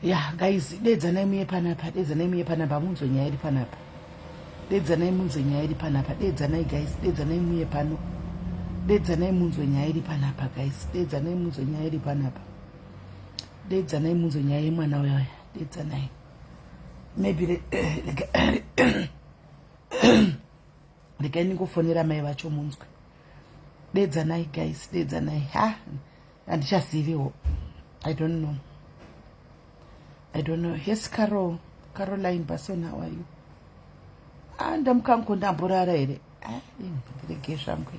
Ya guys, dedzanai muye panapa, dedzanai muye panapa, munzwe nyaya iri panapa. Dedzanai munzwe nyaya iri panapa, dedzanai guys, dedzanai muye pano. Dedzanai munzwe nyaya iri panapa guys, dedzanai munzwe nyaya iri panapa. Dedzanai munzwe nyaya yemwana uya uya, dedzanai. Maybe regai ndingofonera mai vacho munzwe. Dedzanai guys, dedzanai. Ha, handichaziviwo. I don't know. I don't know. Yes, Carol. Caroline Basson, how are you? Ah, ndamukanko ndamborara here? Ah, ndirege zvangu.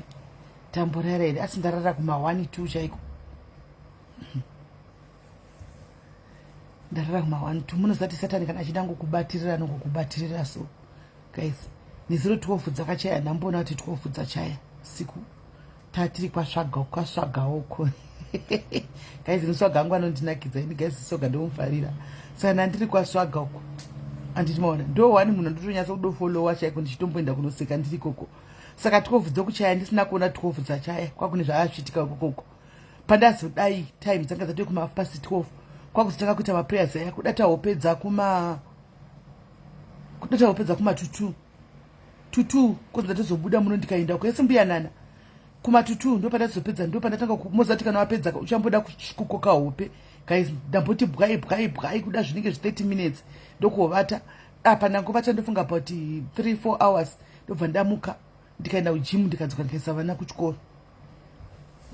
Ndamborara here? Asi ndarara kuma 1 2 chaiko. Ndarara kuma 1 2. Munoziva kuti Satani kana achida ngokubatirira nokukubatirira so. Guys, nezuro 12 dzakachaya ndamboona kuti 12 dzachaya siku. Tatiri kwasvaga kwasvaga uko. Guys, nosvaga angu anondinakidza ini guys soga ndomufarira. Saka ndandiri kwasvaga uko. Anditi maona ndo one munhu ndotonyatsa kudofollowa chaiko ndichitomboenda kunoseka ndiri ikoko. Saka 12 dzokuchaya ndisina kuona 12 dzachaya kwakune zvaazviitika ikokoko. Pandazodai time dzanga dzatove kuma half past 12 kwakuzotanga kuita maprayers aya kuda tahope dzakuma kuda tahope dzakuma 22 tutu kozi ndatozobuda muno ndikaenda kwese mbuyanana kumatutu ndopandatozopedza ndopandatanga mozati kana wapedza uchamboda kukoka hope guys ndamboti bwai bwai bwai kuda zvinenge zvi 30 minutes ndokovata apa ndangovata ndofunga about 3 4 hours ndobva ndamuka ndikaenda kujimu ndikadzoka ndikaisa vana kuchikoro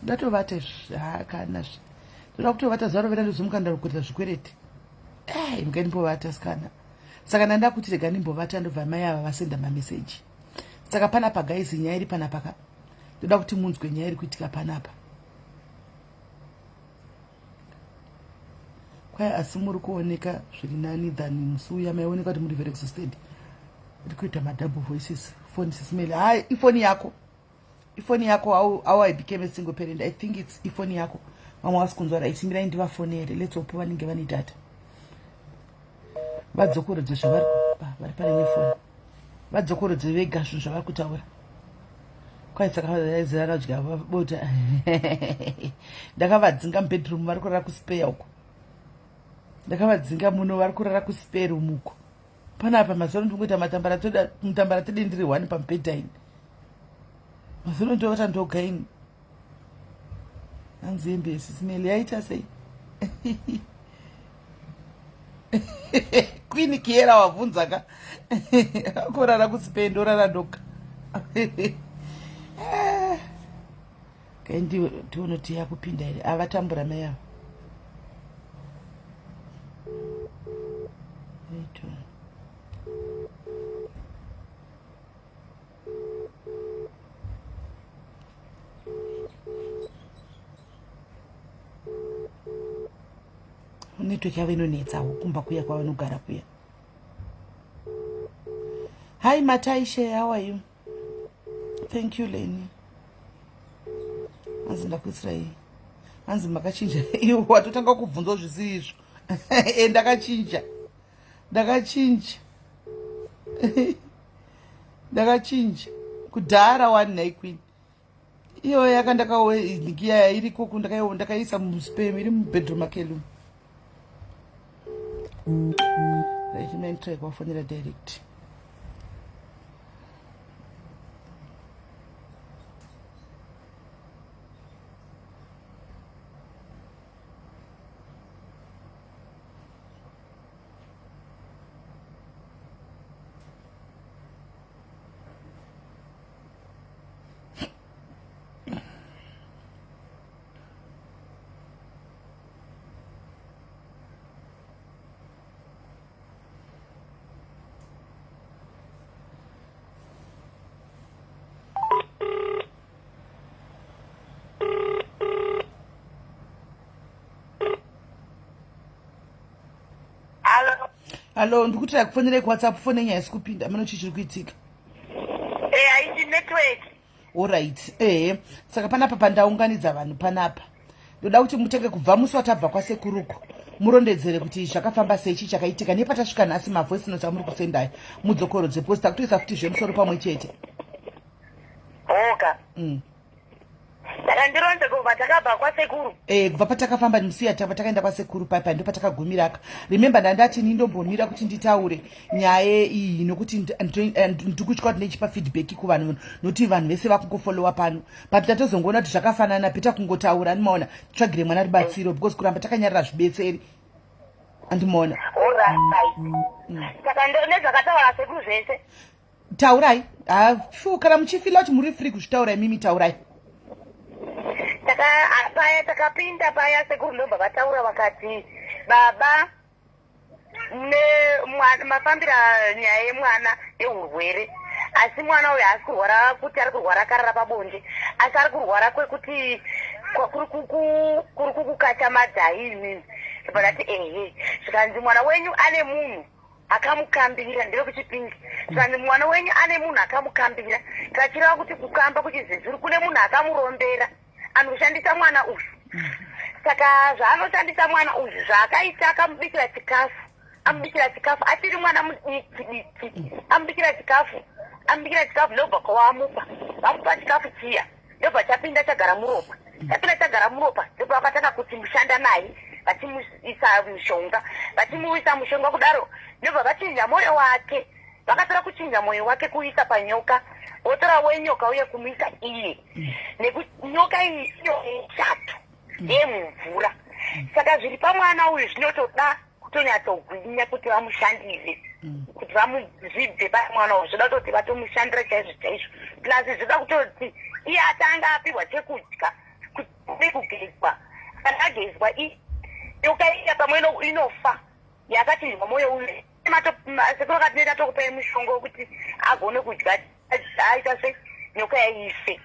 ndatovata izvi hakana zvi ndoda kutovata zuva rovera ndozomuka ndakuita zvikwereti ei mukai ndimbovata sikana saka ndanda kuti rega ndimbovata ndobva mai ava vasenda mameseji saka panapa guys nyaya iri panapa ka ndoda kuti munzwe nyaya iri kuitika panapa kwai asi muri kuoneka zviri nani than musi uya maioneka kuti muri very exhausted iri kuita madouble voices phone sisimeli hai ifoni yako ifoni yako how, how i became a single parent i think its ifoni yako vamwe vasi kunzwa right mirai ndivafonere let's hope vanenge vane data vadzokorodze zvavari vari pane nefoni vadzokorodze vega zvinhu zvavari kutaura kwai saka zera radya bota ndakavadzinga mubedroom vari kurara kuspeya uko ndakavadzinga muno vari kurara kuspare room uko panapa mazuva ano ndingoita matambara tode ndiri one pamubhedha ini mazuva ano ndovata ndoga ini hanzi hembe yesisimeli yaita sei queen kiera wabvunza ka akorara kuspain ndorara ndoga eh. Kaindi tione kuti yakupinda here avatambura mai ava network yavo inonetsawo kumba kuya kwavanogara kuya hi mataishe how are you thank you leni hanzi ndakuitirai hanzi makachinja iwe watotanga kubvunzwa zvisiri izvo e ndakachinja ndakachinja ndakachinja kudhara wani nhai queen iyo yakandakaonikiya iriko ndakaisa muspam iri mubedroom akelum right man try kuvafonera direct Hallo, ndikuti akufonere kuWhatsApp fone nyaya isi kupinda, ameno chii chiri kuitika. Eh, haisi network. Alright, ehe. Saka panapa pandaunganidza vanhu panapa. Ndoda kuti mutenge kubva musi watabva kwasekuruko. Murondedzere kuti zvakafamba sei chii chakaitika nepatasvika nhasi mavoice notes amuri kusendaya mudzokorodze because takutoisa futi zvemusoro pamwe chete. Oka. Saka ndironze kubva takabva kwasekuru. Eh, kubva patakafamba musiya takaenda kwasekuru paipai ndo patakagumiraka. Remember ndandati ini ndombomira kuti nditaure nyaya iyi nokuti ndikutya kuti ndichipa feedback kuvanhu nokuti vanhu vese vakungofollowa pano. But tatozongoona kuti zvakafanana better kungotaura andimaona titsvagire mwana rubatsiro because kuramba takanyarara zvibetseri. Andimaona. Alright. Saka nezvakataura sekuru zvese. Taurai. Ah, sure kana muchifila kuti muri free kuzvitaura imimi taurai. Taka paya takapinda paya sekuru ndobva vataura vakati baba ne mwana mafambira nyaya yemwana yeurwere asi mwana uyu haasi kurwara kuti ari kurwara akarara pabonde asi ari kurwara kwekuti kuri kukukacha madzai imimi ndobva ndati ehe zvikanzi mwana wenyu ane munhu akamukambira ndevekuchipingi zvikanzi mwana wenyu ane munhu akamukambira kachireva kuti kukamba kuchizezuru kune munhu akamurombera anoshandisa mwana uyu saka zvaanoshandisa mwana uyu zvaakaita akamubikira chikafu amubikira chikafu achiri mwana mudiki diki amubikira chikafu amubikira chikafu ndobva kwawamupa vamupa chikafu chiya ndobva chapinda chagara muropa chapinda chagara muropa ndobva vakatanga kuti mushanda naye vachimuisa mushonga vachimuisa mushonga kudaro ndobva vachinja mwoyo wake vakatora kuchinja mwoyo wake kuisa panyoka votora wenyoka uye kumuisa iye nekuti nyoka iyi iyo yemumvura saka zviri pamwana uyu zvinotoda kutonyatsogwinya kuti vamushandire kuti vamuzvibve pamwana uyu zvoda kutoti vatomushandira chaizvo chaizvo plus zvoda kutoti iye atanga apihwa chekudya kuti kugezwa kana agezwa nyoka iya pamwe inofa yakachinjwa mwoyo uyu sekuru akati neta tokupai mushonga wekuti agone kudya aita se nyoka yaife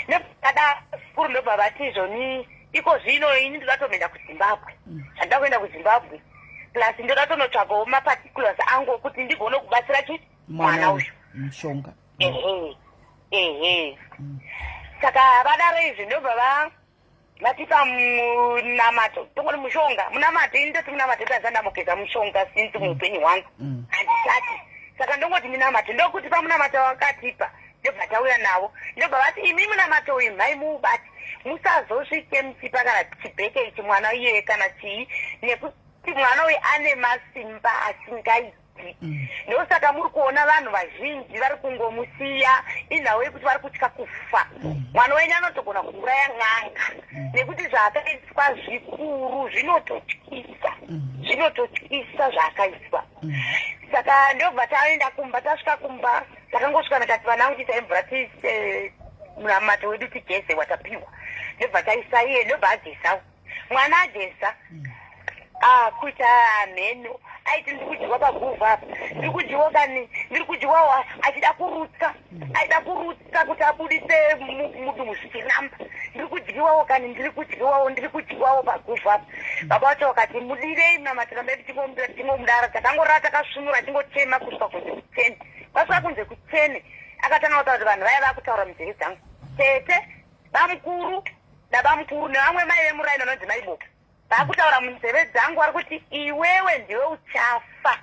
nekada sekuru ndobva vati izvoni iko zvino ini ndoda toenda kuZimbabwe zvandida kuenda kuZimbabwe plus ndoda tonotsvagawo maparticulars angu okuti ndigone kubatsira chi mwana uyu mushonga ehe ehe saka vadaro izvi ndobva va vatipa munamato tongoti mushonga munamato ini ndoti munamato itaza ndamugeza mushonga since muupenyu hwangu handisati saka ndongoti minamato ndokuti pamunamato wakatipa ndobva tauya navo ndobva vati imi munamato uyu mhai muubati musazosvike muchipa kana chibheke ichi mwana iyeye kana chii nekuti mwana uyu ane masimba asingaiti ndosaka muri kuona vanhu vazhinji vari kungomusiya inhau yekuti vari kutya kufa mwana wenyu anotogona kuuraya n'anga nekuti zvaakaiswa zvikuru zvinototyisa zvinototyisa zvaakaiswa saka ndobva taenda kumba tasvika kumba takangosvika ndikati vana vangu chiisai mvura tiise munamato wedu tigeze watapiwa ndobva taisa iye ndobva agezawo mwana ageza ah kuita mheno aiti ndiri kudyiwa paguvhu apa ndiri kudyiwa kani ndiri kudyiwawo achida kurutsa aida kurutsa kuti abudise mudumbu zvichiramba ndiri kudyiwawo kani ndiri kudyiwawo ndiri kudyiwawo paguvhu apa baba vacho vakati mudirei munamato rambai tichingomudara takangorara takasvinura tingochema kusvika kunze kuchene kwasvika kunze kuchene akatanga kutaura kuti vanhu vaya vakutaura munzeve dzangu tete bamukuru nabamukuru nevamwe mai vemuraini vanonzi maiboka vakutaura munzeve dzangu vari kuti iwewe ndiwe uchafa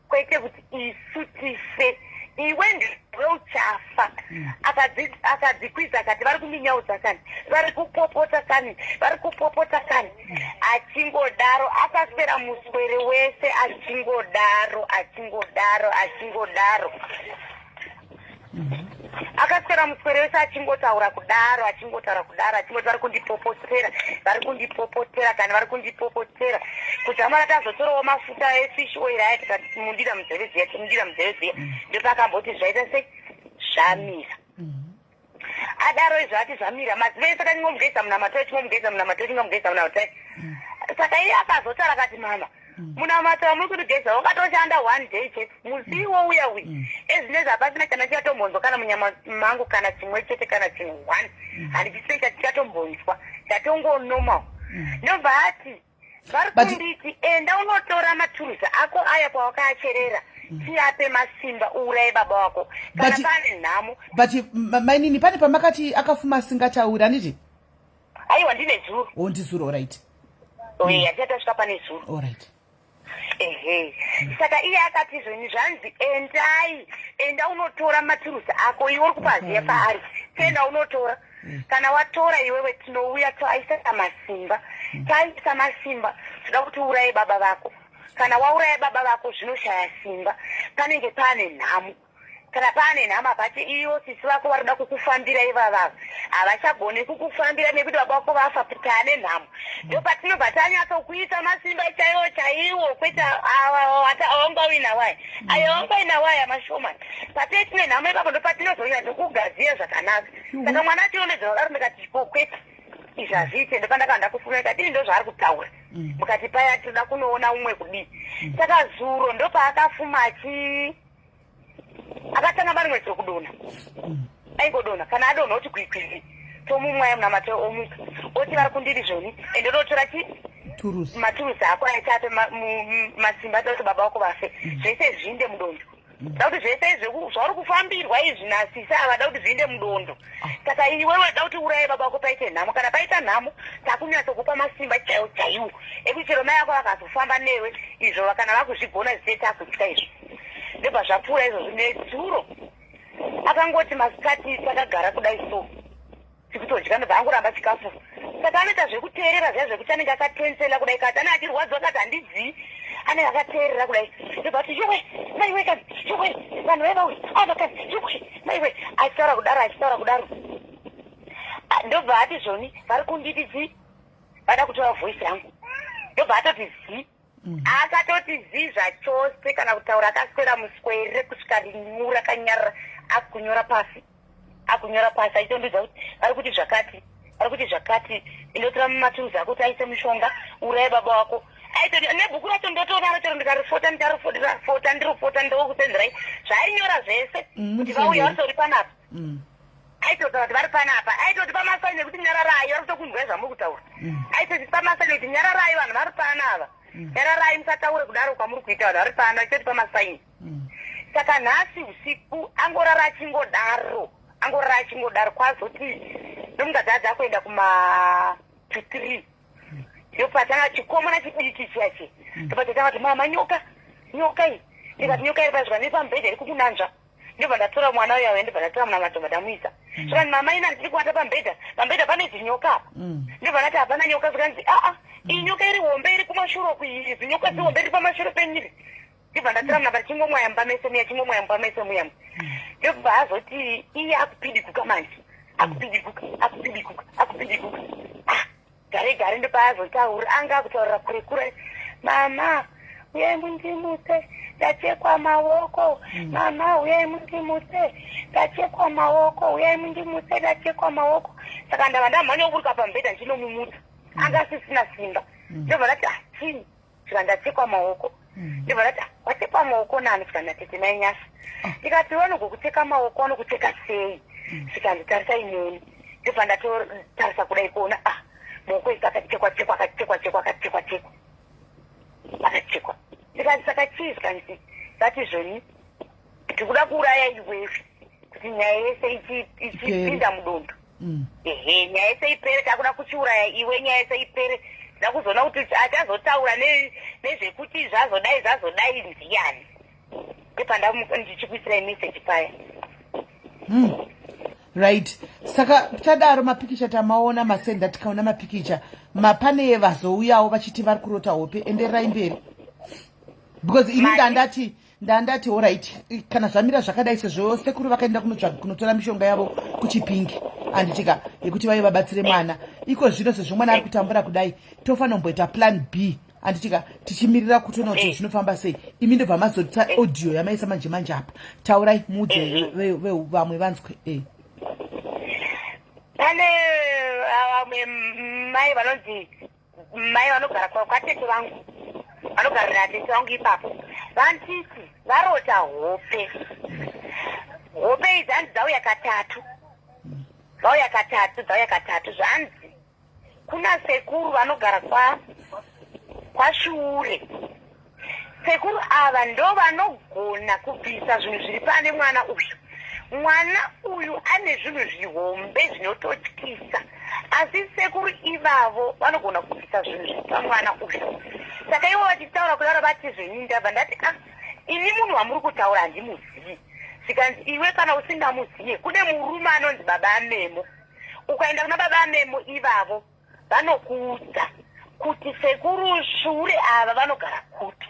kwete kuti isu tife iwe ndiwe uchafa akadzikwidza akati vari kuminyaudza kani vari kupopota kani vari kupopota kani achingodaro akaswera muswere wese achingodaro achingodaro achingodaro akaswera muswere wese achingotaura kudaro achingotaura kudaro achingoti vari kundipopotera vari kundipopotera kani vari kundipopotera kudzamara tazotorawo mafuta efish oil aya tikamudira munzeve dziya timudira munzeve dziya ndopakamboti zvaita sei zvamira adaro izvo ati zvamira mazuva ese kanyingomugeza munamato chingomugeza munamato chingomugeza munamato saka iye akazotaura akati mama munamato wamuri kundigeza wakatoshanda one day chete musi iwo uya uyu ezvinezvi hapasina kana chichatombonzwa kana munyama mangu kana chimwe chete kana chinhu one handichisei chatichatombonzwa chatongonormal ndobva ati vari kunditi enda unotora maturuzi ako aya pawakaacherera tiape masimba uuraye baba wako kana pane nhamo but mainini pane pamakati akafuma asingatauri handiti aiwa ndine zuro o ndizuro alright oye hatisati tasvika pane zuro alright ehe saka iye akati zvoni zvanzi endai enda unotora maturuzi ako iwe uri kupaziya paari enda unotora Kana watora iwewe, tinouya toaisa masimba. Taisa masimba, toda kuti uraye baba vako. Kana wauraya baba vako, zvinoshaya simba, panenge paane nhamo. Kana paane nhamo, hapati ivo sisi vako vari kuda kukufambira ivavava havachagoni kukufambira nekuti baba vako vafa, taane nhamo. Ndo patinobva tanyatsokuisa masimba chaiwo chaiwo, kwete awanga uinawo aya, ayo awanga uinawo aya mashoma. Patee tine nhamo ipapo, ndo patinozonyatsokugadziya zvakanaka. Saka mwana achionedzera kudaro, ndikati ko kwete, izvi hazviite. Ndopandakava ndakufunga, ndikati ndo zvaari kutaura. Mukati paya tinoda kunoona umwe kudii. Saka zuro ndopaakafuma achi akatanga marimwe zuro kudonha. Aingodonha, kana adonha oti kwikwizi, tomumwaya munamato, omuka oti vari kundiri zvoni, ende ototora chi turusi. Maturusi ako aichape masimba atoda kuti baba vako vafe. Zvese zviinde mudondo. Da kuti zvese izvi zvauri kufambirwa izvi nasisi ava, da kuti zviinde mudondo. Saka iwewe da kuti uraye baba vako, paite nhamo. Kana paita nhamo, takunyatsokupa masimba chaiwo chaiwo ekuti chero mai vako vakazofamba newe izvo, kana vakuzvigona zviite, takutya izvo. Ndobva zvapfuura izvozvo. Nezuro akangoti masikati takagara kudai so, tikutodya, ndobva angoramba chikafu. Saka anoita zvekuteerera zviya zvekuti anenge akatensela kudai, kati ane achirwadziwa, kati handizii, anenge akateerera kudai. Ndobva ati, "Yowe, maiwe kani, yowe, vanhu vaivauya ava kani, yowe, maiwe." Achitaura kudaro, achitaura kudaro. Ah, ndobva ati zvoni vari kunditi zi vada kutora voice yangu. Ndobva atoti zi. Akatoti zi zvachose, kana kutaura. Akaswera muswere kusvika rinyura, akanyarara, akunyora pasi, akunyora pasi, achitondudza kuti vari kuti zvakati, vari kuti zvakati, indotora mumaturuzi ako kuti aise mushonga, uraye baba wako. Aitoti nebhuku racho ndotoona racho, ndikarifota, ndicharifota, ndirifota, ndokusenderai zvaainyora zvese. Kuti vauya vatori panapa. Aitotaura kuti vari panapa, aitoti pamasaini ekuti nyararai, vari kutokunzwai zvamuri kutaura. Aitoti pamasaini ekuti nyararai, vanhu vari panava, nyararai, musataure kudaro kwamuri kuita, vanhu vari pano, achitoti pamasaini. Saka nhasi usiku angorara achingodaro, angorara achingodaro. Kwazoti nomungadzadza akuenda kuma to 3, ndopatanga chikomana chidiki chiya chi, ndopachatanga kuti, "Mama, nyoka, nyoka iyi." Ndikati, "Nyoka iri pazvika nepamubhedha iri kukunanzva." Ndobva ndatora mwana uya, ndobva ndatora muna matomba, ndamuisa. Zvikanzi, "Mama, ina ndiri kuwata pamubhedha, pamubhedha pane zinyoka apa." Ndobva ndati, "Hapana nyoka." Zvikanzi, "Aa, iyi nyoka iri hombe iri kumashure uku, iyi zinyoka zihombe riri pamashure penyiri." Ndobva ndatora muna chingomwaya mumba mese muya, chingomwaya mumba mese muya. Ndobva azoti iye akupidiguka manje, akupidiguka, akupidiguka, akupidiguka. Ah, gare gare ndopaazotaura, anga akutaurira kure kure, "Mama, uyai mundimutse, ndachekwa maoko. Mama, uyai mundimutse, ndachekwa maoko. Uyai mundimutse, ndachekwa maoko." Saka ndava ndamhanya kuburuka pamubhedha ndichinomumutsa, anga asisina simba. Ndobva ndati, "Ah, chii?" Saka, "Ndachekwa maoko." Ndobva ndati, "Ah, wachekwa maoko nani?" Saka, "Natete Mainyasha." Ndikati, "Vanogokucheka maoko, vanokucheka sei?" Saka, "Nditarisai muoni." Ndobva ndatotarisa kudai kuona, ah, maoko ese akachekwa chekwa, akachekwa chekwa, akachekwa chekwa, akachekwa. Ndikati, "Saka chii?" Zvikanzi, "Vati zvoni tikuda kuuraya iwewe kuti nyaya yese ichipinda mudondo." Ehe, nyaya yese ipere, takuda kuchiuraya iwe, nyaya yese ipere. Tida kuzoona kuti achazotaura nezvekuti zvazodai, zvazodai ndiani. Ndepanda ndichikuisirai meseji paya. Right, saka tadaro mapikicha tamaona masenda, tikaona mapikicha mapane vazouyawo vachiti vari kurota hope. Endererai mberi, because ini ndandati alright, kana zvamira zvakadai, sezvo sekuru vakaenda kunotsvaga, kunotora mishonga yavo kuChipingi, handitika, yekuti vaive vabatsire mwana iko zvino, sezvo mwana ari kutambura kudai, tofanira kumboita plan B, handitika, tichimirira kutoona kuti zvinofamba sei. Imi ndobva mazotsa audio yamaisa manje manje apa. Taurai, muudze vamwe vanzwe. Pane vamwe mai vanonzi mai vanogara kwatete vangu, vanogara natete vangu ipapo. Vanditi varota hope. Hope idzi hanzi dzauya katatu, dzauya katatu, dzauya katatu. Zvanzi kuna sekuru vanogara kwaShure. Sekuru ava ndo vanogona kubvisa zvinhu zviri pane mwana uyu. Mwana uyu ane zvinhu zvihombe zvinototyisa, asi sekuru ivavo vanogona kubvisa zvinhu zviri pamwana uyu. Saka ivo vachitaura kudaro, vati zvenyu, ndabva ndati, "Ah, ini munhu wamuri kutaura handimuzivi." Zvikanzi, "Iwe kana usingamuziye, kune murume anonzi Baba Amemo. Ukaenda kuna baba Memo ivavo, vanokuudza kuti sekuru Shure ava vanogara kupi.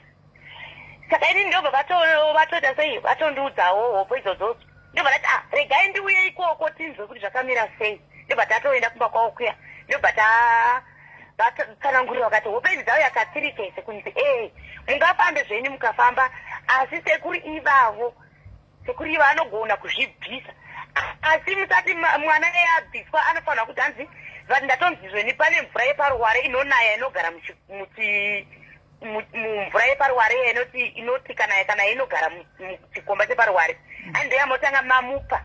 Saka ini ndobva vatoita sei, vatondiudzawo hope idzodzo. Ndobva ndati, ah, regai ndiuye ikoko tinzwe kuti zvakamira sei. Ndobva tatoenda kumba kwavo kuya, ndobva ta vatsanangurira vakati hope idzi dzauya katiri kese kunzi ee mungafambe zvenyu mukafamba, asi sekuru ivavo, sekuru ivo anogona kuzvibvisa, asi musati mwana iye abviswa anofanira kuti hanzi vati ndatonzi zveni pane mvura yeparuware inonaya inogara mumvura yeparuware iya inoti kana inogara muchikomba cheparuware, hanzi yamotanga mamupa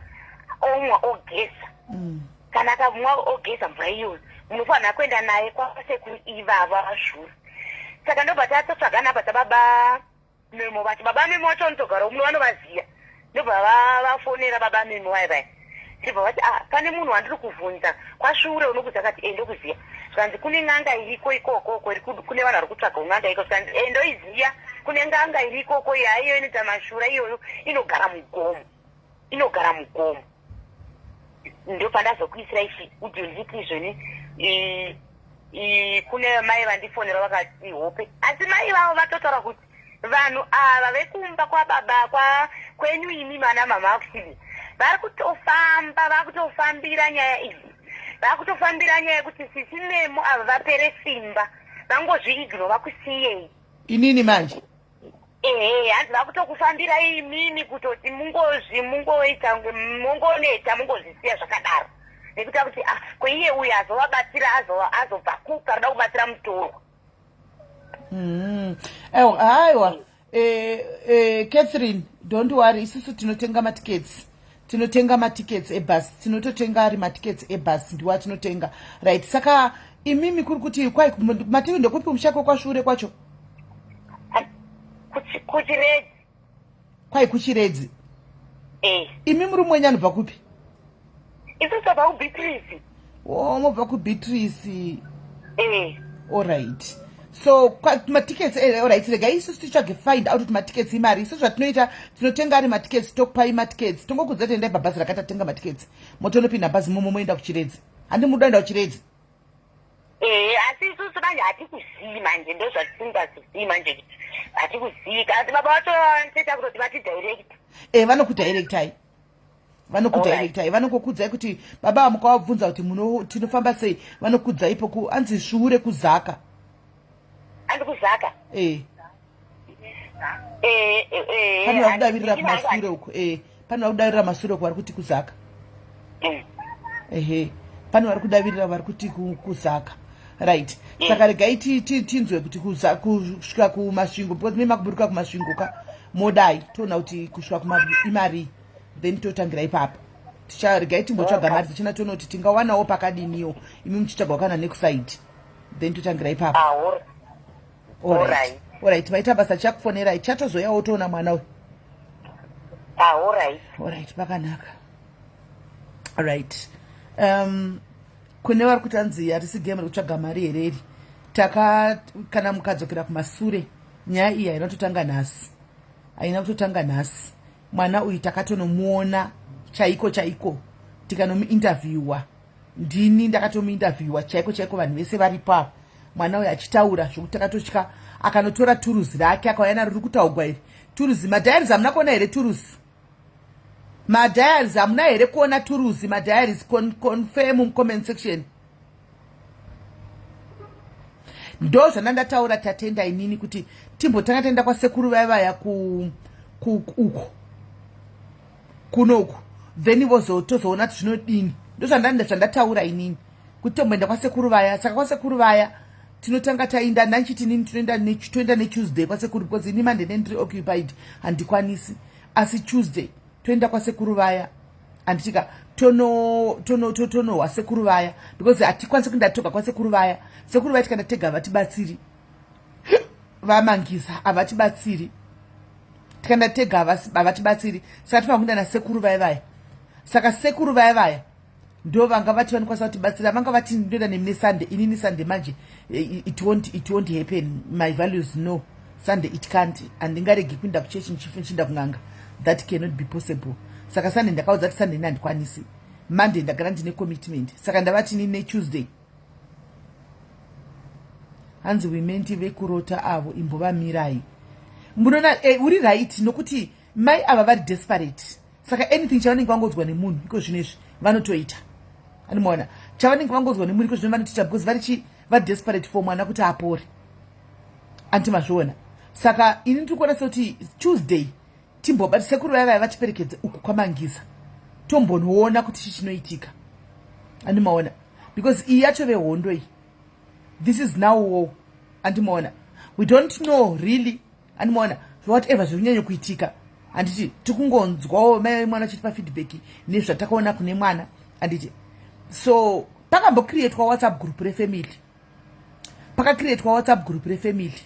omwa ogeza. Kana akamwa ogeza mvura iyoyo, munofanira kuenda naye kwasekuru ivava vazvura. Saka ndobva tatotsvaga nhamba dzababa Memo vacho. Baba Memo vacho vanotogara muno, vanovaziya. Ndobva vafonera baba Memo vaya vaya, ndobva vati, ah, pane munhu wandiri kuvhunza kwaShure, unokuziva? Kati, e, ndokuziya. Zvikanzi kune n'anga iriko ikokoko, kune vanhu vari kutsvaga n'anga iko. Zvikanzi, e, ndoiziya, kune n'anga iri ikoko yaiyo inoita mashura iyoyo, inogara mugomo, inogara mugomo. Ndopandazokuisira ichi audio ndichiti izvoni kune mai vandifonera vakati hope, asi mai vavo vatotaura kuti vanhu ava vekumba kwababa kwa kwenyu imi mana mama Auxilia vari kutofamba, vakutofambira nyaya iyi, vakutofambira nyaya yekuti sisi Memo ava vapere simba, vangozviignore, vakusiyei. Inini manje? Ehe, hanzi vakutokufambira imimi kutoti mungozvi mungoita mungoneta, mungozvisiya zvakadaro, nekuti akuti, ah, kweiye uyu azovabatsira azobva kupi arida kubatsira mutorwa? Aiwa, aiwa, Catherine, don't worry, isusu tinotenga matickets, tinotenga matickets ebus, tinototenga ari matickets ebus ndiwo atinotenga, right? Saka imimi kuri kuti kwai matiri ndekupi kumushako kwaShure kwacho? Kuchiredzi. Kwai kuChiredzi? Eh. Imi muri mwenyu anobva kupi? Isusu tabva kuBeatrice. O, mobva kuBeatrice? Eh. Alright, so matickets, alright, regai isusu titsvage, find out kuti matickets imari. Isu zvatinoita, tinotenga ari matickets, tokupai matickets, tongokudza kuti endai pabhazi rakati, tatenga matickets, motonopinda bhazi momo, moenda kuChiredzi. Handi muri kuenda kuChiredzi? Eh, asi isusu manje hatikuzii manje, ndo zvatisingazii manje, hatikuzii. Asi baba vacho vanotoita kutoti vati direct. E, vanokudirectai, vanokudirectai, vanokukudzai kuti baba mukavabvunza kuti muno tinofamba sei, vanokudzai poku anzi Svuure kuZaka. Andi kuZaka? E. Eh. Pane vakudavirira kumasure uko, e, pane vakudavirira masure uko vari kuti kuZaka. Ehe, pane vari kudavirira vari kuti kuZaka, right? Saka regai tinzwe kuti kusvika kuMasvingo, because mimi makuburuka kuMasvingo ka, modai toona kuti kusvika imarii, then totangira ipapo. Regai timbotsvaga mari dzichina, toona kuti tingawanawo pakadiniwo, imi muchitsvagwa kana nekusaidi, then totangira ipapo. Alright, maita basa, chakufonerai, chatozoyawo toona mwana uyu. Alright, pakanaka. Right, kune vari kuti anzi harisi game rekutsvaga mari hereri, taka kana mukadzokera kumasure, nyaya iyi haina kutotanga nhasi, haina kutotanga nhasi. Mwana uyu takatonomuona chaiko chaiko, tikanomuinterviewa, ndini ndakatomuinterviewa chaiko chaiko, vanhu vese varipo apa, mwana uyu achitaura zvokuti takatotya. Akanotora turuzi rake akauya naro, riri kutaugwa iri turuzi. Madiaries hamuna kuona here? Turuzi, madiaries hamuna here kuona? Turuzi, madiaries, confirm mucomment section. Ndo zvanda ndataura, tatenda inini kuti timbotanga taenda kwasekuru vaya vaya uko kunoku, then tozoona kuti zvinodini. Ndo zvandataura inini kuti tomboenda kwasekuru vaya. Saka kwasekuru vaya tinotanga taenda nanchiti inini toenda neTuesday kwasekuru, because ini Monday ndiri occupied, handikwanisi, asi Tuesday toenda kwasekuru vaya, handitika? Tonohwa sekuru vaya, because hatikwanisi kuenda toga kwasekuru vaya. Sekuru vaya tikaenda tega havatibatsiri, vamangisa havatibatsiri. Tikaenda tega havatibatsiri, saka tofanira kuenda nasekuru vaya vaya. Saka sekuru vaya vaya ndo vanga vati vanokwanisa kutibatsira. Vanga vati ndoenda nemi neSunday. Inini Sunday manje, it won't happen. My values, no. Sunday it can't, handingaregi kuenda kuchechi nchienda kun'anga, that cannot be possible. Saka Sunday ndakaudza kuti Sunday ini handikwanisi. Monday ndagara ndine commitment, saka ndavati ni neTuesday. Hanzi wimenti vekurota avo, imbovamirai. Munoona, uri right, nokuti mai ava vari desperate, saka anything chavanenge vangodzwa nemunhu iko zvino izvi vanotoita. Anomaona chavanenge vangodzwa nemunhu iko zvino vanotoita, because vari chi vadesperate for mwana kuti apore. Anti mazviona? Saka ini ndiri kuona sekuti Tuesday timbobati sekuru vaya vaya vatiperekedze uku kwaMangiza, tombonoona kuti chii chinoitika. Andimaona? Because iyi yacho vehondo iyi, this is now war. Andimaona? We don't know really. Andimaona? Whatever zviri kunyanya kuitika, handiti tikungonzwawo mai mwana achitipa feedback nezvatakaona kune mwana, handiti? So pakambocreatwa WhatsApp group refamily, pakacreatwa WhatsApp group refamily,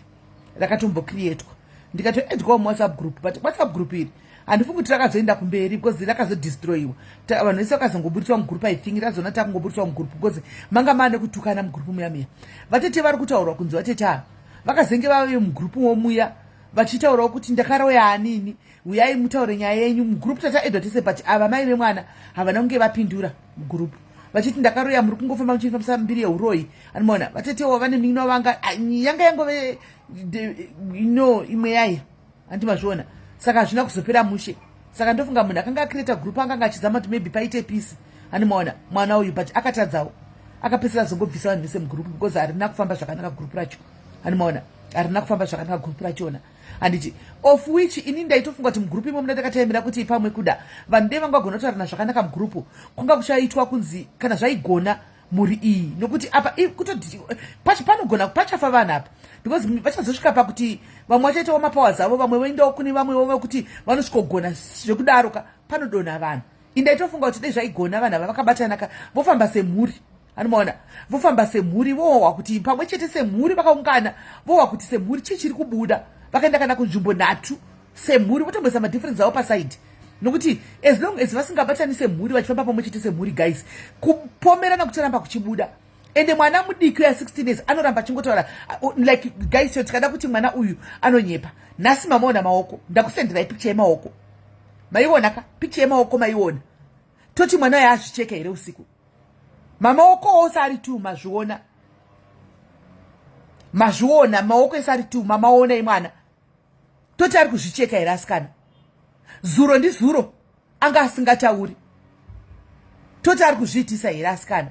rakatombocreatwa, ndikatoedwawo muWhatsApp group, but WhatsApp group iri handifungi kuti rakazoenda kumberi because rakazodestroyiwa. Vanhu vese vakazongoburitswa mugroup. I think razoona takungoburitswa mugroup because manga maane kutukana mugroup muya muya. Vatete vari kutaurwa kunzi vatete ava vakazenge vave mugroup womuya vachitaurawo kuti ndakaroya anini, uyai mutaure nyaya yenyu mugroup. Tataedwa tese, but ava mai vemwana havana kunge vapindura mugroup vachiti ndakaroya, muri kungofamba muchifambisa mbiri yeuroyi. Anomaona vatetewo vane munin'ina vanga yanga yangove no imwe yaya. Handi mazviona? Saka hazvina kuzopera mushe. Saka ndofunga munhu akanga acreata group anganga achizama kuti maybe paite peace, handimaona, mwana uyu, but akatadzawo, akapedzisira azongobvisa vanhu vese mugroup because harina kufamba zvakanaka group racho. Handimaona? Harina kufamba zvakanaka group rachona, handiti? Of which ini ndaitofunga kuti mugroup imo muna ndakataimira kuti pamwe kuda vanhu dei vanga vagona kutaurana zvakanaka mugroup, kwanga kuchaitwa kunzi kana zvaigona mhuri iyi, nokuti apa kutoti panogona pachafa vanhu apa, because vachazosvika pakuti vamwe vachaitawo mapowers avo, vamwe voendawo kune vamwewo vekuti vanosvikogona zvekudaro ka, panodonha vanhu. Indaitofunga kuti dei zvaigona vanhu ava vakabatana ka, vofamba semhuri. Anomaona? Vofamba semhuri, vohwa kuti pamwe chete semhuri vakaungana, vohwa kuti semhuri chii chiri kubuda. Vakaenda kana kunzvimbo nhatu semhuri, votomboisa madifference avo paside, nokuti as long as vasingabatani semhuri, vachifamba pamwe chete semhuri, guys, kupomerana kucharamba kuchibuda. Ende mwana mudiki ya16 years anoramba achingotaura like, guys, tikada kuti mwana uyu anonyepa. Nhasi mamaona maoko, ndakusenderai picture yemaoko, maiona ka? Picture yemaoko maiona? Toti mwana uyo azvicheka here usiku? Mamaoko ose ari two, mazviona? Mazviona maoko ese ari two, mamaona imwana? Toti ari kuzvicheka here, asikana? Zuro ndizuro anga asingatauri. Toti ari kuzviitisa here, asikana?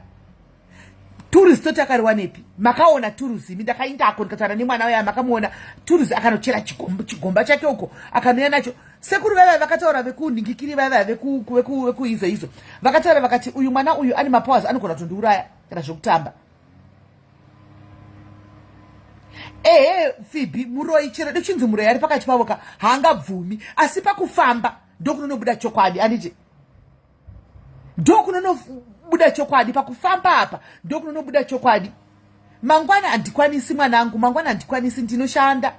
Turuzi toti akariwanepi? Makaona turuzi imi? Ndakaindako ndikataura nemwana uya. Makamuona turuzi? Akanochera chigomba chake uko, akanouya nacho. Sekuru vaiva vakataura vekunhingikiri, vaiva vekuizo izo, vakataura vakati uyu mwana uyu ane mapowers, anogona kutondiuraya kana zvekutamba. Ehe, Fibi, muroyi chero dechinzi muroyi ari pakati pavo ka, haangabvumi, asi pakufamba ndokunonobuda chokwadi, anditi? Ndokunonobuda chokwadi pakufamba apa, ndokunonobuda chokwadi. Mangwana handikwanisi, mwanangu, mangwana handikwanisi, ndinoshanda,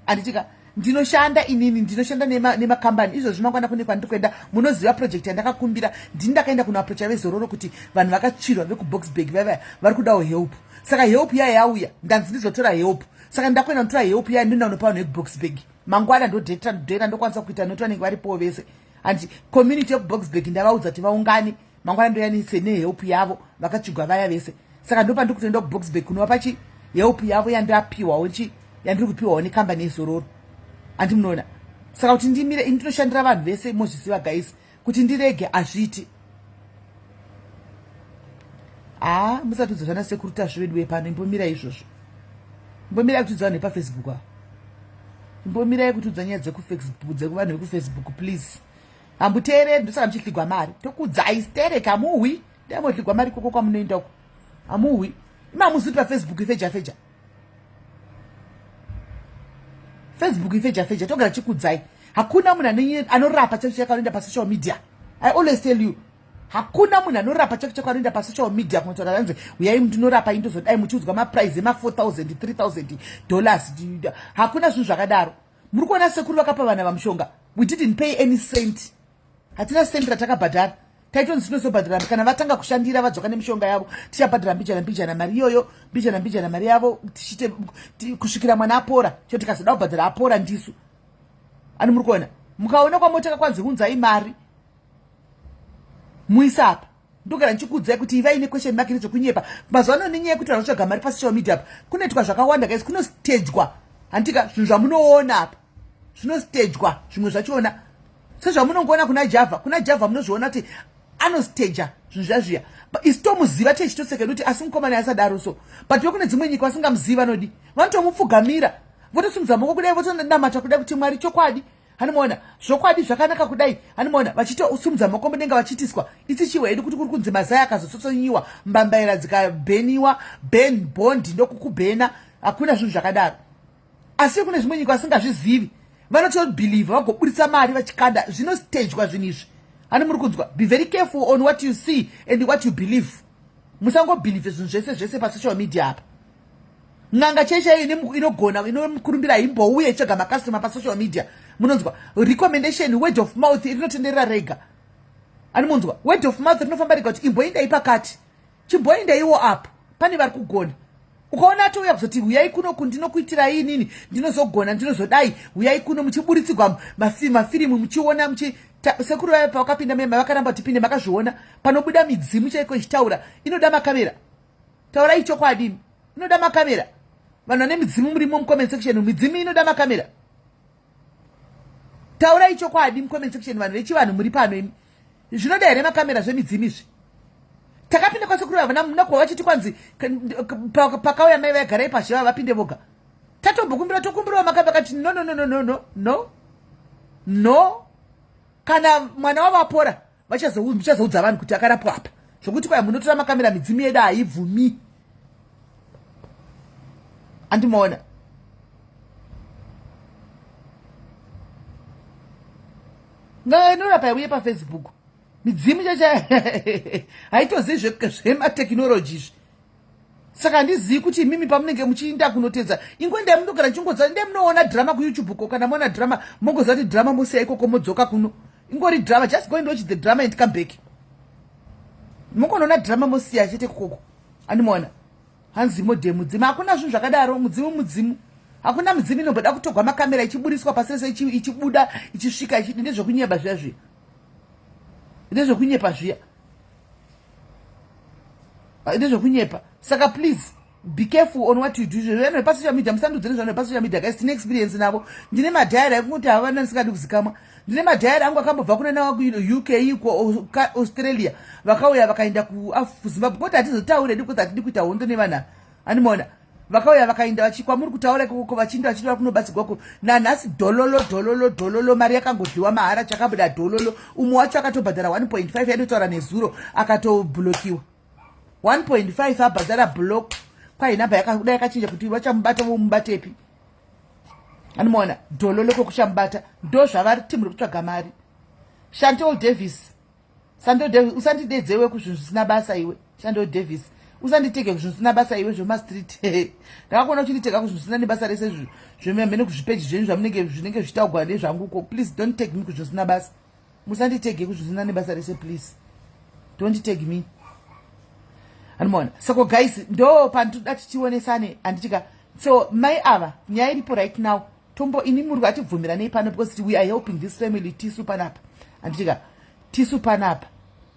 handitika? Ndinoshanda inini, ndinoshanda nemakambani izvozvi. Mangwana kune kwandiri kuenda. Munoziva project yandakakumbira, ndini ndakaenda kunoaprocha veZororo kuti vanhu vakatsvirwa vekuBoxburg vaiva vari kudawo help. Saka help yaya yauya, ndanzi ndizotora help, saka ndakuenda kunotora help yaya, ndinoenda kunopa vanhu vekuBoxburg mangwana. Ndodheta dhera ndokwanisa kuita noti vanenge varipowo vese, handi? Community yekuBoxburg ndavaudza kuti vaungane mangwana, ndoyanise nehelp yavo vakatsvigwa vaya vese. Saka ndopandiri kutoenda kuBoxburg kunova pachi help yavo yandapiwawo chi yandiri kupiwawo nekambani yeZororo, handi munoona? Saka kuti ndimire, ini ndinoshandira vanhu vese, mozviziva guys, kuti ndirege hazviiti. Haa, musatiudza zvana sekuru Tasvu vedu vepano. Imbomirai izvozvo, imbomirai kutiudza vanhu vepaFacebook ava, imbomirai kutiudza nyaya dzekufacebook, dzekuvanhu vekufacebook, please. Hambuteereri, ndosaka muchihligwa mari. Tokudzai sterek, hamuhwi. Ndaimohligwa mari ikoko kwamunoenda uko, hamuhwi. Imamuzivi pafacebook ifeja feja, Facebook ifeja feja. Togara chikudzai, hakuna munhu anorapa chacho chakanoenda pasocial media. I always tell you, hakuna munhu anorapa chako chako anoenda pasocial media kunotaura vanzi uyai ndinorapa, indozodai muchiudzwa maprice ema4000, $3000. Hakuna zvinhu zvakadaro. Muri kuona sekuru vakapa vana vamushonga, we didn't pay any cent, hatina cent ratakabhadhara. Taitonzi tinozobhadhara kana vatanga kushandira, vadzoka nemishonga yavo, tichabhadhara mbijana mbijana mari iyoyo, mbijana mbijana mari yavo, tichite kusvikira mwana apora. Cho tikazoda kubhadhara apora ndisu ani. Muri kuona, mukaona kwamotaka kwanzi hunzai mari muisa apa. Ndogara ndichikuudzai kuti ivai nequestion mark nezvekunyepa. Mazuva ano nenyaya yekuti vanhu vatsvaga mari pasocial media apa kunoitwa zvakawanda guys, kunostejwa handika zvinhu zvamunoona apa zvinostejwa zvimwe zvachiona sezvamunongoona kuna Java, kuna Java munozviona kuti anosteja zvinhu zviya zviya, isu tomuziva tichitoseka kuti asi mukomana asadaro so, but vekune dzimwe nyika vasingamuzivi vanodi vanotomupfugamira votosimudza maoko kudai votonamata kudai kuti Mwari chokwadi hanimaona zvokwadi zvakanaka kudai hanimaona vachitosimudza maoko mudenga vachiitiswa itsi chiwa hedu kuti kuri kunzi mazai akazotsotsionyiwa mbambaira dzikabheniwa ben bond ndokukubhena hakuna zvinhu zvakadaro. Asi kune zvimwe nyika vasingazvizivi vanotobhilivha vagoburitsa mari vachikanda zvinostejwa zvinhu izvi hani muri kunzwa. Be very careful on what you see and what you believe. Musangobhilivhe zvinhu zvese zvese pasocial media apa. N'anga chai chaiyo inogona inokurumbira haimbouye ichitsvaga makastoma pasocial media. Munonzwa recommendation, word of mouth rinotenderera rega ani munzwa word of mouth rinofamba rega kuti imboendai pakati, chimboendaiwo apo pane vari kugona. Ukaona atouya kuzoti huyai kunoku ndinokuitirai inini ndinozogona ndinozodai, huyai kuno muchiburitsigwa mafirimu muchiona muchi sekuru vaya pavakapinda mema vakaramba tipinde, makazviona panobuda midzimu chaiko ichitaura. Inoda makamera, taurai chokwadi, inoda makamera. Vanhu vane midzimu murimo mucomment section, midzimu inoda makamera, taurai chokwadi mucomment section. Vanhu vechivanhu muri pano imi, zvinoda here makamera zvemidzimu izvi? Takapinda kwasekuru vava nakuva vachiti kwanzi pakauya mai vaigarai pazhe vava vapinde voga, tatombokumbira tokumbirawo makamera, vakati no, no, no, no, no, no, no, no. Kana mwana wavo apora vachazoudza vanhu kuti akarapwa apa. Zvokuti kwai munotora makamera, midzimu yedu haibvumi. Andimaona inorapa yauye pafacebook, midzimu chacha haitozivi zvematekinoloji izvi. Saka handizivi kuti imimi pamunenge muchiinda kunotedza ingoendai munogara chingodza ndai munoona drama kuYouTube ko kana maona drama mongoziva kuti drama, mosiya ikoko modzoka kuno. Ingori drama, just go and watch the drama and come back. Mongonoona drama mosiya chete kukoko. Andimaona hanzi modhe mudzimu, hakuna zvinhu zvakadaro. Mudzimu mudzimu, hakuna mudzimu inomboda kutogwa makamera ichiburiswa pasi rese ichibuda ichisvika ichidi. Ndezvekunyeba zviya zviya, ndezvekunyepa zviya, ndezvekunyepa. Saka please be careful on what you do. Zvezvanhu vepasocial media musandudzire zvanhu vepasocial media guys, tine experience navo. Ndine madhayari ekungoti hava ndisingadi kuzikamwa. Ndine madhayari angu akambobva kuna naUK iko Australia, vakauya vakaenda kuZimbabwe koti hatizotauri hedu kuti hatidi kuita hondo nevanhu ava. Animaona vakauya vakaenda vachikwamuri kutaura ikokoko vachiinda vachida kunobatsirwako nanhasi dhololo dhololo dhololo, mari yakangodliwa mahara, chakabuda dhololo. Umwe wacho akatobhadhara 1.5 yaitotaura nezuro akatobhulokiwa 1.5 abhadhara block kwai namba yakakuda yakachinja kuti vachamubata vomubatepi. Anomaona dhololo kokuchamubata ndo zvavari timu rekutsvaga mari. Shantol Davis, Sandro Davis, usandidedzewe kuzvinhu zvisina basa iwe. Shandol Davis, usanditege kuzvinhu zvisina basa iwe zvemastreet. Ndakakuona uchinditega kuzvinhu zvisina nebasa rese zvemene kuzvipeji zvenyu zvamunenge zvinenge zvichitaugwa nezvanguko. Please don't take me kuzvinhu zvisina basa, musanditege kuzvinhu zvisina nebasa rese, please don't take me. Anomaona saka guys ndo pandinoda tichionesane handitika. So mai ava nyaya iripo right now, tombo ini muri atibvumiranei pano because we are helping this family tisu panapa handitika, tisu panapa.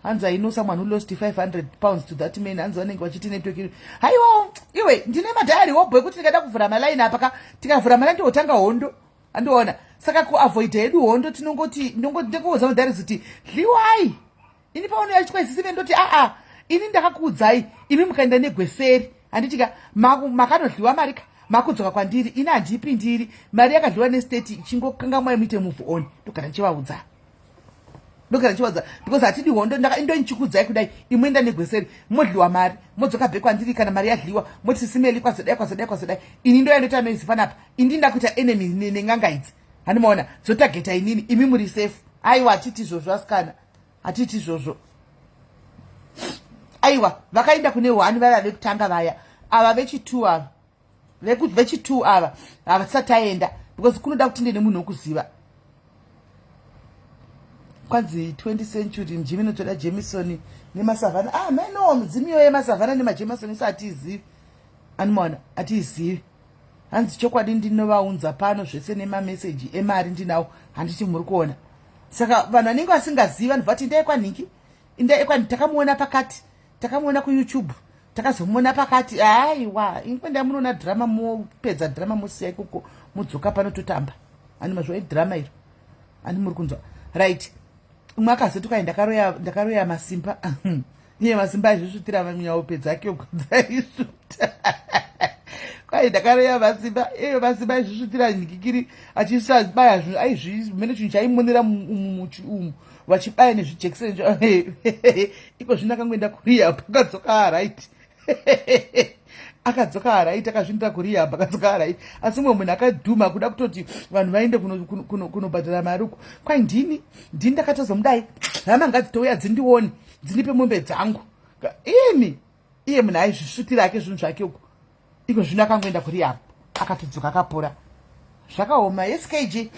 Hanzi I know someone who lost £500 to that man. Hanzi vanenge vachiti network haiwa iwe ndine madhayari hobho ekuti ndikada kuvhura malaini apa ka tikavhura malaini totanga hondo andiona. Saka kuavoida hedu hondo tinongoti ndingoudza madhayari kuti dliwai. Ini paunouya chikwezisive ndoti aa ini ndakakuudzai imi mukaenda negweseri handitika makanodliwa mari ka makudzoka kwandiri ini handipindiri mari yakadliwa nestate ichingokangamwai muite move on. Ndogara ndichivaudza, ndogara ndichivaudza because hatidi hondo. Ndonichikuudzai kudai imwenda negweseri modliwa mari modzoka back kwandiri. Kana mari yadliwa moti sisimeli kwazodai kwazodai kwazodai, ini ndoya ndoita noise panapa indi ndakuita enemy nen'anga idzi handimaona dzotageta inini imi muri safe. Aiwa hatiti izvozvo asikana, hatiti izvozvo aiwa. Vakaenda kune one vaya vekutanga vaya, ava vechi2 ava vechi2 ava havasati aenda because kunoda kuti ndine munhu wekuziva. Kwanzi 20 century njimi inotoda Jameson nemaSavanna. Ah meno midzimu iyoyo yemaSavanna nemaJameson isu hatiizivi animaona, hatiizivi. Hanzi chokwadi ndinovaunza pano zvese nemameseji emari ndinawo handiti muri kuona. Saka vanhu vanenge vasingazivi vanobva vati ndai kwanhingi. Inda ekwani takamuona pakati, takamuona kuYouTube, takazomuona pakati. Aiwa, ingoenda munoona drama, mopedza drama mosiya ikoko, modzoka pano totamba. Ani mazvo edrama iro, ani muri kunzwa right? Umwe akazoti kwai ndakaroya masimba. Iye masimba aizvisvutira nyaope dzake uko dzaisvuta. Kwai ndakaroya masimba, iye masimba aizvisvutira nhikikiri achisabaya zvinhu, aizvimene chinhu chaimonera umu vachibaya nezvijekiseni. Iko zvino akangoenda kurehab, akadzoka right, akadzoka right, akazvindira kurehab, akadzoka right. Asi mumwe munhu akadhuma kuda kutoti vanhu vaende kunobhadhara mari uko, kwai ndini ndakatozomudai, hama ngadzitouya dzindione dzindipe mombe dzangu ini. Iye munhu aizvisvutira ake zvinhu zvake uko, iko zvino akangoenda kurehab, akatodzoka akapora. Zvakaoma. Yes, KG,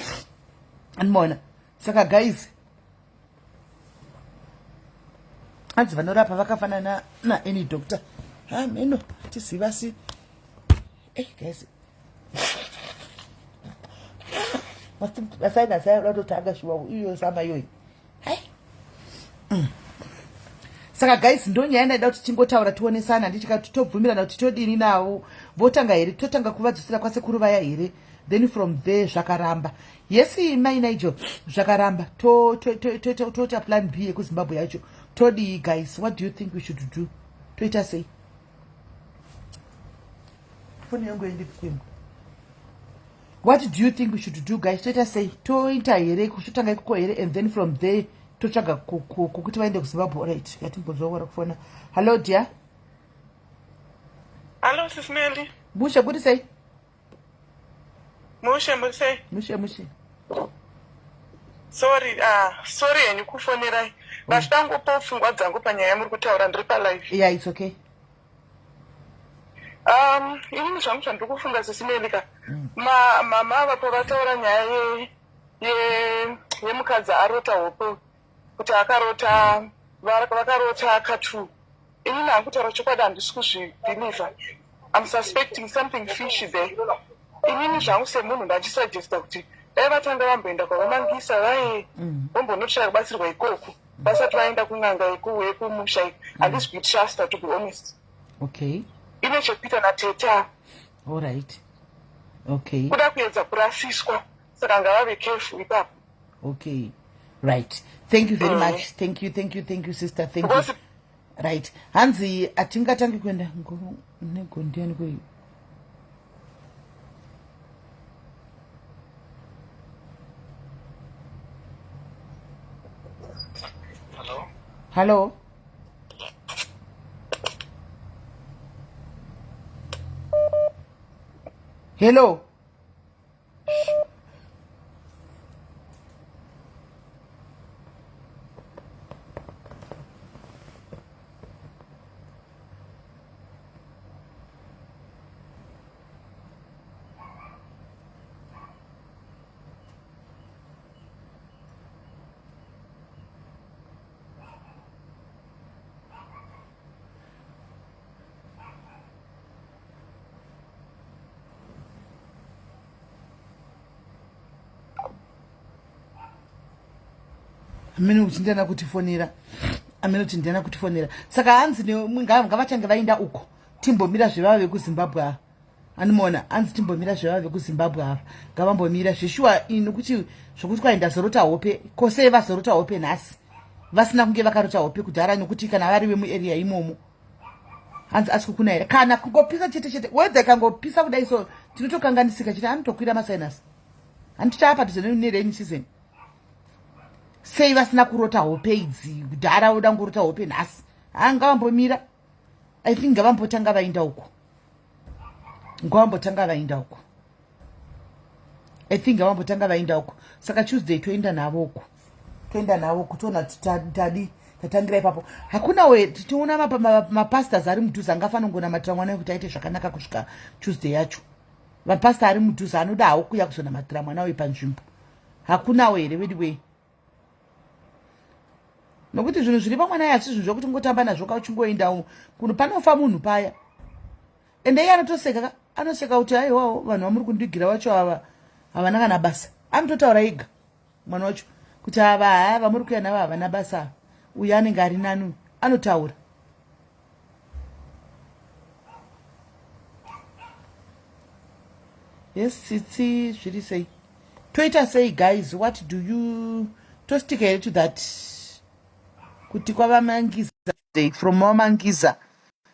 animoona. Saka guys, hanzi vanorapa vakafanana naany doctor, hameno tiziva si. Hey guys, masaina saya kutotanga shuwa iyo sama iyoyi. Hai. Saka guys, ndonyaya ndaida kuti tingotaura, tionesana, ndichikati tobvumirana kuti todini navo. Votanga here, totanga kuvadzosera kwasekuru vaya here? Then from there zvakaramba, yes, mai Nigel, zvakaramba, toita plan B yekuZimbabwe yacho. Todii guys? What do you think we should do? Toita sei? Foni yangu yendikuimba. What do you think we should do, guys? Toita sei? Toita here, totanga ikoko here, and then from there totsvaga kokuti vaende kuZimbabwe? Right, yatimbonzwa kufona. Hallo dear. Hallo, Sis Melly. Mushe, kuri sei? Mushe, muri sei? Mushe, mushe. Sorry, sorry henyu kufonerai. Ndachidangopawo pfungwa dzangu panyaya yamuri kutaura ndiri palive. Yeah, it's okay. Inini zvangu zvandiri kufunga, Sis Melly ka. Mama avapo vataura nyaya yemukadzi arota hope, kuti akarota vakarota katu. Inini hangu, kutaura chokwadi, handisi kuzvibhilivha. I'm suspecting something fishy there. Inini zvangu semunhu ndachisuggesta kuti dai vatanga vamboenda kwavamangisa vaye, vombonotsvaka kubatsirwa ikoko vasati vaenda kun'anga yekumusha. Handisi kuitrusta, to be honest. Ine chekuita nateta. All right, okay. Kuda kuedza kurasiswa, saka ngavave careful ipapo. Okay, right, thank you very much. Thank you, thank you, thank you, sister, thank you. Right, hanzi hatingatangi kuenda negondiani kwei. Hello? Hello. Hello. Amene kuti ndiana kutifonera, amene kuti ndiana kutifonera. Saka hanzi ngavachange vaenda uko, timbomira zvevava vekuZimbabwe ava. Animona hanzi timbomira zvevava vekuZimbabwe ava, ngavambomira zveshuwa. Nokuti zvokuti kwai ndazorota hope, kosei vazorota hope nhasi vasina kunge vakarota hope kudhara? Nokuti kana vari vemuarea imomo, hanzi asi kukuna here kana kungopisa chete chete, weather ikangopisa kudai so tinotokanganisika chete, anotokwira masinus. Handichapa padhuze nerainy season. Sei vasina kurota hope idzi kudhara, voda ngorota hope nhasi? Ha, ngavambomira. I think ngavambotanga vainda uko, ngavambotanga vainda uko. I think ngavambotanga vainda uko. Saka Tuesday toenda navo uko, toenda navo kutoona tadi tatangira ipapo. Hakuna we tichiona mapastors ari mudhuze angafanira kungonamatira mwana wekuti aite zvakanaka kusvika Tuesday yacho? Mapasta ari mudhuze anoda hawo kuuya kuzonamatira mwana uyu panzvimbo, hakunawo here wedu wei? Nokuti zvinhu zviri pamwana yacho zvinhu zvokuti ngotamba nazvo kauchingoendawo kuno panofa munhu paya. Ende iye anotoseka ka, anoseka kuti aiwawo vanhu vamuri kundigira vacho ava havana kana basa. Anototaura ega mwana wacho kuti ava haya vamuri kuya navo havana basa ava. Uyu anenge ari nani anotaura. Yes, tsitsi zviri sei? Toita sei guys? What do you tostika here to that kuti kwavamangiza from vamangiza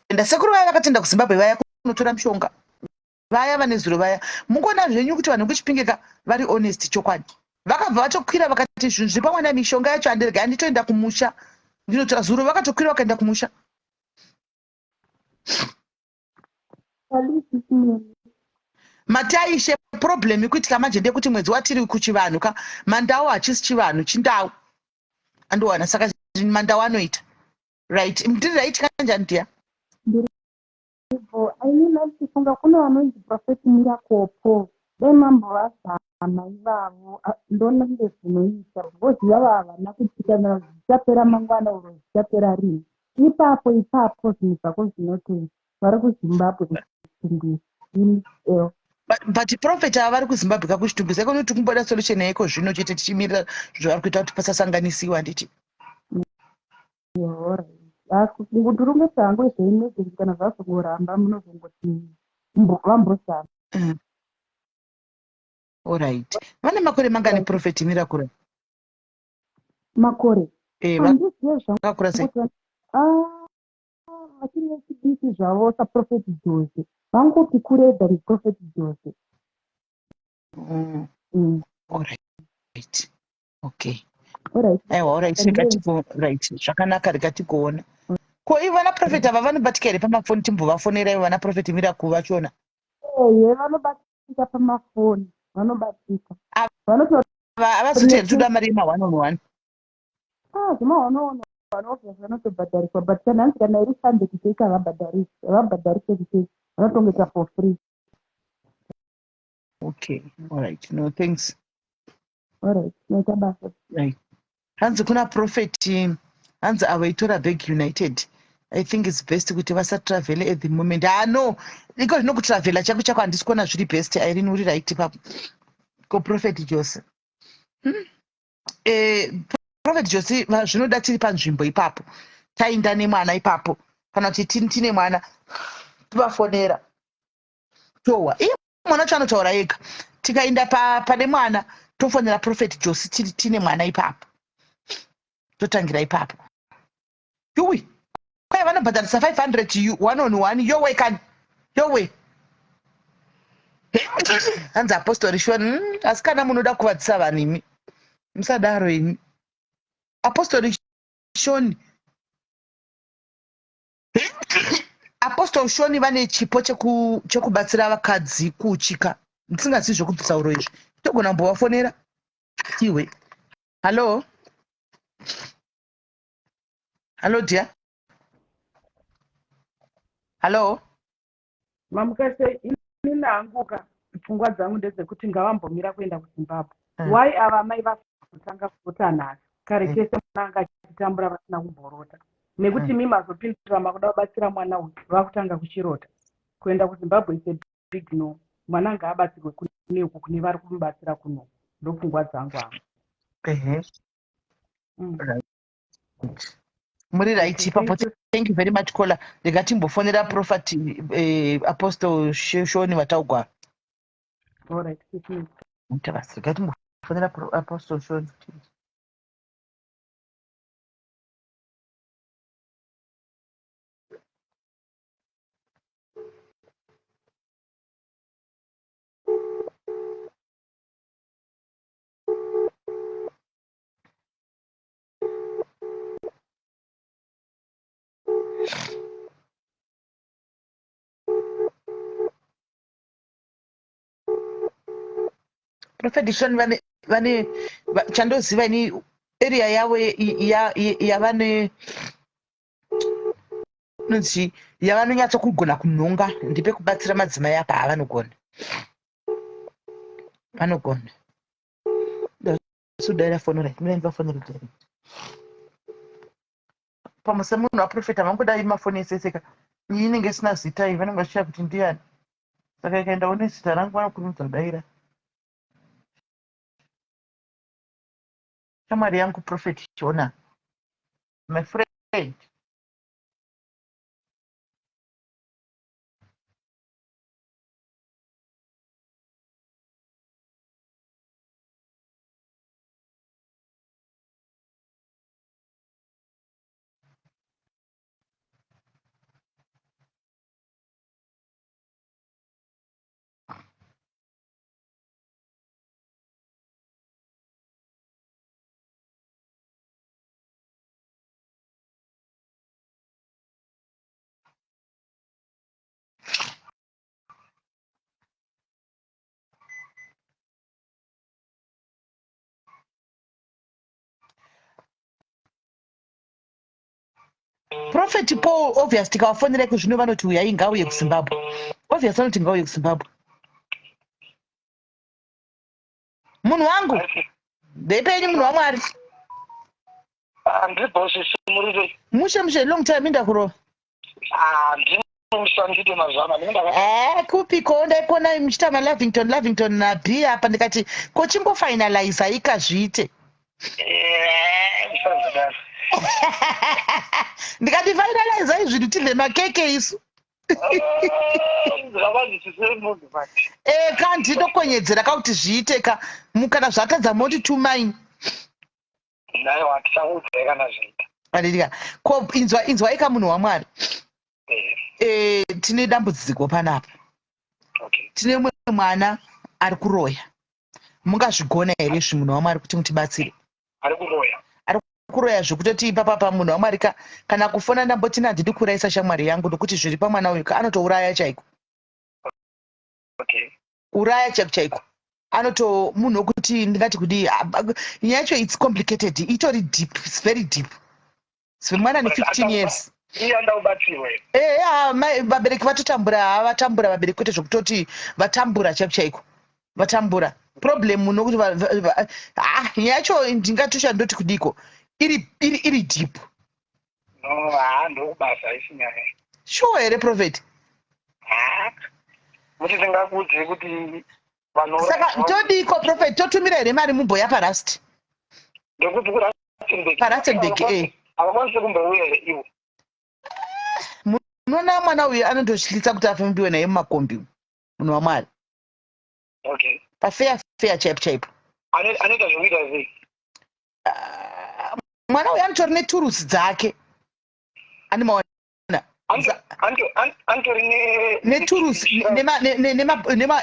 enda sekuru vaya vakatenda kuzimbabwe vaya kunotora mushonga vaya vane zuro vaya mungoona zvenyu kuti vanhu vekuchipinge ka vari honest chokwadi vakabva vatokwira vakati zvinhu zviri pamwana mishonga yacho andirega anditoenda kumusha ndinotora zuro vakatokwira vakaenda kumusha mataishe problem ikuitika manje ndeyekuti mwedzi watiri kuchivanhu ka mandau hachisi chivanhu chindau andiwana saka mandau anoita right ndiri right kanjani dear Ndiripo. I mean ndichifunga kune vanonzi Prophet Miracle Paul. Dai mambovazama ivavo ndoona kunge zvinoita because ivava havana kutika zvichapera mangwana or zvichapera rini. Ipapo ipapo zvinhu zvako zvinotoita. Vari kuZimbabwe kuchitungwiza. L. But prophet ava vari kuZimbabwe ka kuchitungwiza iko noti kumboda solution yaiko zvino chete tichimirira zvavari kuita kuti pasasanganisiwa handiti. Ndurungisa hangu zveemergency kana zvazongoramba munozongoti vambozama. Mm. Alright. Vane makore mangani prophet Miracle? Makore. Eh, vakakura sei? Ah, vachiri vechidiki zvavo saProphet Jose. Vangoti kurei than Prophet Jose. Mm. Mm. Alright. Okay. Aiwa, alright, rega tigo right, zvakanaka rega tigoona. Ko ivo vana prophet ava vanobatika here pamafoni timbovafonera ivo vana prophet Miracle vachona? Ehe, vanobatika pamafoni, vanobatika. Ava havazoti here toda mari yema one on one? Ah, zvema one on one obvious vanotobhadhariswa but kana hanzi kana iri Sunday kuchurch havabhadharisi, havabhadharise kuchurch, vanotongoita for free. Okay, alright, no thanks. Alright, maita basa. Right. Hanzi kuna prophet hanzi avo itora bag united. I think it's best kuti vasatravele at the moment. Ah no, iko zvino kutravela chako chako handisi kuona zviri best. Irene uri right ipapo. Ko prophet Jose. Hmm? Eh, prophet Jose zvinoda tiri panzvimbo ipapo. Tainda nemwana ipapo. Kana kuti tine mwana tovafonera. Towa. Iye mwana wacho anotaura ega tikaenda pa, pane mwana tofonera prophet josi tiri tine mwana ipapo totangira ipapo yuwi kwai vanobhadharisa 500 one on one yowe kani yowe hanzi apostori shon hmm, asi kana munoda kuvadzisa vanhu imi musadaro imi apostori shoni Apostle Shoni vane chipo chekubatsira vakadzi kuuchika. Ndisingazivi zvekubvisa uro izvi. Togona kumbovafonera. Iwe. Hello. Hello dear. Hello. Mamuka sei ini hanguka pfungwa dzangu ndedzekuti ngavambomira kuenda kuZimbabwe. Mm. Why ava amai vasotanga kurota nhasi? Kare mm. kese mwana anga achitambura vasina kumborota. Nekuti mm. mi mazopindura makuda kubatsira mwana uyu vakutanga kuchirota. Kuenda kuZimbabwe is a big no. Mwana ngaabatsirwe kune uku kune vari kumubatsira kuno. Ndopfungwa dzangu hangu. Ehe. Mm. Right. Muri right ipapo. Thank you very much caller. Rega timbofonera prophet eh, apostle Shoni vataugwa. All right. Rega timbofonera apostle Shoni. Prophet Sean vane vane chandoziva ini area yavo yavane nonzi yavanonyatso kugona kunhonga ndipe kubatsira madzimai apa havanogona vanogona Sudaira phone right mina ndivafonere direct. Pamwe semunhu waprofeta vangodai mafoni ese ese ka iyi inenge isina zita iyi vanenge vachishaya kuti ndiyani saka ikaendawo nezita rangu vanokurumidza kudaira. Shamwari yangu prophet Shona. My friend. Prophet Paul, obvious tikavafonera iko zvino vanoti uyai, ngauye kuZimbabwe. Obvious vanoti ngauye kuZimbabwe. Munhu wangu, ndepenyu munhu waMwari. Handibosisimurise. Mushe mushe, long time, inda kurova. Handimusandide mazana. Eh, kupiko ndaikuona muchiita maLovington Lavington nab apa, ndikati ko chingofinaliza ikazviite. Musazodaro. Ndikati finaliza izvinhu tidle makeke isu. Zvavazvisisiri munhu manje. E ka, ndinokonyedzera ka kuti zviite ka, kana zvatadza moti tumaini. Naiwa, tichakuudzai kana zviita. Andidika ko, inzwa, inzwai ka munhu waMwari. E, tine dambudziko panapa. Tine mumwe mwana ari kuroya. Mungazvigona here izvi, munhu waMwari, kuti mutibatsire? Ari kuroya? Ari kuroya zvekutoti ipapapa, munhu waMwari ka, kana kufona ndamboti handidi kuurayisa shamwari yangu, nokuti zviri pamwana uyu ka, anotouraya chaiko. Uraya chaiko chaiko, anoto munhu wekuti ndingati kudii, nyaya yacho it's complicated, itori deep, it's very deep. Mwana ne15 years. Iye anoda kubatsirwa here? Eya, vabereki vatotambura, ha, vatambura vabereki, kwete zvekutoti vatambura chaiko chaiko, vatambura. Problem nokuti ah, nyaya yacho ndingatosha ndoti kudiko, iri deep. No, haa, ndokubasa, haisi nyaya. Sure here, prophet? Ha, kuti ndingakuudze kuti Saka todiko, prophet? Totumira here mari mumboya parust? Ndekuti kuRustenburg? PaRustenburg, e. Havakwanisi kumbouya here ivo? Munoona mwana uyu anototyisa kuti afambiwe naye mumakombi, munhu waMwari. Pafeya feya chaipo chaipo. Anoita zvekuita sei? Ah, mwana uyu anotori neturusi dzake, andimaona. Anotori Neturusi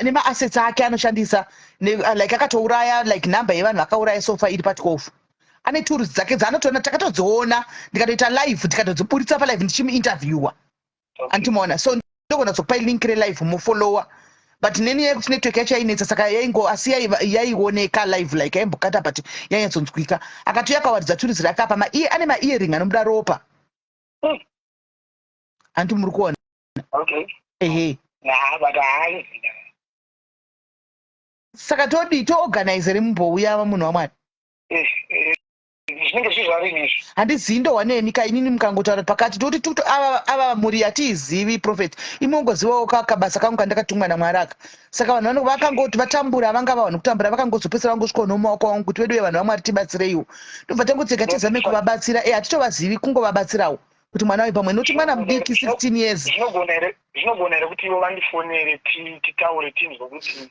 nemaassets ake anoshandisa, like akatouraya, like number yevanhu vakauraya so far iri pa12. Ane turusi dzake dzaanotoona, takatodziona, ndikatoita live, tikatodziburitsa palive ndichimuinterviewa, andimaona. So ndogona kuzokupai link relive mufollowa, but neni yekuti network yacho yainetsa, saka yaingo asi yaioneka live, like yaimbokata, but yainyatsonzwika. Akatouya akawaridza turusi rake apa, ane maearring anobuda ropa. Hanti muri kuona? Okay. Ehe. Nah, but haizi. Saka todii? Toorganize remumbouya, munhu waMwari? Zvinenge zviri zvarini izvi? Handizivi, ndohwa nemi ka inini. Mukangotaura pakati toti tuto ava mhuri yatiizivi, prophet. Imi ungozivawo kabasa kangu kandakatumwa naMwari aka. Saka vanhu vano vakangoti vatambura, vangava vanhu kutambura, vakangozopedzisira vangosvikawo nomumaoko wangu kuti vedu vanhu vaMwari tibatsireiwo. Ndobva tangotsega tizame kuvabatsira. E, hatitovazivi, kungovabatsirawo kuti mwana uyu pamwe, nokuti mwana mudiki, 16 years. Zvinogona here kuti ivo vandifonere, titaure, tinzwe kuti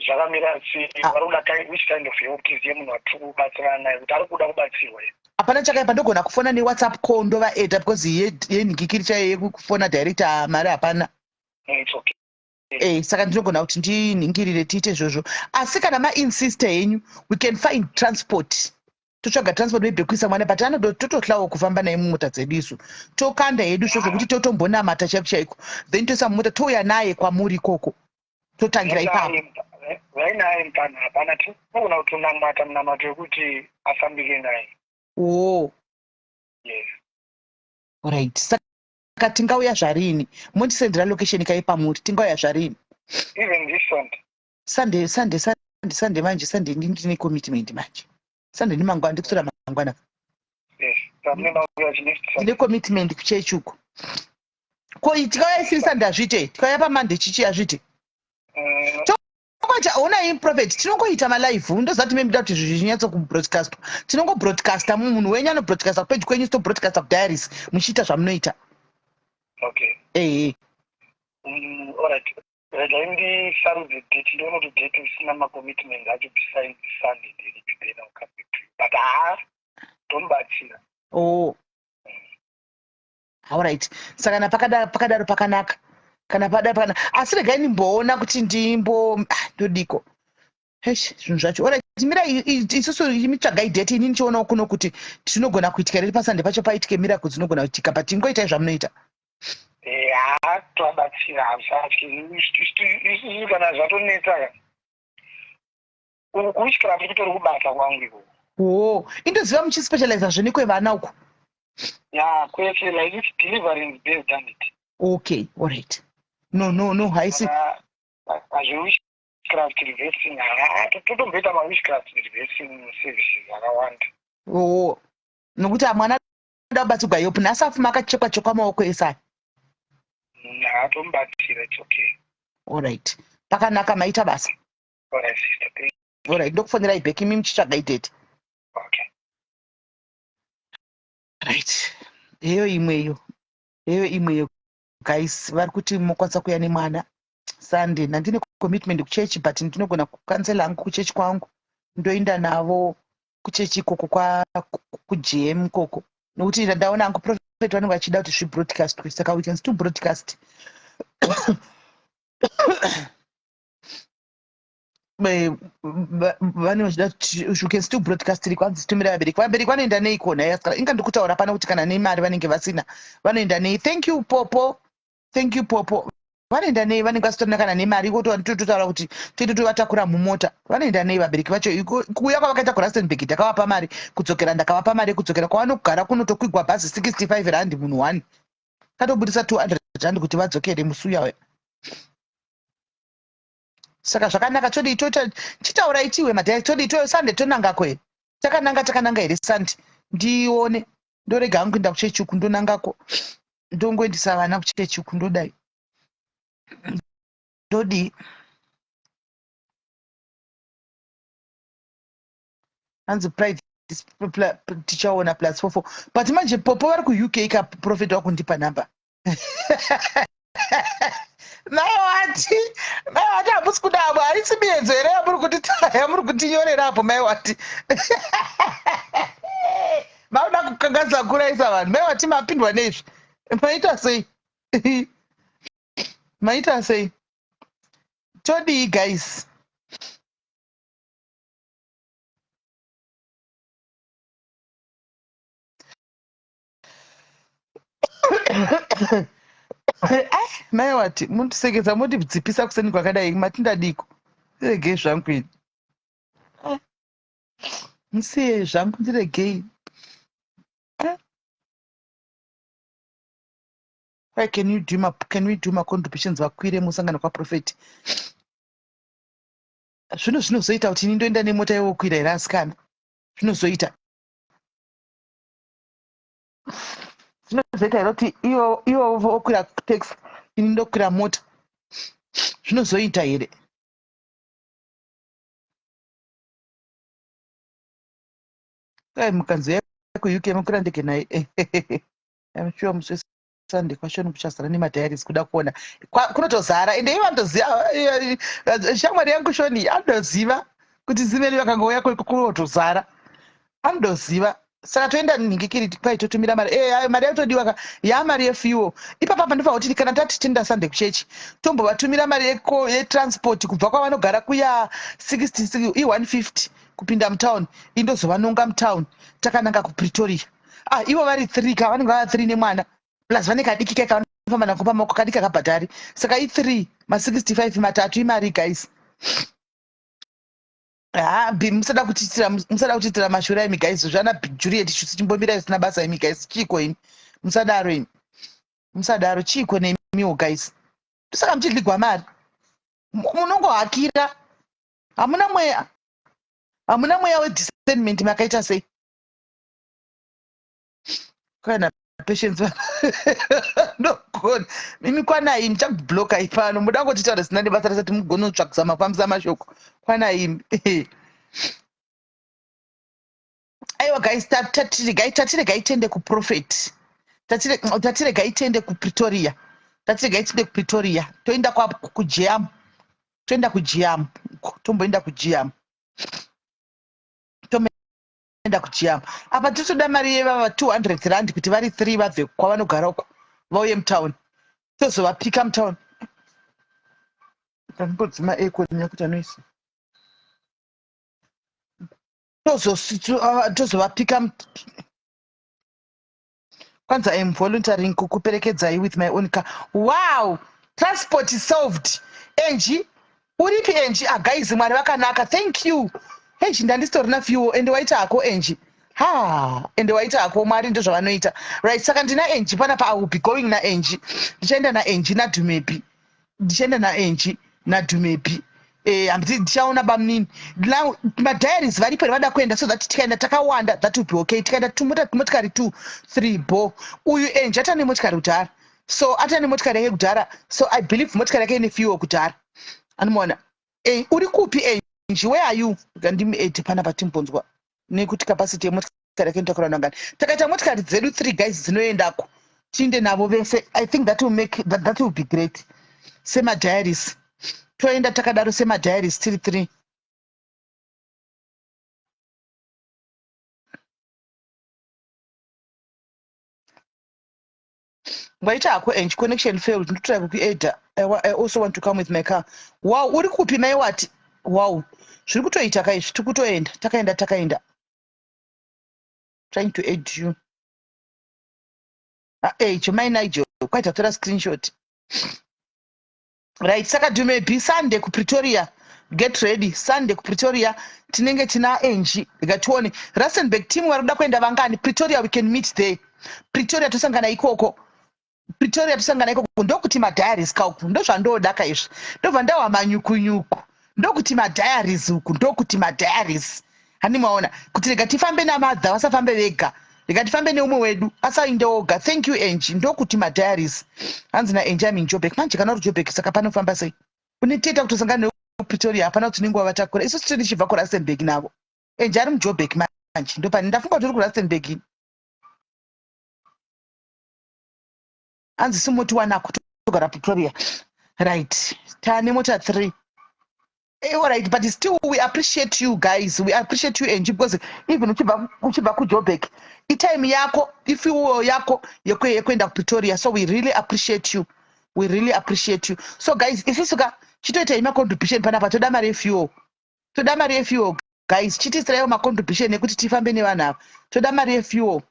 zvakamira sei, vari kuda which kind of help, tizive munhu watiri kubatsirana naye kuti ari kuda kubatsirwa here? Hapana chakaipa, ndogona kufona newhatsapp call ndovaedha, because yenhikikiri chaiyo yekufona direct, mari hapana. It's okay. E, saka ndinogona kuti ndinhingirire tiite izvozvo, asi kana mainsista henyu, we can find transport, totsvaga transport maybe kuisa mwana, but anototohlawo kufamba naye mumota dzedu isu. Tokanda hedu izvo zvokuti totombonamata chaiko chaiko, then toisa mumota, touya naye kwamuri ikoko, totangira ipapo. Vainaye mupana hapana, tinogona kutonamata munamato wekuti afambike naye. O. Yes. Right, saka tingauya zvarini? Mondisendera location kai pamuri, tingauya zvarini? Even this Sunday. Sunday, Sunday, Sunday, Sunday manje, Sunday ndine commitment manje. Sunday ndimangwana, ndikutora mangwana. Yes, pamunenge next. Ndine commitment kuchechi uko. Ko tikauya isiri Sunday hazviite? Tikauya paMonday chichi hazviite? Tinongoita onai prophet, tinongoita malive. Ndoziva kuti memida kuti zvinhu zvinyatso kubroadcastwa. Tinongobroadcasta, munhu wenyu anobroadcasta kupeji kwenyu, tobroadcasta kudiaries muchiita zvamunoita. Okay. Ehe. Alright, regai ndisarudze date, ndione kuti date isina macommitment acho besides Sunday nderipi, then I'll come back to you, but haa, tomubatsira. Oh. Alright. Saka kana pakadaro pakanaka. Kana padaro pakanaka. Asi regai ndimboona kuti ndimbo ah, ndodiko. Eish, zvinhu zvacho. Alright, mira isusu imi tsvagai date, ini ndichionawo kuno kuti tinogona kuitika riri paSunday pacho paitike miracle dzinogona kuitika, but ingoitai zvamunoita. Haa, tovabatsira, hausatyi. Isusu kana zvatonetsa ka, uku kuwitchcraft kutori kubasa kwangu ikoko. Oh, indoziva muchispecializa zvene kwevana uku. Ya, kwese, like it's deliverance based on it. Okay, alright. No, no, no, haisi. Hazvewitchcraft reversing, haa, totomboita mawitchcraft reversing services akawanda. Oh, nokuti mwana anoda kubatsirwa yopu nhasi afuma akachekwa chekwa maoko ese aya. Haa, tomubatsira, it's okay. Alright. Pakanaka, maita basa. Alright sister, thank you. Alright, ndokufonerai back imi muchitsvaga date. Okay. Right. Heyo imweyo. Heyo imweyo guys, vari kuti mokwanisa kuuya nemwana Sunday. Nandine commitment kuchechi, but ndinogona kucancela hangu kuchechi kwangu. Ndoenda navo kuchechi ikoko kwa kuGM ikoko. Nokuti ndaona hangu prophet vanenge vachida kuti zvibroadcastwe, saka we can still broadcast. Vanenge vachida kuti you can still broadcast iri kwanzi tumira vabereki. Vabereki vanoenda nei kona? Yaskara inga ndikutaura pano kuti kana nemari vanenge vasina, vanoenda nei? Thank you Popo, thank you Popo. Vanoenda nei? Vanenge vasitorina kana nemari iko tototaura kuti toite tovatakura mumota. Vanoenda nei vabereki vacho? Kuuya kwavakaita kuRustenburg ndakavapa mari, kudzokera ndakavapa mari yekudzokera. Kwavanogara kunotokwigwa bhazi 65 rand munhu one, katobudisa 200 rand kuti vadzokere musi uya uya. Saka zvakanaka, todii? Toita chitaurai tiwe madhai, todii? To Sunday tonangako here? Takananga, takananga here Sunday? Ndione, ndorega hangu kuenda kuchechi uku, ndonangako, ndongoendesa vana kuchechi uku, ndodai, ndodii? Hanzi pride tichaona plus 44, but manje Popo vari kuUK ka. Prophet wakundipa number. Mai wati, mai wati, hamusi kuda abo, haisi miedzo here yamuri kuti yamuri kutinyorera apo? Mai wati, makuda kukanganisa kuraisa vanhu. Mai wati, mapindwa neizvi, maita sei? Maita sei? Todii guys? Mai wati mundisekesa, mondidzipisa kuseni kwakadai, matindadiko? Ndiregei zvangu ini. Musiye zvangu, ndiregei. Why can you do ma, can we do macontributions vakwire musangano kwaprofeti? Zvino zvinozoita kuti ini ndoenda nemota yowokwira here asikana? Zvinozoita, zvinozoita here kuti ivo vokwira taxi, ini ndokwira mota? Zvinozoita here? Kai mukanzi kuUK mokwira ndege naye, I'm sure musi Sunday kwashoni kuchazara nemadiaries kuda kuona. Kunotozara, ende ivo vanotoziva. Shamwari yangu Shoni anotoziva kuti zimeni vakangouya kunotozara, anotoziva. Saka toenda nhingikiri kwai totumira mari. Mari yakutodiwa ka, yaa mari yefuel ipapa. Pandofanira kuti kana tati tenda Sunday kuchechi, tombovatumira mari yetransport kubva kwavanogara kuya 66 i150 kupinda mutown, indozovanonga mutown takananga kuPretoria. Ah, ivo vari 3 ka, vanenge vava 3 nemwana, plus vane kadiki kai kavanofamba nako pamaoko, kadiki akabhadhari. Saka i3 ma65 matatu imari guys. Ha, musada kutiitira mashura imi guys. Zvana Juliet chimbomira zvisina basa imi guys. Chiiko imi? Musadaro imi, musadaro. Chiiko nemiwo guys? Saka muchidligwa mari, munongohakira, hamuna mweya, hamuna mweya wediscernment, makaita sei? Kana Patience vanogona. Mimi kwanai imi, ndichakublokai pano. Muda kungotitaura zvisina nebasa rese kuti mugone kutsvakisa mafambisa mashoko. Kwanai imi. Aiwa guys, tatiregai tatiregai tiende kuprofet. Tatiregai tiende kuPretoria. Tatiregai tiende kuPretoria. Toenda kwa kuJam. Toenda kuJam. Tomboenda kuJam. Tomboenda kuJam. Apa tiri toda mari yevava 200 rand kuti vari 3 vabve kwavanogara uko vauye mutown. Tozovapika mutown. Ndambodzima aircon nekuti anoisa. Tozovapika. Kwanzi I am volunteering kukuperekedzai with my own car. Wow, transport is solved. Angie, uripi Angie? Ah guys, Mwari vakanaka. Thank you. Hey, ndandisitorina fuel ende waita hako Angie. Ha, ende waita hako, Mwari ndozvavanoita. Right, saka ndina Angie panapa. I will be going na Angie. Ndichaenda na Angie naDumebi. Ndichaenda naAngie naDumebi. Handiti ndichaona bamunini. Now madiaries varipo here vada kuenda, so that tikaenda takawanda, that will be okay. Tikaenda tumotikari 2 3 bo. Uyu Angie atane motikari kudhara. So atane motikari yake kudhara. So I believe motikari yake ine fuel kudhara. Anomuona. Uri kupi Angie? Where are you? Ngandimi panapa timbonzwa nekuti capacity yemotikari yake inotakura vanhu vangani. Takaita motikari dzedu 3 guys dzinoendako. Tiinde navo vese. I think that will make that, that will be great. Sema diaries. Toenda takadaro sema diaries tiri 3. Waita hako Angie, connection failed. Ndotry kukuedha. I also want to come with my car. Wow, uri kupi mai wati? Wow. Zviri kutoita kaizvi, tiri kutoenda. Takaenda takaenda. Trying to add you. Ah, Chomai Nigel, kwaita tora screenshot. Right, saka Dumebi, Sunday kuPretoria. Get ready, Sunday kuPretoria tinenge tina Angie. Ngatione Rustenburg team vari kuda kuenda vangani. Pretoria, we can meet there. Pretoria tosangana ikoko. Pretoria tosangana ikoko. Ndokuti madiaries kauku, ndozvandoda kaizvi. Ndobva ndawa manyukunyuku. Ndokuti madiaries uku, ndokuti madiaries. Hani maona kuti rega tifambe namadha, vasafambe vega. Rega tifambe neumwe wedu asainde oga. Thank you Angie, ndokuti madiaries. Hanzi na Angie, I'm in Joburg. Manje kana uri Joburg saka panofamba sei? Uneteta kutosangana nePretoria, hapana kuti nenguva vatakura. Isusu tiri tichibva kuRustenburg navo. Angie ari muJoburg manje. Ndopane ndafunga kuti uri kuRustenburg. Hanzi simoti wanako togara Pretoria. Right. Tane mota 3. All right, but still we appreciate you guys. We appreciate you Angie, because even uchibva kuJoburg, itime yako, ifuel yako yekuenda kuPretoria. So we really appreciate you. We really appreciate you. So guys, isusu ka chitoita ima contribution panapa, toda mari yefuel. Toda mari yefuel guys. Chitiisiraiwo macontribution ekuti tifambe nevanhu ava. Toda mari yefuel.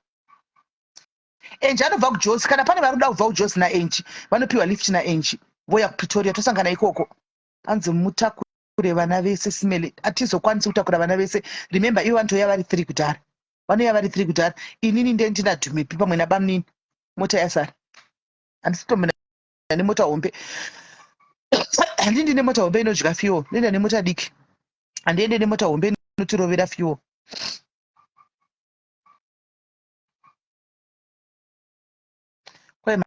Angie anobva kuJozi. Kana pane vari kuda kubva kuJozi naAngie, vanopiwa lift naAngie. Voya kuPretoria, tosangana ikoko. Hanzi mutakure vana vese simele. Hatizokwanisi kutakura vana vese. Remember, ivo vanotouya vari 3 kudhara. Vanouya vari 3 kudhara. Inini nde ndina Dumepi pamwe nabamunini. Mota yasara. Handisi kutombona nemota hombe. Handindi nemota hombe inodya fuel. Ndoenda nemota diki. Handiende nemota hombe inotirovera fuel. Kwai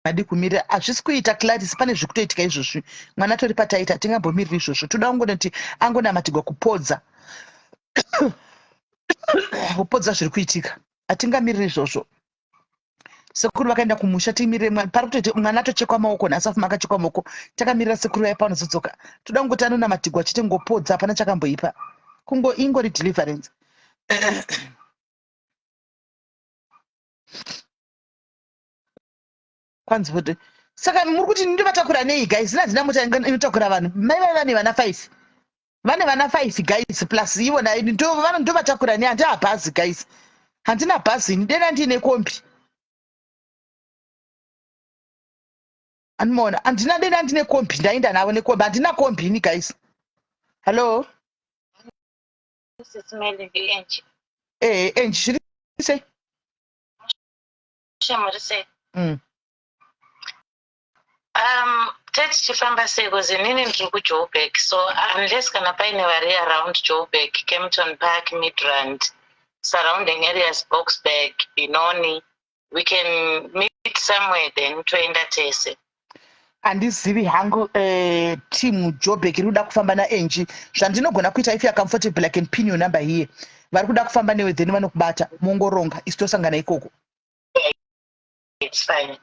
madi kumirira, hazvisi kuita Claris, pane zviri kutoitika izvozvi. Mwana atori pataita, hatingambomiriri izvozvo. Toda kungonoti angonamatigwa kupodza. Kupodza zviri kuitika. Hatingamiriri izvozvo. Sekuru vakaenda kumusha, timirire mwana. Pari kutoita mwana atochekwa maoko nhasi, afuma akachekwa maoko. Takamirira sekuru vaya pavanozodzoka. Toda kungoti anonamatigwa chete ngopodza, hapana chakamboipa. Kungo ingori deliverance. Kwanzi kuti saka muri kuti ndovatakura nei guys? Handina mota inotakura vanhu. Mai vai vane vana 5. Vane vana 5 guys, plus ivo ndovatakura nei? Handina bhazi guys. Handina bhazi ini, dena ndiine kombi. Andimaona, handina, dena ndine kombi, ndaenda navo nekombi. Handina kombi ini guys. Hello? Sis Melly, ndi-Angie. Angie, zviri sei? Muri sei? Mm. Tetichifamba sei? Because inini ndiri kuJoburg, so unless kana paine vari around Joburg, Kempton Park, Midrand, surrounding areas, Boksburg, Benoni. We can meet somewhere then toenda tese. Handizivi hangu eh, team Joburg iri kuda kufamba naAngie. Zvandinogona kuita if you are comfortable I can pin your number here. Vari kuda kufamba newe then vanokubata mongoronga isu tosangana ikoko. It's fine.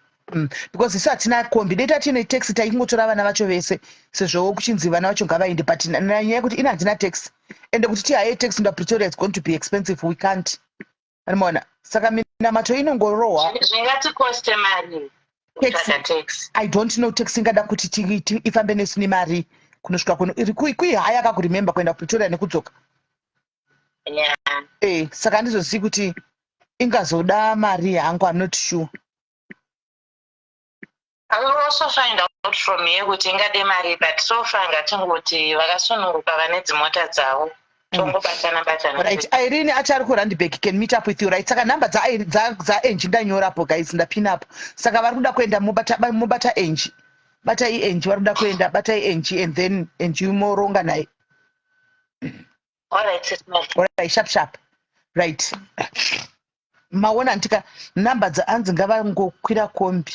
Because isu hatina kombi dai tatine taxi taingotora vana vacho vese sezvo kuchinzi vana vacho ngavaende but nyaya yekuti ini handina taxi ende kuti tihaye taxi nda Pretoria it's going to be expensive we can't. Anomaona saka minamato inongorohwa. Zvingatikoste mari kutsvaga taxi. I don't know taxi ingada kuti ifambe nesu nemari kunosvika kuno iri kuihaya ka kuremember kuenda kuPretoria nekudzoka. Yeah. Eh, saka handizozivi kuti ingazoda mari hangu I'm not sure. I will also find out from here kuti ingade mari but so far ngatingoti vakasununguka vane dzimota dzavo tongobatana batana. Right, Irene ati ari kuRandburg can meet up with you right. Saka number dza dza dza Angie ndanyorapo guys ndapina apo. Saka vari kuda kuenda mobata mobata Angie. Batai Angie vari kuda kuenda batai Angie and then Angie moronga naye. All right, sis Mel. All right, sharp sharp. Right. Maona ndika number dzaanzi ngavangokwira kombi.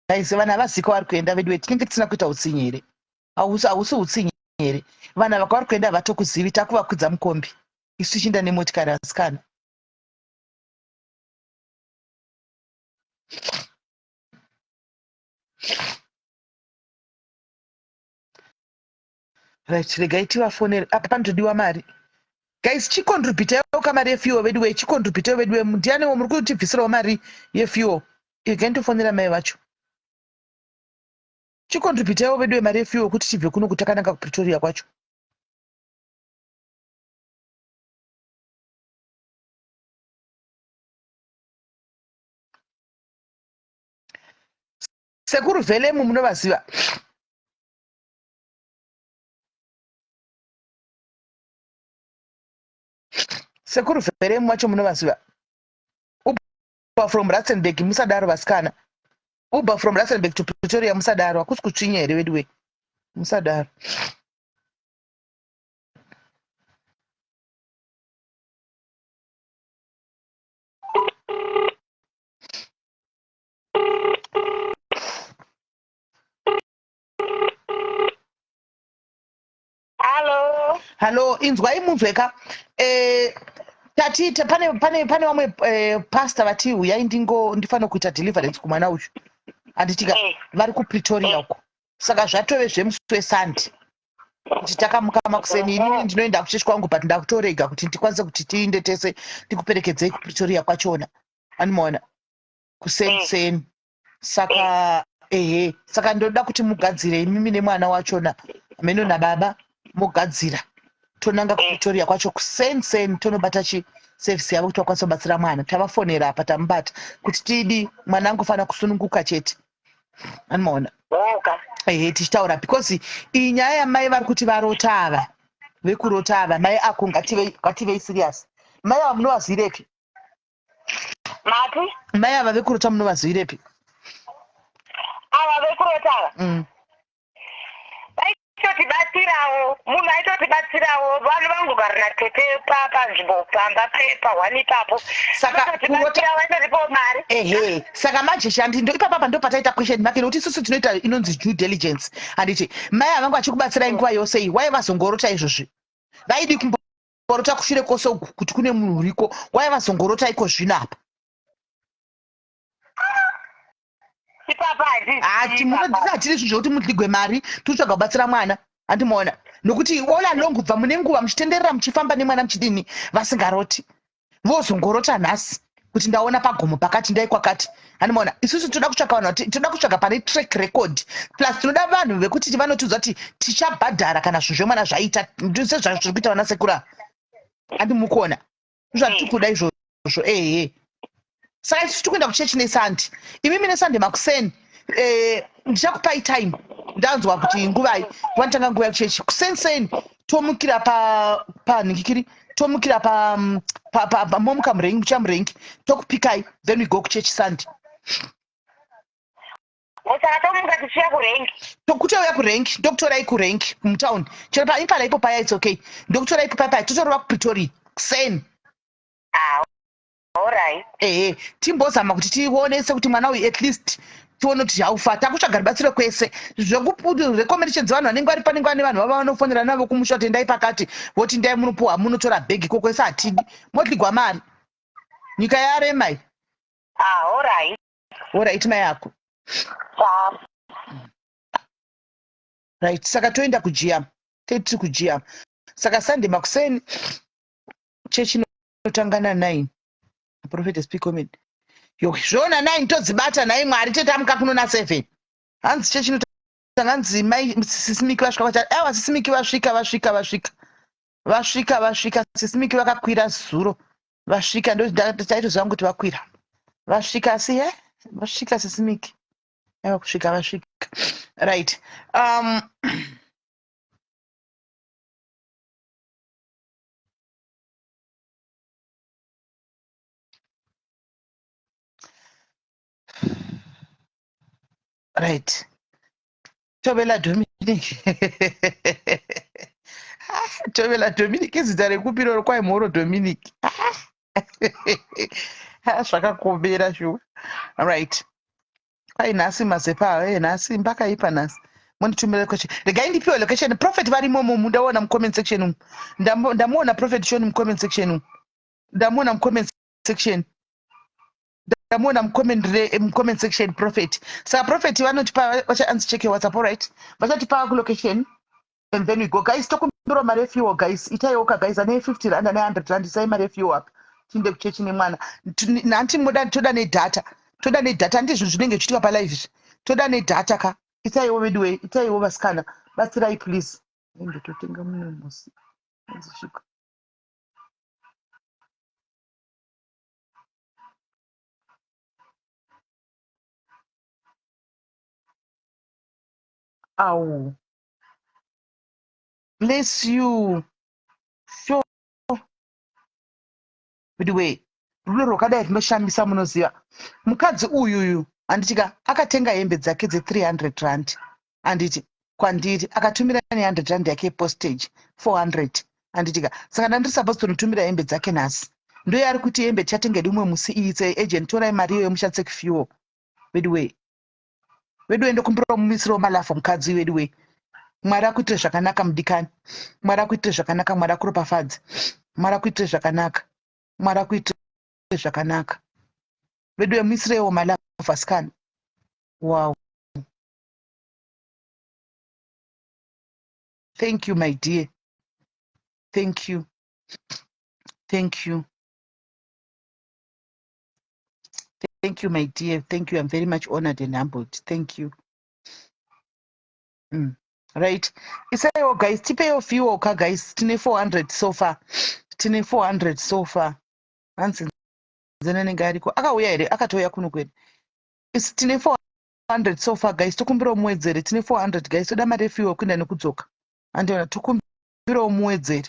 Guys, vana havaziko vari kuenda veduwe tinenge tisina kuita utsinye here? Hausi hausi utsinye here? Vana vaka vari kuenda havatokuzivi takuvakwidza mukombi. Isu tichienda nemotikari asikana. Right, regai tivafonere. Apa panotodiwa mari. Guys, chicontributaiwo kamari yefuel veduwe, chicontributaiwo veduwe. Ndianiwo muri kutibvisirawo mari yefuel? Regai ndofonera mai vacho. Chicontributaiwo veduwe mari yefuel kuti tibve kuno kutakananga kuPretoria kwacho. Sekuru Velemu munovaziva? Sekuru Velemu vacho munovaziva? Uber from Rustenburg musadaro vasikana. Uber from Rustenburg to Pretoria musadaro. Hakusi kutsvinya here veduwe? Musadaro. Hallo. Hallo, inzwai munzwe ka. Eh, tati pane pane pane vamwe eh, pastor vati huyai ndingo ndifanira kuita deliverance kumwana uyu. Handitika eh. vari kuPretoria eh. uko. Saka zvatove zvemusi weSunday. Kuti takamuka makuseni inini ndinoenda kuchechi kwangu but ndakutorega kuti ndikwanise kuti tiinde tese ndikuperekedzei kuPretoria kwachona. Animoona. Kuseni seni. Saka ehe saka ndoda kuti mugadzire imimi nemwana wachona meno nababa mogadzira tonanga kupretoria kwacho kuseni seni tonobata chi service yavo kuti vakwanise kubatsira mwana tavafonera apa tamubata kuti tidi mwana angofanira kusununguka chete anomaona ehe tichitaura because iyi nyaya yamai vari kuti varota ava vekurota ava mai ako ngativei serious mai ava munovazirepi Mati? Mai ava vekurota munovazivirepi? Ava vekurota ava? Vaitotibatsirawo, munhu aitotibatsirawo, vanhu vangogara natete panzvimbo pamba pahwani ipapo. Saka kurota vaitotipawo mari. Ehe, saka manje shandi ndo ipapa ndo pataita question mark nekuti isusu tinoita inonzi due diligence. Handiti mai ava vanga vachikubatsirai nguva yose iyi, why vazongorota izvozvi? Vaidi kumbo Korota kushure kwose uku kuti kune munhu uriko why vazongorota iko zvino apa hati munodzidza hatiri zvinhu zvekuti mudligwe mari tikutsvaga kubatsira mwana handimaona nokuti all along kubva mune nguva muchitenderera muchifamba nemwana muchidini vasingaroti vozongorota nhasi kuti ndaona pagomo pakati ndai kwakati handimaona isusu tinoda kutsvaka vanhu tinoda kutsvaga pane track record plus tinoda vanhu vekuti vanotiudza kuti tichabhadhara kana zvinhu zvemwana zvaita sezvazviri kuita vana sekura handi mukuona zvatiri kuda izvozvo ehe saka isusu tikuenda kuchechi nesandi imimi nesande makuseni eh, ndichakupai time ndanzwa kuti nguvai vanotanga nguva yekuchechi kuseni seni tomukira panhingikiri pa tomukira pa, pa, pa, pa momuka murengi muchamurengi tokupikai then we go kuchechi sunday saka tomuka tichiya kurengi tokutouya kurengi ndokutorai kurengi mutown chero paimpala ipo paya its okay ndokutorai ipo paya paya totorova kupretoria kuseni. Alright. Ehe, timbozama kuti tionese kuti mwana uyu at least tione kuti haufa. Takutsvaga rubatsiro kwese. Zvekurecommendation dzevanhu vanenge vari panenge vane vanhu vava vanofonera navo kumusha kuti endai pakati, voti ndai munopuwa munotora bhegi ikoko kwese hatidi. Modligwa mari. Nyika yarema iyi. Ah, alright. Alright mai ako. Ah. Right, saka toenda kuGM. Tiri kuGM. Saka Sunday makuseni chechi inotanga na 9. Prophet speak comment. Yo, zvona 9 todzibata nhai Mwari tetamuka kuno na 7. Hanzi chechi inotanga hanzi mai Sisimiki vasvika vacha. Aiwa Sisimiki vasvika vasvika vasvika. Vasvika vasvika Sisimiki vakakwira zuro. Vasvika ndo taitoziva kuti vakwira. Vasvika asi he vasvika Sisimiki. Aiwa kusvika vasvika. Right. Right. Tobela Dominic. Tobela Dominic izita rekupi iroro kwai mhoro Dominic. Zvakakomera shuwa. Right. Kwai nhasi mazepa eh nhasi mbakaipa nhasi. Monditumira location. Regai ndipiwe location. Prophet varimo mumu ndaona mu comment section umu. Ndamuona Prophet Shoni mu comment section umu. Ndamuona mu comment section. Ndamuona mu comment re mu comment section Prophet. Saka Prophet vanotipa vacha answer check your WhatsApp all right. Vachatipa ku location and then we go guys. Tokumbirwa mari yefuel guys. Itaiwo ka guys ane 50 rand ane 100 rand isai mari yefuel apa. Tiende kuchechi nemwana. Nanti moda toda nedata. Toda nedata handiti zvinhu zvinenge zvichiitika pa live izvi. Toda nedata ka. Itaiwo veduwe, itaiwo vasikana. Batsirai please. Ende totenga mumwe musi. Hanzi chiko. Au. Bless you. Sure. Veduwe, rudo rwakadai runoshamisa munoziva. Mukadzi uyuyu handiti ka akatenga hembe dzake dze 300 rand handiti kwandiri akatumira ne 100 rand yake postage 400 handiti ka saka ndandiri supposed kunotumira hembe dzake nhasi ndoye ari kuti hembe tichatenga umwe musi iyi tse agent torai mari iyoyo mushandise kufuel veduwe veduwe ndokumbirawo mumisiro wemalafu mukadzi veduwe Mwari akuitire zvakanaka mudikani Mwari akuitire zvakanaka Mwari akuropafadze Mwari akuitire zvakanaka Mwari akuitire zvakanaka veduwe muisireiwo malafu asikana wow thank you my dear thank you thank you thank you my dear thank you i'm very much honored and humbled thank you Right isaiwo guys tipeiwo fuel ka guys tine 400 so far tine 400 so far hanzi nzene anenge ariko akauya here akatouya kuno kwene isi tine 400 so far guys tokumbirawo muwedzere tine 400 guys toda mari yefuel kuenda nekudzoka andiona tokumbirawo muwedzere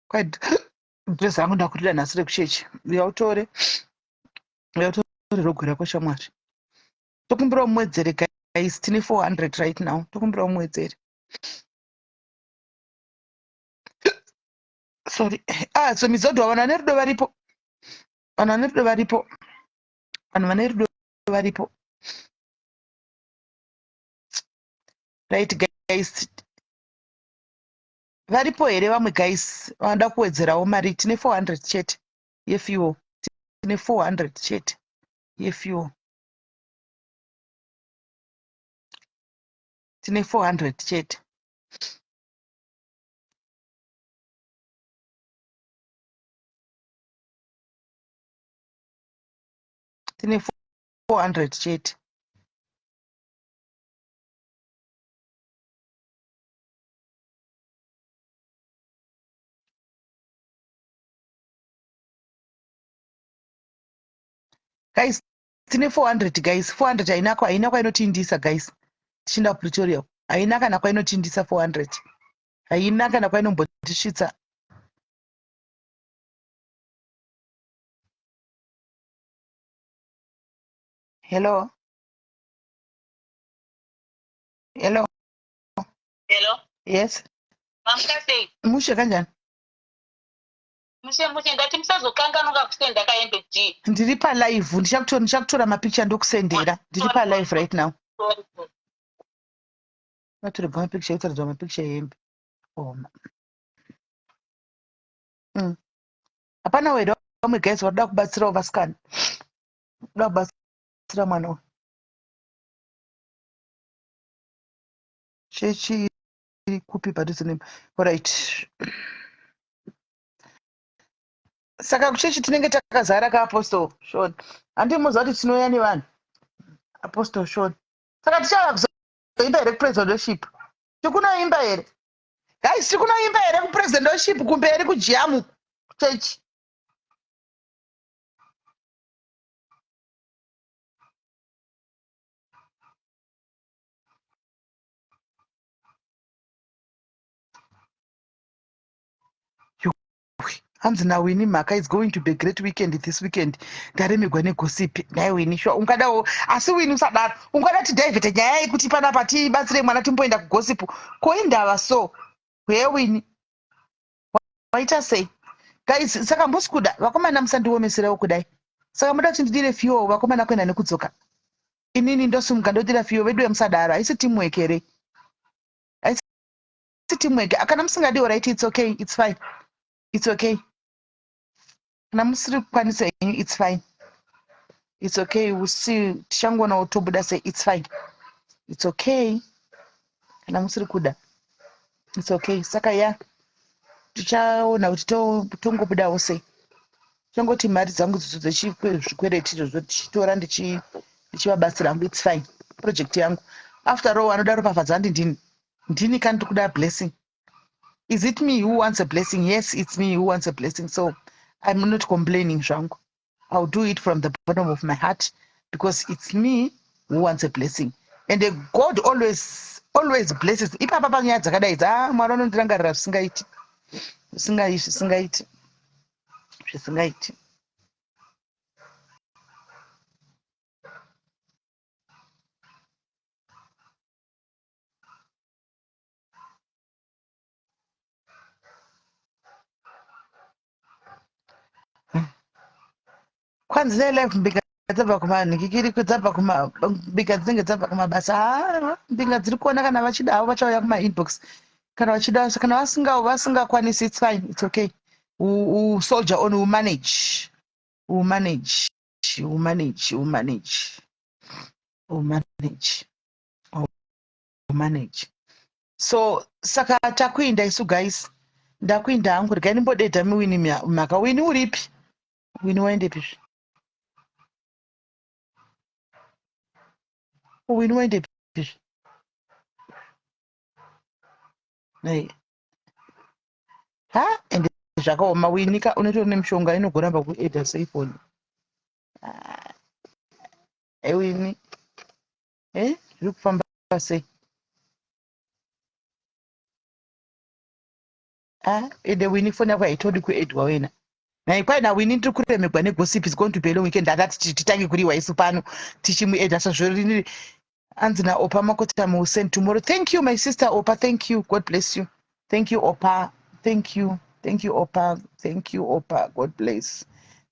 kwai dress rangu ndakurida nhasi rekuchechi uya utore uya utore rogo rako shamwari tokumbirawo muwedzere guys tine 400 right now tokumbirawo muwedzere sorry ah so mizodwa vanhu vane rudo varipo vanhu vane rudo varipo vanhu vane rudo varipo right guys varipo here vamwe guys vanoda kuwedzerawo mari tine 400 chete yefuel tine 400 chete yefuel tine 400 chete tine 400 chete guys tine 400 guys 400 haina haina kwainotindisa guys tichienda kupretoria haina kana kwainotindisa 400 haina kana kwainombotisvitsa hello hello hello yes Mamuka sei? Mushe kanjani? Mushe mushe ndati musazokanganuka kusenda kahembe D. Ndiri palive ndichakutora ndichakutora mapicture ndokusendera. Ndiri palive right now. Sorry, sorry. Vatorerwa mapicture kutaridzwa mapicture ehembe. Oh. Hapana weda vamwe guys varikuda kubatsirawo vasikana. Kuda kubatsira mwana uyu. Chechi iri kupi padhuze ne Alright. Saka kuchechi tinenge takazara ka Apostle Sean. Handi muziva kuti tinouya nevanhu. Apostle Sean. Saka tichauya kuzoimba here kupresident worship? Tikunoimba here? Guys, tikunoimba here kupresident worship kumberi kujiamu kuchechi? Hanzi nawini mhaka is going to be a great weekend this weekend. Ndaremegwa negosipi. Nhai Winnie, sure ungadawo asi Winnie usadaro. Ungada tidivhete nyaya yekuti panapa tibatsire mwana timboenda kugosipu. Ko indava so? Hee Winnie. Waita sei? Guys, saka mbusi kuda vakomana musandiomeserawo kudai. Saka muda kuti ndidire fuel vakomana kuenda nekudzoka. Inini ndosimuka ndodira fuel veduwe musadaro. Haisi teamwork here? Haisi teamwork. Kana musingadi alright it's okay, it's fine. It's okay. Kana musiri kukwanisa henyu it's fine. It's okay, we'll see. Tichangoona tobuda sei it's fine. It's okay. Kana musiri kuda. It's okay. Saka ya tichaona kuti tongobudawo sei. Tichangoti mari dzangu dzidzo dzechikwereti izvozvo tichitora ndichivabatsira hangu it's fine. Project yangu. After all anoda ropafadzo handi ndini. Ndini kandi ndiri kuda blessing. Is it me who wants a blessing? Yes, it's me who wants a blessing. So I'm not complaining zvangu. I'll do it from the bottom of my heart because it's me who wants a blessing. And God always, always blesses. Ipapa panyaya dzakadai dza Mwari anondirangarira zvisingaiti. Zvisingaiti, zvisingaiti. Zvisingaiti. Kwanzi nelife mbinga dzabva kumanhikikiri dzabva kuma mbinga dzinenge dzabva kumabasa. Haa mbinga dziri kuona kana vachida havo vachauya kumainbox kana vachida kana vasinga vasingakwanisi it's fine it's okay. We soldier on we manage we manage we manage we manage we manage we manage. So saka takuinda isu guys. Ndakuinda hangu regai ndimbodedha miwini mhaka wini uripi? Wini waendepi zve? Wini waendepi zve? Nei. Ha ende zvakaoma wini ka unotori nemishonga inogoramba kuedha sei foni. Ah, wini. Eh, zviri kufamba sei? Ah, ende Winnie foni yako haitodi kuedwa wena. Nhai kwai naWinnie ndiri kuremegwa negossip is going to be a long weekend. Ndakati titange kuriwa isu pano tichimuedha sazvo anzi naOpa Makota will send tomorrow. Thank you my sister Opa, thank you. God bless you. Thank you Opa. Thank you. Thank you Opa. Thank you Opa. God bless.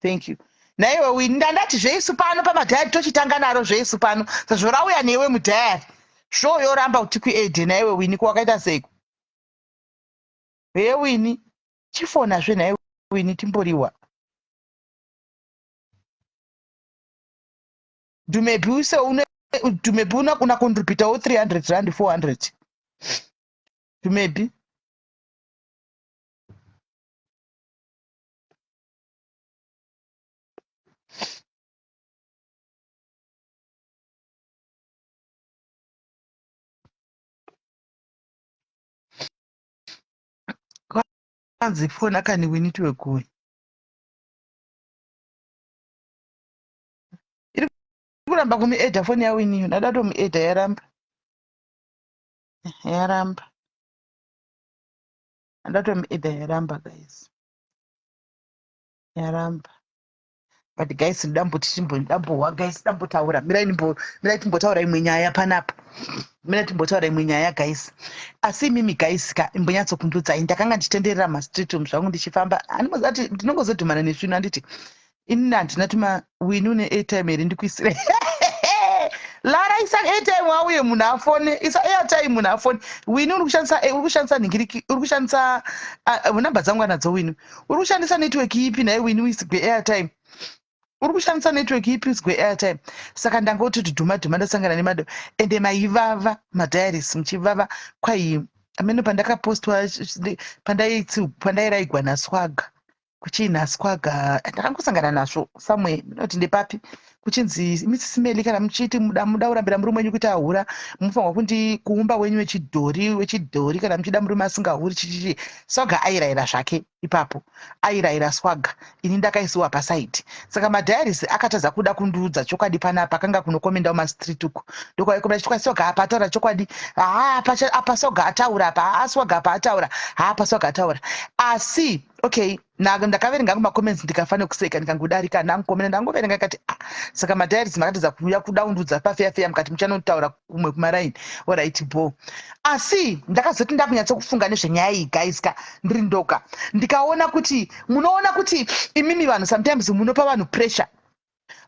Thank you. Naiwe Winnie ndandati zveisu pano pamadhayari tochitanga naro zveisu pano sezvo rauya newe mudhayari. Show yoramba kuti kuede naiwe Winnie ko wakaita seiko? Hee Winnie chifona zve nhai Winnie timboriwa. Dumebi use une Dumebi una una contributor 300 rand 400. Dumebi. Kwanzi fona kani we need to go. Iri kuramba kumuedha foni yaWinnie ndada tomuedha yaramba. Yaramba. Ndada tomuedha yaramba guys. Yaramba. But guys ndamboti chimbo ndambohwa guys ndambotaura. Mirai ndimbo mirai timbotaura imwe nyaya panapa. Mina timbotaura imwe nyaya guys. Asi imimi guys ka imbonyatsokundudzai ndakanga ndichitenderera mastreet umu zvangu ndichifamba handimoziva kuti ndinongozodhumana nezvinhu handiti inini handina tuma wini une airtime here ndikuisire lara isa airtime wauye munhu afone isa airtime munhu afone wini uri kushandisa eh, uri kushandisa nhingiriki uri kushandisa ah, namba dzangu anadzo wini uri kushandisa network ipi nhai wini uisigwe airtime uri kushandisa network ipi uisigwe airtime saka ndangoti kuti dhuma dhuma ndasangana nemado ende maivava madiaries muchivava kwai amene pandakapostwa pandairaigwa naswaga kuchiina swaga ndakangosangana nazvo somewhere ndinoti ndepapi kuchinzi Mrs Meli kana muchiti muda muda kurambira murume wenyu kuti ahura munofanirwa kundi kuumba wenyu wechidhori wechidhori kana muchida murume asingahuri chichichi swaga airayira zvake ipapo airayira swaga ini ndakaisiwa pasaidi saka madiaries akatadza kuda kundiudza chokwadi panapa akanga kunokomendawo mastreet uko ndokwaikomenda chiti kwasoga apa ataura chokwadi haa apa soga ataura apa haa swaga apa ataura haa apa swaga ataura asi okay ndakaverenga hangu macomments ndikafa nekuseka ndikangodarika ndangokomenda ndangoverenga ndikati ah, saka madiaries makatadza kuuya kuda kundiudza pafeya feya mukati muchanotaura kumwe kumaraini orit bo asi ndakazoti ndakunyatsokufunga nezvenyaya iyi guys ka ndiri ndoga ndikaona kuti munoona kuti imimi vanhu sometimes munopa vanhu pressure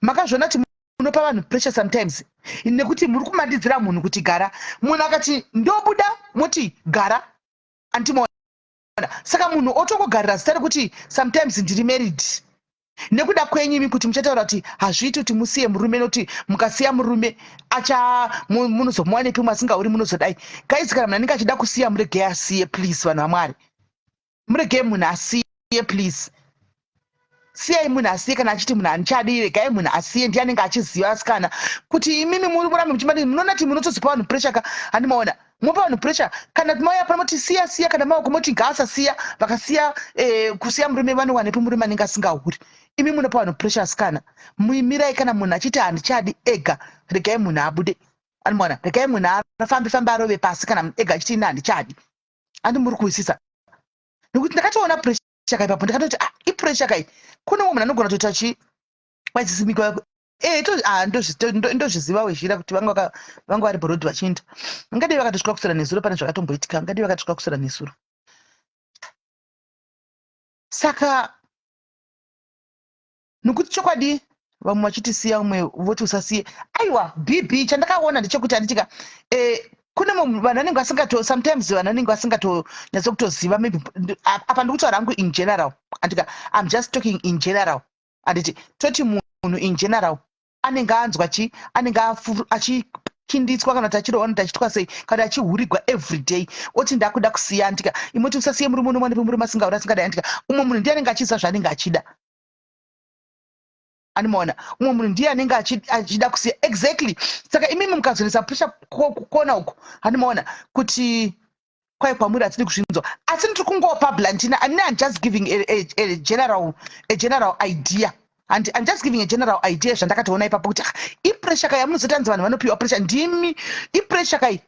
makazviona kuti munopa vanhu pressure sometimes nekuti muri kumandidzira munhu kuti gara munhu akati ndobuda moti gara andimoona saka munhu otongogarira zita rekuti sometimes ndiri married nekuda kwenyu imi kuti muchataura kuti hazviiti kuti musiye murume nokuti mukasiya murume acha munozomuwanepi umwe asingauri munozodai guys kana munhu anenge achida kusiya muregei asiye please vanhu vamwari muregei munhu asiye please siyai munhu asiye kana achiti munhu handichadi regai munhu asiye ndiye anenge achiziva asikana kuti imimi murambe muchimani munoona kuti munotozopa vanhu pressure ka handimaona mopa vanhu pressure kana mauya pano moti siya siya kana maoko moti ngaasasiya vakasiya eh, kusiya murume vanowanepi murume anenge asingahuri imi munopa vanhu pressure asikana muimirai kana munhu achiti handichadi ega regai munhu abude andimaona regai munhu afambe fambe arove pasi kana ega achiti ini handichadi andi muri kuwisisa nekuti ndakatoona pressure kai papo ndakatoti ah ipressure kai kune umwe munhu anogona kutoita chi kwaisisimikwa eh to ah ndozviziva wezhira kuti vanga vanga vari borodi vachienda ngadei vakatosvika kusera nezuro pane zvakatomboitika ngadei vakatosvika kusera nezuro saka nokuti chokwadi vamwe vachiti siya umwe voti usasiye aiwa bb chandakaona ndechekuti handitika eh, kune vanhu vanenge vasingato sometimes vanhu vanenge vasingatonyatso kutoziva maybe apa ndikutaura hangu in general andika im just talking in general anditi toti munhu in general anenge anzwa chi anenge achikinditswa kana kuti achirohwa kuti achitwa sei kana achihurigwa everyday oti ndakuda kusiya andika imoti usasiye murume unomwa nepe murume asingauri asingadai andika umwe munhu ndiye anenge achiziva zvaanenge achida animaona umwe munhu ndiye anenge achida kusiya exactly saka imimi mukazonetsa pressure kukona uko animaona kuti kwai kwamuri hatidi kuzvinzwa asi ndiri kungopa blantina i mean i'm just giving a, a, a, general, a general idea and i'm just giving a general idea zvandakatoona ipapo kuti ah, ipressure kai yamunozotanzi vanhu vanopiwa pressure ndimi ipressure kai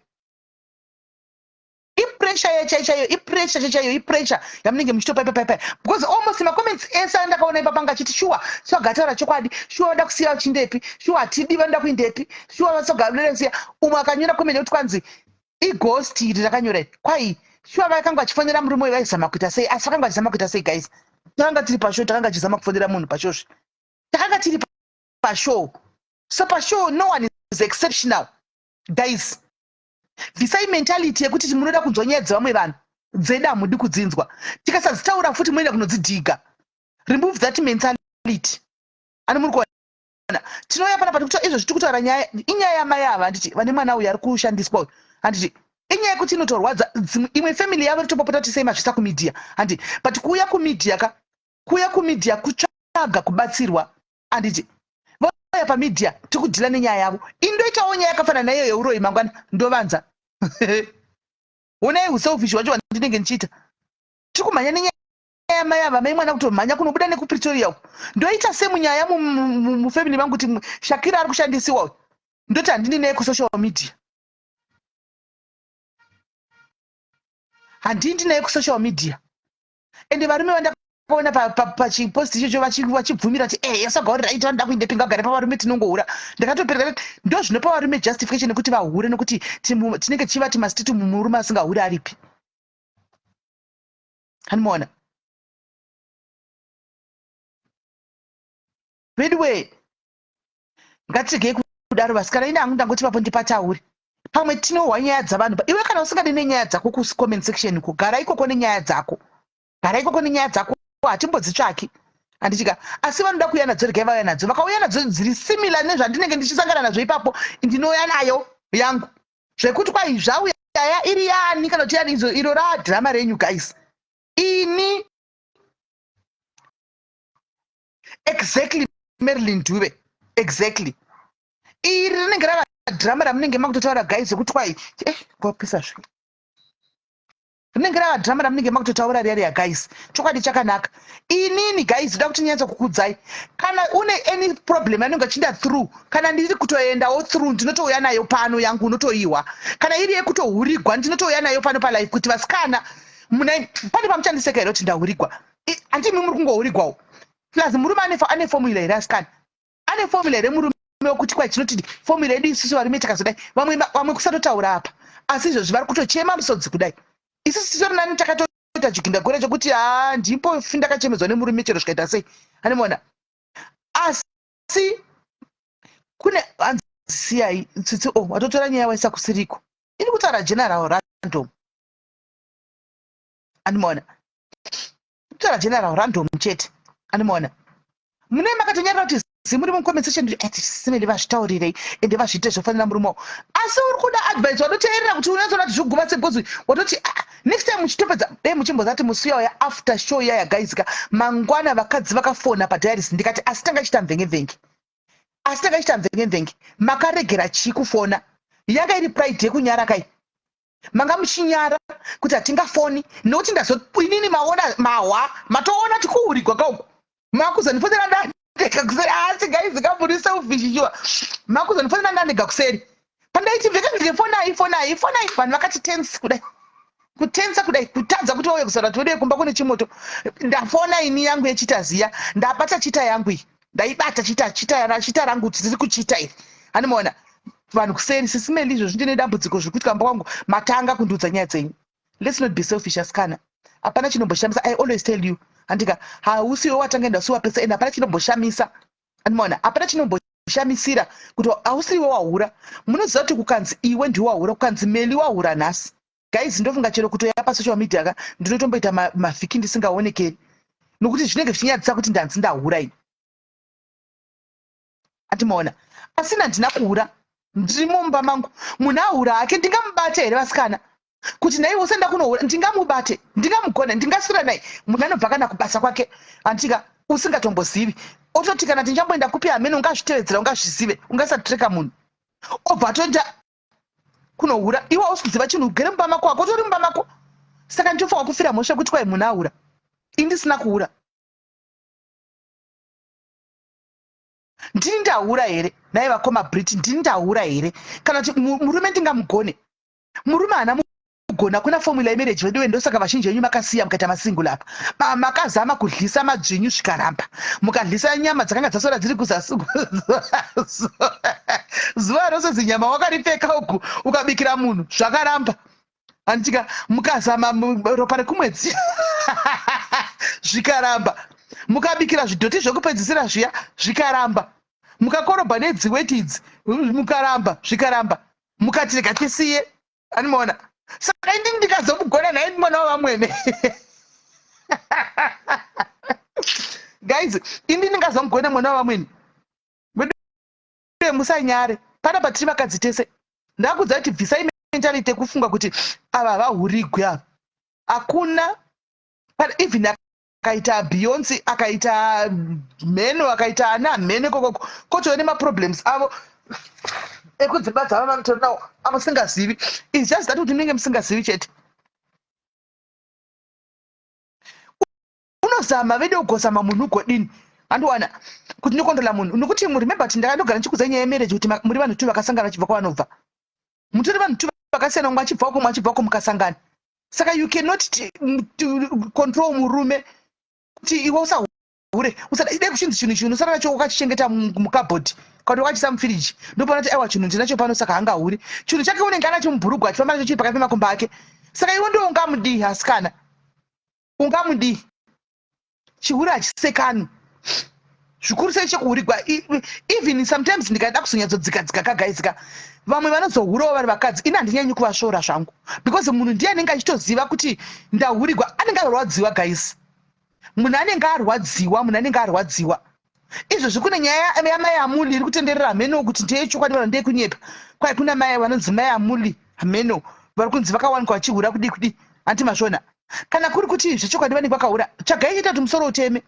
ipressure yachaichaiyo ipressure chaichaiyo ipressure yamunenge muchitopa ipapaipai because almost macomments ese andakaona ipapa anga achiti shuwa swaga ataura chokwadi shuwa vada kusiya vachindepi shuwa hatidi vanoda kuindepi shuwa vasoga vanoda kusiya umwe akanyora comment yekuti kwanzi ighost iri rakanyora iri kwai shuwa vakanga vachifonera murume uyu vaizama kuita sei asi vakanga vachizama kuita sei guys takanga tiri pashow takanga tichizama kufonera munhu pashozvi takanga tiri pashow so pashow no one is exceptional guys bvisai mentality yekuti munoda kunzwa nyaya dzevamwe vanhu dzedu hamudi kudzinzwa tikasadzitaura futi moenda kunodzidhiga remove that mentality ani muri kuona tinouya panapa tikuta izvo zvitiri kutaura nyaya inyaya yamai ava handiti vane mwana uyu ari kushandiswa uyu handiti inyaya yekuti inotorwadza imwe family yavo ritopopota kuti sei mazvisa kumedia handiti but kuuya kumedia ka kuuya kumedia kutsvaga kubatsirwa handiti vauya pamedia tikudhila nenyaya yavo indoitawo nyaya yakafanana naiyo yeuroyi mangwana ndovanza honai uselfish hwacho hwandinenge ndichiita tiri kumhanya nenyaya yamai ava mai mwana kutomhanya kunobuda nekupretoria uku ndoita semunyaya mufamily mangu kuti shakira ari kushandisiwa uyu ndoti handini naye kusocial media handindi naye kusocial media ende varume vanda Ndakaona pachipost ichocho vachibvumira kuti eh yasaga uri right, vanoda kuindepi, ngagare pavarume, tinongohura. Ndakatopereka. Ndo zvinopa varume justification yekuti vahure, nekuti tinenge tichivati masititi, murume asingahuri aripi? Hanimaona veduwe. Ngatiregei kudaro, vasikana. Ini hangu ndangoti papo ndipatauri, pamwe tinohwa nyaya dzavanhu. Iwe kana usingadi nenyaya dzako kucomment section ko, gara ikoko nenyaya dzako, gara ikoko nenyaya dzako, hatimbodzitsvaki, handichika. Asi vanoda kuuya nadzo, regai vauya nadzo. Vakauya nadzo dziri similar nezvandinenge ndichisangana nazvo ipapo, ndinouya nayo yangu. Zvekuti kwai zvauya yaya iri yani kana kuti yani, izo iro radhirama renyu, guys. Ini exactly, Marilyn Dube, exactly. Iri rinenge rava dhirama ramunenge makutotaura, guys, zvekuti kwai kwapisa zve. Rinenge rava dhirama ramunenge makutotaura riya riya, guys. Chokwadi chakanaka. Inini, guys, ndoda kuti nyatso kukudzai, kana une any problem yanenge achienda through, kana ndiri kutoendawo through, ndinotouya nayo pano yangu, unotoihwa. Kana iri yekutohurigwa, ndinotouya nayo pano palive kuti vasikana muna pane pamuchandiseka here kuti ndahurigwa? Handimi muri kungohurigwawo. Plus murume ane formula here, asikana? Ane formula here murume wekuti kwai tinoti formula yedu isusu varume takazodai? Vamwe kusatotaura apa, asi izvozvi vari kutochema musodzi kudai. Isusu titori nani, takatoita chigindagore chekuti ha, ndipo ndakachemedzwa nemurume chero zvikaita sei, anomona. Asi kune hanzi siyai tsitsi o watotora nyaya waisa kusiriko. Ini kutaura general random, andimaona kutaura general random chete, andimaona. Mune makatonyarira kuti zimuri mucomment section, simeli vazvitaurirei ende vazviite zvofanira murume wavo. Asi uri kuda advice, watoteerera kuti unyatsoona kuti zviguma segozi, watoti, ah, next time muchitopedza dai muchimbozati musi uya after show iya yagaizika mangwana, vakadzi vakafona padiaries. Ndikati, asi tanga ichita mvenge-mvenge, asi tanga ichita mvenge-mvenge, makaregera chii kufona? Yanga iri pride yekunyara kai? Manga muchinyara kuti hatingafoni nokuti ndazo inini maona mahwa, matoona tikuhurigwa kauku, makuzondifonera ndandega kuseri. Asi guys, kamuri selfish sure. Makuzondifonera ndandega kuseri pandaiti mveke mveke, fonai, fonai, fonai. Vanhu vakati tense kudai, kutensa kudai, kutadza kuti vauye kusara kuti vedee kumba kune chimoto. Ndafona ini yangu yechita ziya, ndabata chita yangu iyi, ndaibata chita chita chita rangu tiri kuchita iri, handimaona vanhu kuseri. Sisimeli, izvozvi ndine dambudziko zviri kuitika mumba kwangu, matanga kundiudza nyaya dzenyu. Let's not be selfish, asikana. Hapana chinomboshamisa. I always tell you, handika, hausiwe watanga enda usiwa pese, and hapana chinomboshamisa, andimaona. Hapana chinomboshamisira kuti hausiwe wahura. Munoziva kuti kukanzi iwe ndiwe wahura, kukanzi Meli wahura nhasi, guys, ndofunga chero kutoya pasocial media ka, ndinotomboita mavhiki ndisingaonekeri, nokuti zvinenge zvichinyadzisa kuti ndanzi ndahura ini, andimaona. Asina ndina kuhura, ndiri mumba mangu. Munhu ahura hake, ndingamubate here, vasikana, kuti naiwe usenda kunohura? Ndingamubate? Ndingamugona? Ndingaswira naye? Munhu anobva kana kubasa kwake, andika, usingatombozivi, ototi kana tinchamboenda kupi hamene, ungazvitevedzera, ungazvizive, ungasatreka munhu obva atoenda kunohura. Iwe hausi kuziva chinhu, ugere mumba mako wako, utori mumba mako. Saka ndinofanwa kufira mhosva yekuti kwai munhu ahura, ini ndisina kuhura? Ndini ndahura here nai vakoma Brit? Ndini ndahura here kana kuti murume? Ndingamugone murume? Haana mugona. Kuna formula yemarriage, veduwe. Ndosaka vazhinji venyu makasiya mukaita masingle apa. Makazama kudlisa madzvinyu zvikaramba, mukadlisa nyama dzakanga dzasora dziri kuzasi zuva rose, zinyama wakaripfeka uku, ukabikira munhu zvakaramba, handitika. Mukazama ropa rekumwedzi zvikaramba, mukabikira zvidhoti zvekupedzisira zviya zvikaramba, mukakorobha nedziweti idzi mukaramba, zvikaramba, mukati rega tisiye, animaona. Saka indi ndikazomugona nhai mwana wavamwene, guys? Indi ndingazomugona mwana wavamwene? Veduwe, musanyare. Panapa tiri vakadzi tese. Ndakudza kuti bvisai mentality yekufunga kuti ava havahurigwi ava. Hakuna. Even akaita Beyonce, akaita mheno, akaita ana mheno ikokoko, kotove nemaproblems avo ekudzimba dzavo vanotori nawo amusingazivi. It's just that kuti munenge musingazivi chete. Unozama vede, ugozama munhu ugodini, andiwana kuti ndinokondola munhu, nokuti remember kuti ndakandogara ndichikuudza nyaya yemarriage kuti muri vanhu tu vakasangana vachibva kwavanobva. Mutori vanhu tu vakasiyana, umwe achibva uko, umwe achibva uko, mukasangana. Saka you cannot control murume. Kuti iwe usahure, usada ide kuchinzi chinhu chinhu usara nacho wakachichengeta mukabhodhi kana wakachiisa mufiriji, ndopona kuti aiwa chinhu ndinacho pano saka hangahuri. Chinhu chake unenge anacho mubhurugwa achifamba nacho chiri pakati pemakumbo ake. Saka iwe ndiwo ungamudii asikana? Ungamudii? Chihure hachisekani zvikuru sei chekuhurigwa. Even sometimes ndikada kuzonyatsodzika dzika kagays ka, vamwe vanozohurawo vari vakadzi, ini handinyanyi kuvasvora zvangu because munhu ndiye anenge achitoziva kuti ndahurigwa, anenge arwadziwa guys. Munhu anenge arwadziwa, munhu anenge arwadziwa. Izvozvi kune nyaya yamai Amuli iri kutenderera, hameno kuti ndeyechokwadi vanhu ndeyekunyepa. Kwai kuna mai vanonzi mai Amuli, hameno vari kunzi vakawanikwa vachihura kudii kudii, hanti mazviona? Kana kuri kuti zvechokwadi vanenge vakahura, tsvagai chiita kuti musoro uteme,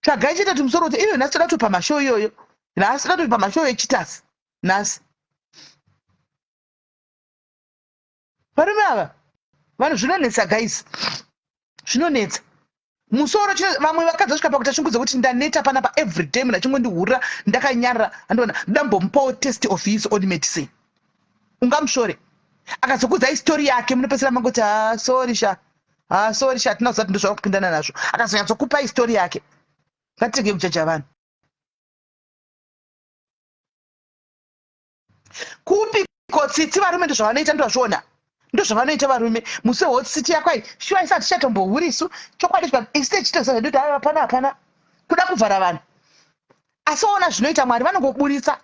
tsvagai chiita kuti musoro uteme. Iyo nhasi toda kutopa mashow iyoyo, nhasi toda kutopa mashow echitasi nhasi. Varume ava vanhu zvinonetsa guys, zvinonetsa musoro. Vamwe vakadzi vasvika pakuita shungu dzekuti ndaneta panapa, everyday munhu achingondihurira ndakanyarara, andiona ndambomupawo test of his own medicine. Ungamushore akazokudzai story yake, munopedzisira mangoti ha sorry sha, ha sorry sha, hatina kuziva kuti ndozvauri kupindana nazvo. Akazonyatsokupai story yake. Ngatirege kujaja vanhu. Kupi ko tsitsi? Varume ndozvavanoita, ndozvazviona, ndozvavanoita varume. Musi wehot city yakwai shuwa isi hatichatombohurisu chokwadi, isi tichitoziva zvedu kuti aiwa hapana, hapana kuda kuvhara vanhu, asi waona zvinoita Mwari vanongoburitsa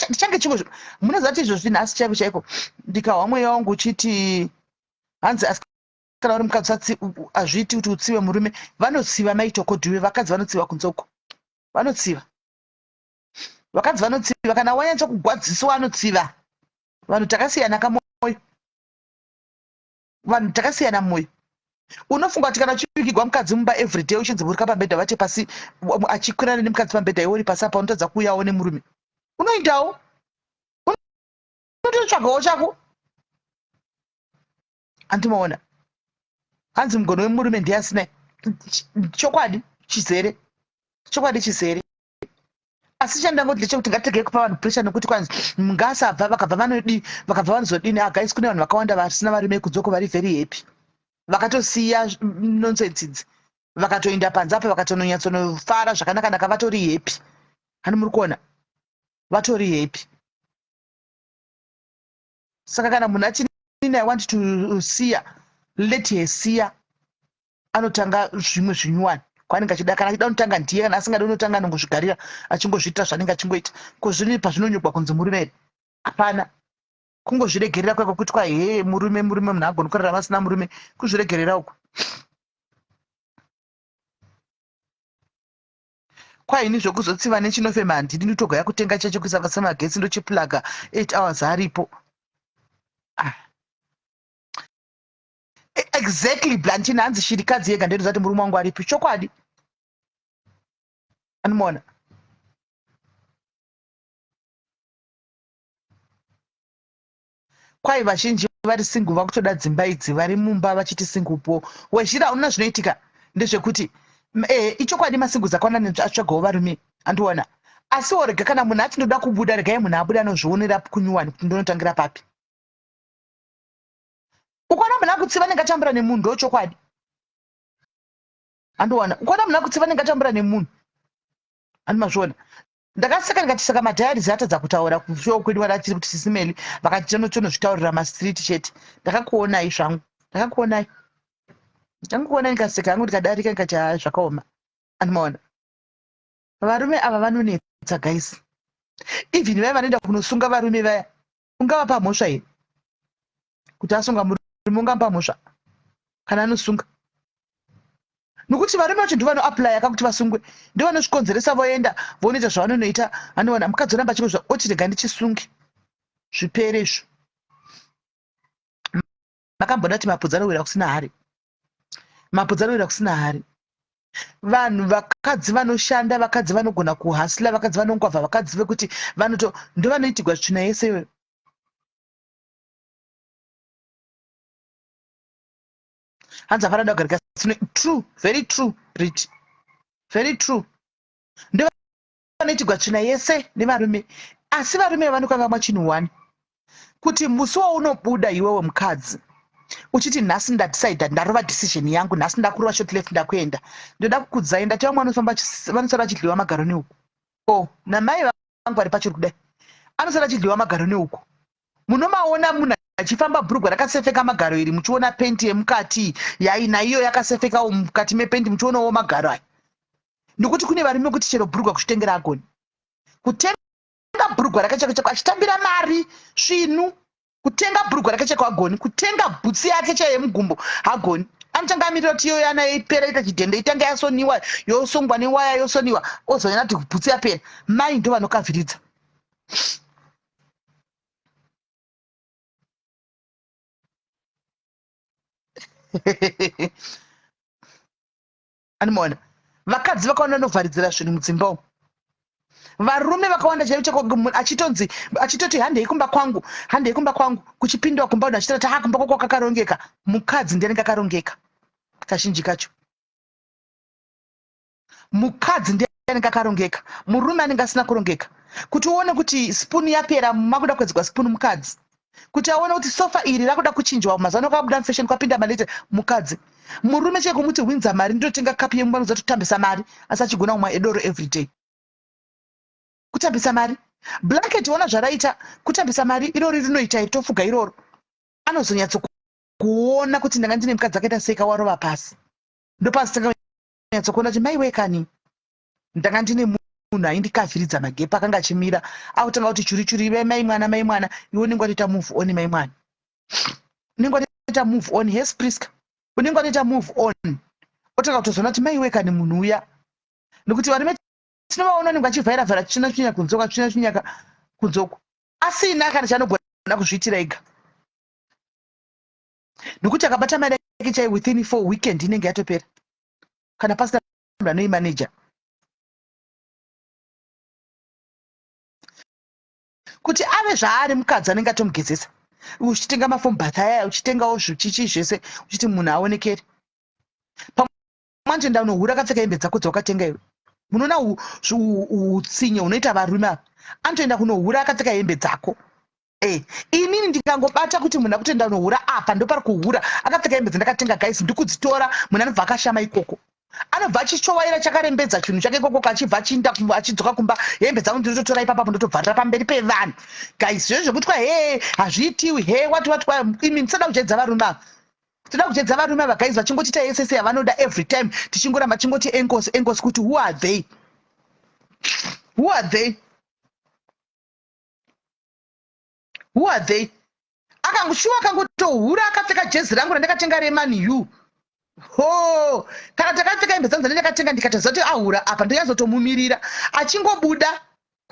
tichange chingo. Munoziva kuti izvozvi nhasi chaiko chaiko ndikahwa mweya wangu uchiti hanzi asi kana uri mukadzi hazviiti kuti utsive murume. Vanotsiva maitokodhiwe, vakadzi vanotsiva kunze uko, vanotsiva vakadzi, vanotsiva kana wanyatsa kugwadzisiwa, anotsiva. Vanhu takasiyana kamoyo, vanhu takasiyana mwoyo. Unofunga kuti kana uchivigirwa mukadzi mumba everyday, uchinzi burika pambedha, vate pasi, achikwirana nemukadzi pambedha, iwe uri pasi apa, unotadza kuuyawo nemurume? Unoendawo, unototsvagawo chako. Andimaona hanzi mugono wemurume ndiye asina chokwadi chizere, chokwadi chizere. Asi chandangoti ndechekuti ngatirege kupa vanhu pressure nekuti kwanzi ngasabva, vakabva vanodii, vakabva vanozodini? Guys, kune vanhu vakawanda vasina varume kunzoko vari very happy, vakatosiya nonsense idzi, vakatoenda panze apa, vakatononyatsonofara zvakanaka-naka, vatori happy. Hani muri kuona vatori happy? Saka kana munhu ati I want to siya, let her siya, anotanga zvimwe zvinyuwani kwaanenge achida. Kana achida unotanga ndiye, kana asingadi unotanga anongozvigarira achingozviitira zvaanenge achingoita. Ko zvini pazvinonyogwa kunzi murume here? Hapana. Kungozviregerera kwako kuti kwa hee murume, murume, munhu agoni kurarama asina murume, kuzviregerera uko. Kwaini zvekuzotsiva nechinofema handidi, ndotogaya kutenga chacho kuisa pasi magetsi, ndochiplaga 8 hours aripo. Ah. Exactly, Blantina, hanzi shirikadzi yega ndinozati murume wangu aripi chokwadi. Anomuona kwai vazhinji vari single vakutoda dzimba idzi, vari mumba vachiti single po wezhira. Unoona zvinoitika ndezvekuti ichokwadi masingles akawanda atsvagawo varume, andiona. Asiwo rega kana munhu ati ndoda kubuda, regai munhu abuda anozvionera kunyuwani kuti ndonotangira papi. Ukaona munhu akutsiva anenge atambura nemunhu, ndo chokwadi, andiona. Ukaona munhu akutsiva anenge atambura nemunhu, andi mazviona? Ndakaseka ndikati saka madiaries atadza kutaura kushow kwedu vadatiri kuti sisimeli vakati tonozvitaurira mastreet chete. Ndakakuonai zvangu, ndakakuonai, ndangokuonai, ndikaseka hangu ndikadarika, ndikati haa zvakaoma. Andimaona varume ava vanonetsa guys. Even vaya vanoenda kunosunga varume vaya, ungavapa mhosva here kuti asunga murume? Ungamupa mhosva kana anosunga? Nokuti varume vacho ndo vanoaplya kakuti vasungwe, ndo vanozvikonzeresa, voenda vonoita zvavanonoita. Anowana mukadzi oramba achingozva, oti rega ndichisunge zvipere izvo. Makamboona kuti mapudzi anowira kusina hari? Mapudzi anowira kusina hari. Vanhu vakadzi vanoshanda, vakadzi vanogona kuhasila, vakadzi vanongwavha, vakadzi vekuti vanoto ndo vanoitigwa tsvina yese iyoyo. Hanzi hapana da kugarika. True, very true, Brit, very true. Ndo vanoitigwa tsvina yese nevarume. Asi varume vanokangamwa chinhu one, kuti musi waunobuda iwewe mukadzi Uchiti nhasi ndadecida, ndarova decision yangu, nhasi ndakurova short left, ndakuenda. Ndoda kukudzai, ndati vamwe vanofamba vanosara vachidliwa magaro neuku. O namai vangu vari pachiri kudai, anosara achidliwa magaro neuku. Munomaona munhu achifamba bhurugwa rakasefeka magaro iri, muchiona penti yemukati yainaiyo yakasefekawo mukati mepenti, muchionawo magaro aya. Nokuti kune varume kuti chero bhurugwa kuchitengera agoni kutenga bhurugwa rake chako chako, achitambira mari svinu. Kutenga bhurugwa rake chako hagoni, kutenga bhutsi yake chaiyo yemugumbo hagoni. Anotanga amirira kuti iyo yana ipera, ita chidhende, itanga yasoniwa, yosongwa newaya, yosoniwa, ozoona kuti bhutsi yapera. Mai ndo vanokavhiridza. Anomaona vakadzi vakawanda vanovharidzira zvinhu mudzimba umu. Varume vakawanda chaivo chako achitonzi, achitoti handei kumba kwangu, handei kumba kwangu. Kuchipindwa kumba, munhu achitoti ha, kumba kwako kakarongeka. Mukadzi ndiye anenge akarongeka kazhinji kacho. Mukadzi ndiye anenge akarongeka, murume anenge asina kurongeka. Kuti uone kuti spoon yapera, makuda kuedzwa spoon, mukadzi. Kuti aone kuti sofa iri rakuda kuchinjwa, mazuva ano kwabuda mufashion, kwapinda malete, mukadzi. Murume chai kumuti winza mari, ndotenga kapu yemumba, noza totambisa mari, asi achigona kumwa edoro everyday. Kutambisa mari. Blanket ona zvaraita, kutambisa mari irori rinoita iri, tofuga iroro. Anozonyatso kuona kuti ndanga ndine mukadzi akaita sei kawarova pasi. Ndopazotanga kunyatsokuona kuti mai wekani, ndanga ndine munhu aindikavhiridza magepa akanga achimira, akutanga kuti churi churi ve mai mwana, mai mwana. Iwe unenge watoita move on, mai mwana, unenge watoita move on. Hes Priska, unenge watoita move on, otanga kutozoona kuti mai wekani, munhu uya. Nekuti varume tinovaona unenge vachivhaira vhaira, tsvina tsvinya kunzoka, tsvina tsvinyaka kunzoko, asina kana chaanogona kuzviitira ega. Nekuti akabata mari yake chai, within 4 weekend inenge yatopera, kana pasina munhu anoimaneja. Kuti ave zvaari, mukadzi anenge atomugezesa, uchitenga mafoam bath ayaya, uchitengawo zvichichi zvese, uchiti munhu aonekere. Pamwe anotoenda unohura akapfeka hembe dzako dzawakatenga iwe. Munoona utsinye hunoita varume ava? Anotoenda kunohura akapfeka hembe dzako. Inini ndikangobata kuti munhu akutoenda unohura apa, ndopari kuhura akapfeka hembe dzandakatenga, guys, ndikudzitora. Munhu anobva akashama ikoko, anobva achichowaira chakarembedza chinhu chake ikoko, achibva achiinda achidzoka kumba, hembe dzangu ndinototora ipapapo, ndotobvarira pamberi pevanhu. Guys, zvezvo zvekutwa he hazviitiwi he wati wati. Imi ndisada kujedza varume ava, toda kujedza varume ava, guys, vachingotiita yesese yavanoda every time, tichingoramba chingoti enkosi enkosi, kuti who are they, who are they, who are they? Akangoshuwa akangotohura akapfeka jezi rangu randakatenga reMan U. Ho, kana takapfeka hembe dzangu dzandakatenga, ndikatoziva kuti ahura apa, ndonyazotomumirira achingobuda,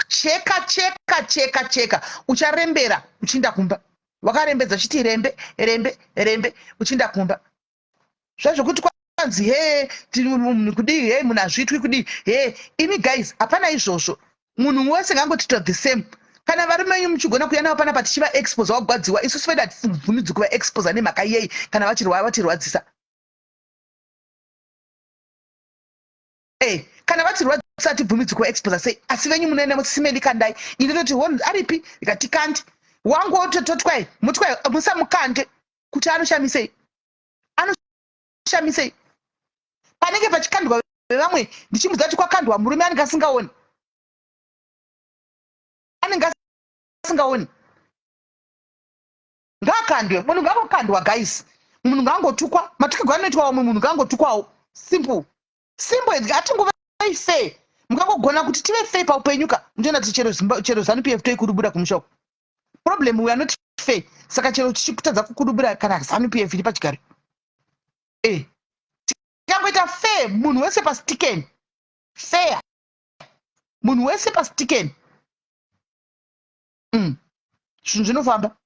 cheka cheka cheka cheka, ucharembera uchiinda kumba wakarembedza, uchiti rembe rembe rembe uchiinda kumba. Zvazvokuti kwanzi he munhu kudii, he munhu hazviitwi kudii, he imi guys, hapana izvozvo. Munhu wese ngangotitwa the same. Kana varume venyu muchigona kuuya navo panapa tichivaexposa, wagwadziwa. Isusu vedu hatibvumidzwi kuvaexposa. Nemhaka yei kana vatirwadzisa? Kana vatirwadzisa hatibvumidzwi kuvaexposa sei, asi venyu munoenda musisimedi kandai. Ini ndoti hon aripi, ndikati kandi wangu totwai mutwai, musamukande kuti anoshamisei, anoshamisei panenge pachikandwa vevamwe. Ndichimudza kuti kwakandwa murume anenge asingaoni, anenge asingaoni. Ngaakandwe munhu, ngaangokandwa guys, munhu ngaangotukwa matukirwo anoitwa vamwe, munhu ngaangotukwawo. Simple, simple. Hatingovai fair. Mukangogona kuti tive fair paupenyu ka, mutoenda kuti chero chero ZANU PF toikurubura kumusha uko. Problem, we are not fair. Saka chero tichikutadza kukurubura kana ZANU PF iri pachigaro. Tikangoita fair, munhu wese pastikeni fair, munhu wese pastikeni, zvinhu zvinofamba.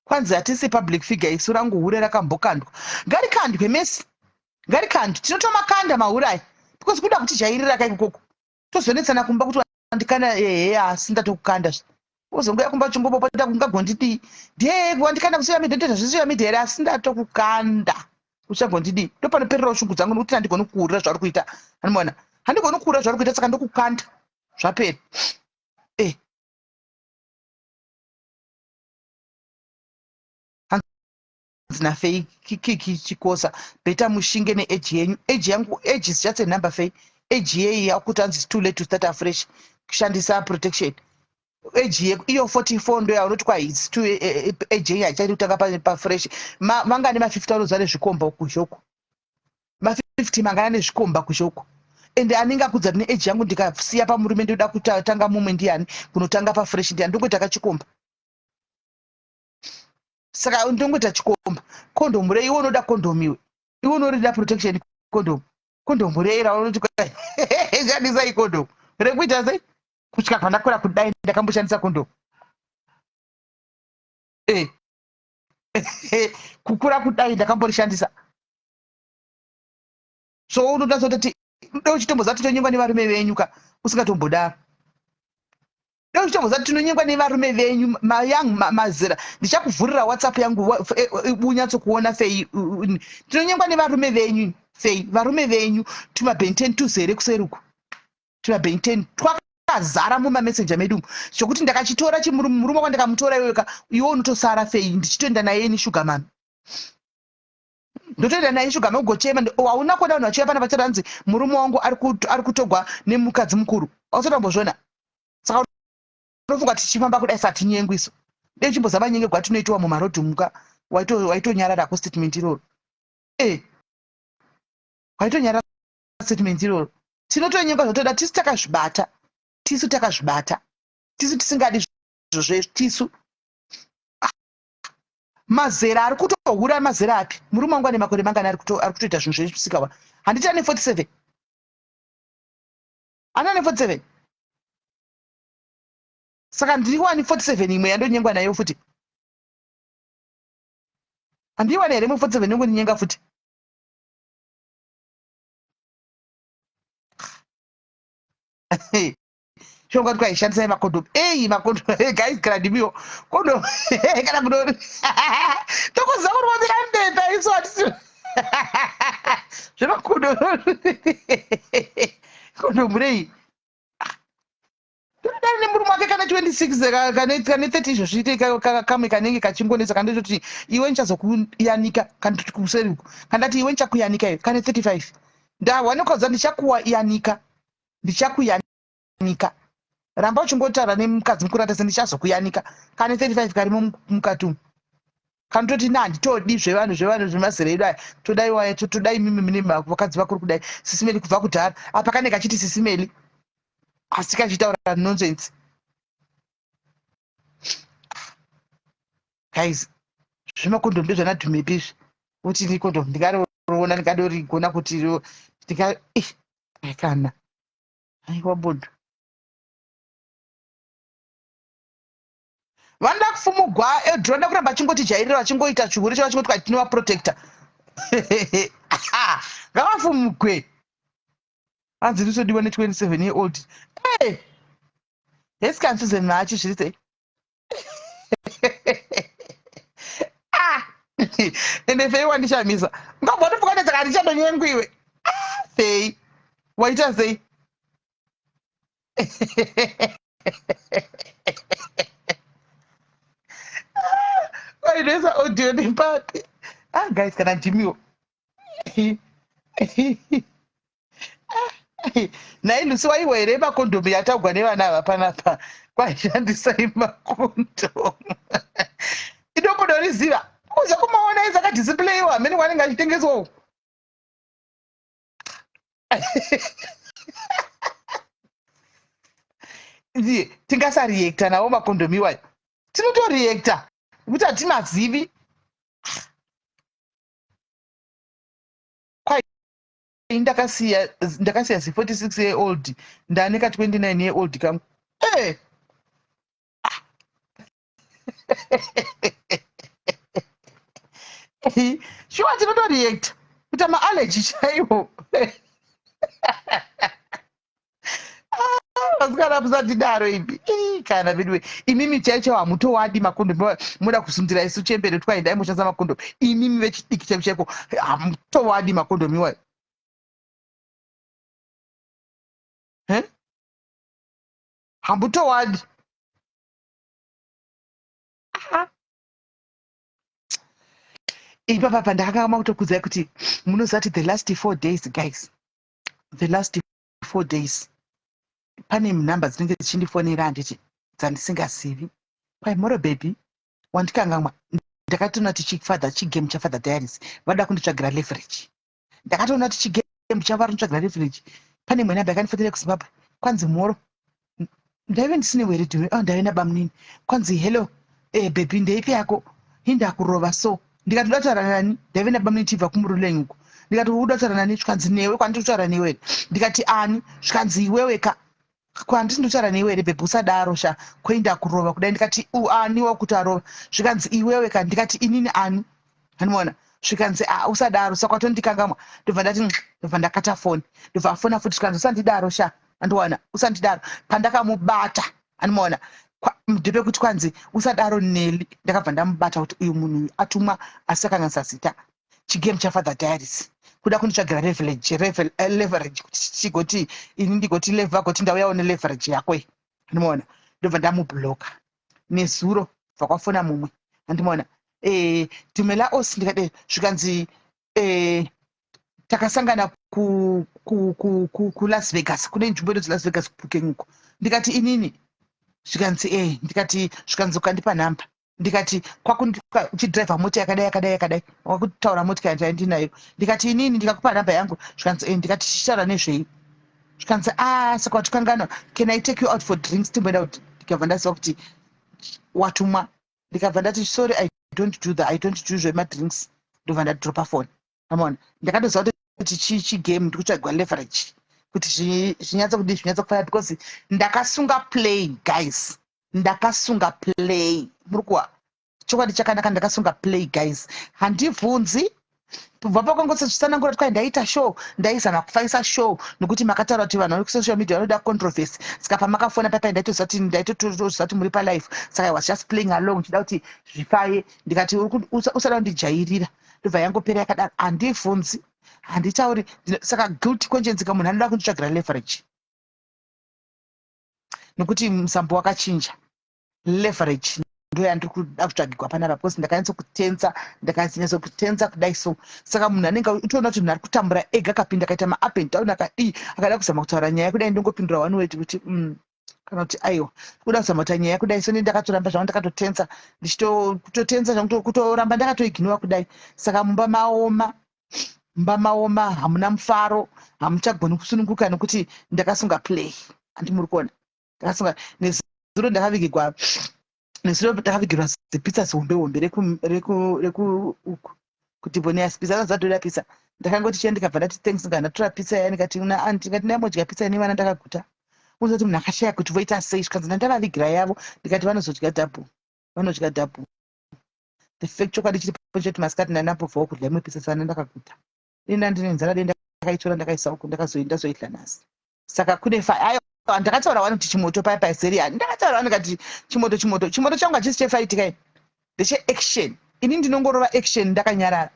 Kwanzi hatisi public figure isu. Rangu hure rakambokandwa, ngarikandwe mesi, ngarikandwe. Tinotomakanda mahure aya because kuda kutijairira kaikokoko, tozonetsana kumba kuti wandikanda. Ehe, asi ndatokukanda, ozongoya kumba uchingopopota, kungagondidii? Ndiye wandikanda kusocial media, ndoita zvesocial media here? Asi ndatokukanda, uchagondidii? Ndopanopererawo shungu dzangu, nekuti handigoni kuhurira zvauri kuita. Anomaona handigoni kuhurira zvauri kuita, saka ndokukanda, zvapera. nafei kikiki chikosa better mushinge neage yenyu age yangu age is just a number fei age yeyi yakuti hanzi it's too late to start afresh kushandisa protection age yeku iyo 44 ndo yaunoti kwa it's too eh, eh, age yenyu haichadi kutanga pafresh vangani ma50 vanoziva nezvikomba kuzhoko ma50 mangana nezvikomba kuzhoko ende anenge akudza ndine age yangu ndikasiya pamurume ndoda kutanga mumwe ndiyani kunotanga pafresh ndiyani ndongoita kachikomba saka ndongoita chikomba kondomu rei iwe unoda kondomu iwe iwe unorida protection kondomu kondomu rei raunoti shandisai kondomu rekuita sei kusvika kwandakura kudai ndakamboshandisa kondomu eh. kukura kudai ndakamborishandisa so unoda zototi dai uchitomboziva titonyengwa nevarume venyu ka usingatombodaro dai uchitomboziva tinonyengwa nevarume venyu mayoung mazera ndichakuvhurira whatsapp yangu e, e, unyatsokuona fei tinonyengwa nevarume venyu fei varume venyu tumabenten tuzere kuseri uku tumabenten twakazara mumamessenger medu umu zvokuti ndakachitora chimurume kwandakamutora iweka iwe unotosara fei ndichitoenda naye ini sugar mami ndotoenda naye shuga nogochema hauna kuona vanhu vachiuya pana vachati hanzi murume wangu ari kutogwa nemukadzi mukuru ausati wambozviona saka unofunga tichifamba kudai satinyengwi isu dei chimbozama nyenge gwatinoitiwa mumarodhi muka waitonyarara ko statement iroro e eh. waitonyarara statement iroro tinotonyengwa zvotoda tisu takazvibata tisu takazvibata tisu tisingadi zvozvo tisu Mazera ari kutohura mazera api? Murume wangu ane makore mangani ari kutoita zvinhu zvemusikawa? Handiti ane 47? Ana ane 47? Saka ndiri wani 47 imwe yandonyengwa nayo futi? Handiiwane here imwe 47 yongondinyenga futi? Shonga kuti kwaishandisai makondomu eyi makondomu guys kana ndimiwo kondomu kana kudori tokuziva kuti wamira mubepa isu hatisi zvemakondomu kondomu rei todari nemurume wake kane 26 kane 30 izvo zviite kamwe kanenge kachingonetsa kandototi iwe ndichazokuyanika kandoti kuseri uku kandati iwe ndichakuyanika iwe kane 35 ndahwa nekaudza ndichakuyanika ndichakuyanika ramba uchingotaura nemukadzi mukuru atase ndichazokuyanika kane 35 karimo mukati umu kanototi na handitodi zvevanhu zvevanhu zvemazera edu aya todai waya todai mimi mine vakadzi vakuru kudai sisimeli kubva kudhara apa kane kachiti sisimeli asi kachitaura nonsense guys zvemakondomu ndezvanadhumepi izvi kuti ni kondomu ndingaroriona ndingadorigona kuti ndinga kana aiwa bodo vanoda kufumugwa edro vanoda kuramba vachingoti jairira vachingoita chihure chavachingoti kwai tinovaprotecta ngavafumugwe hanzi ndisodiwa ne27 year old hey! heskan susan machi zviri sei ah! ende fei wandishamisa ungabva watofunga kuti saka handichadonyengwiwe ah, fei waita sei wainoisa audio nepapi ah guys kana ndimiwo Nhai Lucy waiwa here makondomu yatagwa nevana ava panapa kwaishandisai makondomu idombodoriziva uza kumaona izi akadisplayiwa hamene kwanenge achitengeswa uku ndiye tingasareacta nawo makondomu iwayo tinotoreacta kuti hatimazivi kwai ndakasiya ndakasiya zi 46 year old ndane ka 29 year old kangu eh shuwa tinotoreacta kuita maallergy chaiwo vasikana musatidaro imi kana veduwe imimi chaicho hamutowadi makondomu moda kusundira isu chembere twaendai moshandisa makondomu imimi vechidiki chaiko chaiko hamutowadi makondomu iwayo hamutowadi Ipapapa ndakakama kutokudzai kuti munoziva kuti the last 4 days, guys, the last 4 days pane nhamba dzinenge dzichindifonera, handiti, dzandisingazivi. Kwai, "Moro baby, wandikangamwa?" Ndakatoona kuti chifather, chigame chaFather Diaries, vada kunditsvagira leverage. Ndakatoona kuti chigame chavo, vari kunditsvagira leverage. Pane imwe nhamba yakandifonera kuZimbabwe, kwanzi, "Moro." Ndaive ndisine weredhio. Oh, ndaive nabamunini. Kwanzi, "Hello, baby, ndeipi yako?" Hindakurova so. Ndikati, "Uda kutaura nani?" Ndaive nabamunini tibva kumuruleng uko. Ndikati, "Uda kutaura nani?" Zvikanzi, "Newe." "Kwandiri kutaura newe?" Ndikati, "Ani?" Zvikanzi, "Iwewe ka." "Kwandisi ndotaura newe here, baby? Usadaro sha." Koinda kurova kudai. Ndikati, "Ani wakuti arova?" Zvikanzi, "Iwewe ka." Ndikati, "Inini ani?" Handimaona. Zvikanzi, "A, usadaro, saka watondikangamwa." Ndobva ndati, ndobva ndakata foni. Ndobva afona futi. Zvikanzi, "Usandidaro sha." Andiwana, "Usandidaro." Pandakamubata, andimaona, ndepekuti kwanzi, "Usadaro, Neli." Ndakabva ndamubata kuti uyu munhu uyu atumwa, asi akanganisa zita. Chigame chaFather Diaries, kuda kunditsvagira leverage kuti chigoti ini ndigoti lever, goti ndauyawo neleverage yako iyi. Andimaona, ndobva ndamubloka. Nezuro bva kwafona mumwe, andimaona, "Dumela osi." Ndikade, zvikanzi, "Takasangana kuLas Vegas, kune nzvimbo inonzi Las Vegas, kuPhokeng uko." Ndikati, "Inini?" Zvikanzi, "E." Ndikati, zvikanzi, "Ukandipa nhamba." Ndikati, "Uchidhiraivha mota yakadai, yakadai, yakadai." Wakutaura motika yandinayo. Ndikati, "Inini ndikakupa nhamba yangu?" Zvikanzi, "E." Ndikati, "Tichitaura nezvei?" Zvikanzi, "A, saka watikanganwa? Can I take you out for drinks? Timboenda kuti." Ndikabva ndaziva kuti watumwa. Ndikabva ndati, "Sorry, I don't do that, I don't do zvemadrinks." Ndobva ndadropa foni. Amaona, ndakatoziva kuti chigame, ndiri kutsvagwa leverage kuti zvinyatso kudii, zvinyatso kufaya, because ndakasunga play, guys, ndakasunga play. Muri kuwa chokwadi chakanaka, ndakasunga play, guys. Handibvunzi kubva pakangosezvisanangura kuti kwai ndaita show, ndaizama kufaisa show, nokuti makataura kuti vanhu vari kusocial media vanoda controversy. Saka pamakafona paipai, ndaitoziva kuti ndaitotoziva kuti muri palife, saka I was just playing along, ndichida kuti zvifaye. Ndikati, "Usada kundijairira." Ndobva yangopera yakadaro. Handibvunzi, handitauri. Saka guilty conscience ka, munhu anoda kunditsvagira leverage, nokuti musambo wakachinja. Leverage ndo yandiri kuda kutsvagirwa panapa, because ndakanyatsokutenza, ndakanyatsokutenza kudai so. Saka munhu anenge utoona kuti munhu ari kutambura ega, akapinda akaita maup and down, akadii, akada kuzama kutaura nyaya kudai, ndongopindura one word kuti kana kuti aiwa. Kuda kuzama kuita nyaya kudai so, ndakatoramba zvangu ndakatotenza, ndichitokutotenza zvangu, kutoramba ndakatoignora kudai. Saka mumba maoma, mumba maoma, hamuna mufaro, hamuchagoni kusununguka, nekuti ndakasunga play. Handi muri kuona ndakasunga? Nezuro ndakavigirwa, nezuro ndakavigirwa zipizza zihombe hombe reku uku kuDiboneas Pizza. Akazadhoda pizza. Ndakangoti chiya, ndikabva ndati thanks, nga ndatora pizza iya. Ndikati una aunty, ndikati, "Ndambodya pizza ine vana, ndakaguta." Unozoti munhu akashaya kuti voita sei. Zvikanzi, "Ndandavavigira yavo." Ndikati, "Vanozodya double, vanodya double." The fact, chokwadi chiripo choti masikati ndandambobvawo kudya imwe pizza, sana ndakaguta. Denda ndine nzara, denda ndakaitora, ndakaisa uku, ndazoidya nhasi. Saka kune aiwa, ndakataura wani kuti chimoto paya paseria. Ndakataura wani kati chimoto, chimoto, chimoto changu hachisi chefight kai, ndecheaction. Ini ndinongorova action ndakanyarara,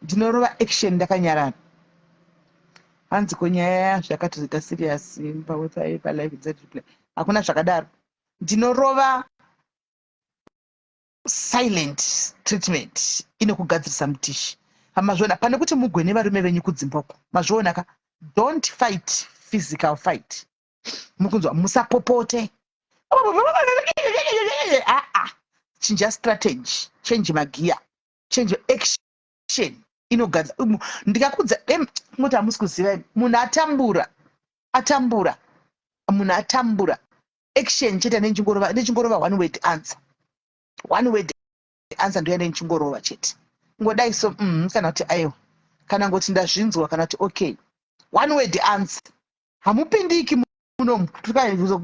ndinorova action ndakanyarara. Hanzi, "Ko nyaya zvakatozoita serious palive replay?" Hakuna zvakadaro. Ndinorova silent treatment, inokugadzirisa mutishi. Hamazviona, pane kuti mugwe nevarume venyu kudzimboko, mazviona ka? Don't fight physical fight. Mukunzwa? Musapopote. Aa, chinja strategy, change magiya, change action inogadzira. Ndikakudza moti hamusi kuziva, munhu atambura, atambura, munhu atambura. Action chete, nechingorova one word answer, one word answer ndoya nechingorova chete. Ngodai so, kana kuti aiwa, kana ngoti ndazvinzwa, kana kuti okay. One word answer. Hamupindiki munomu,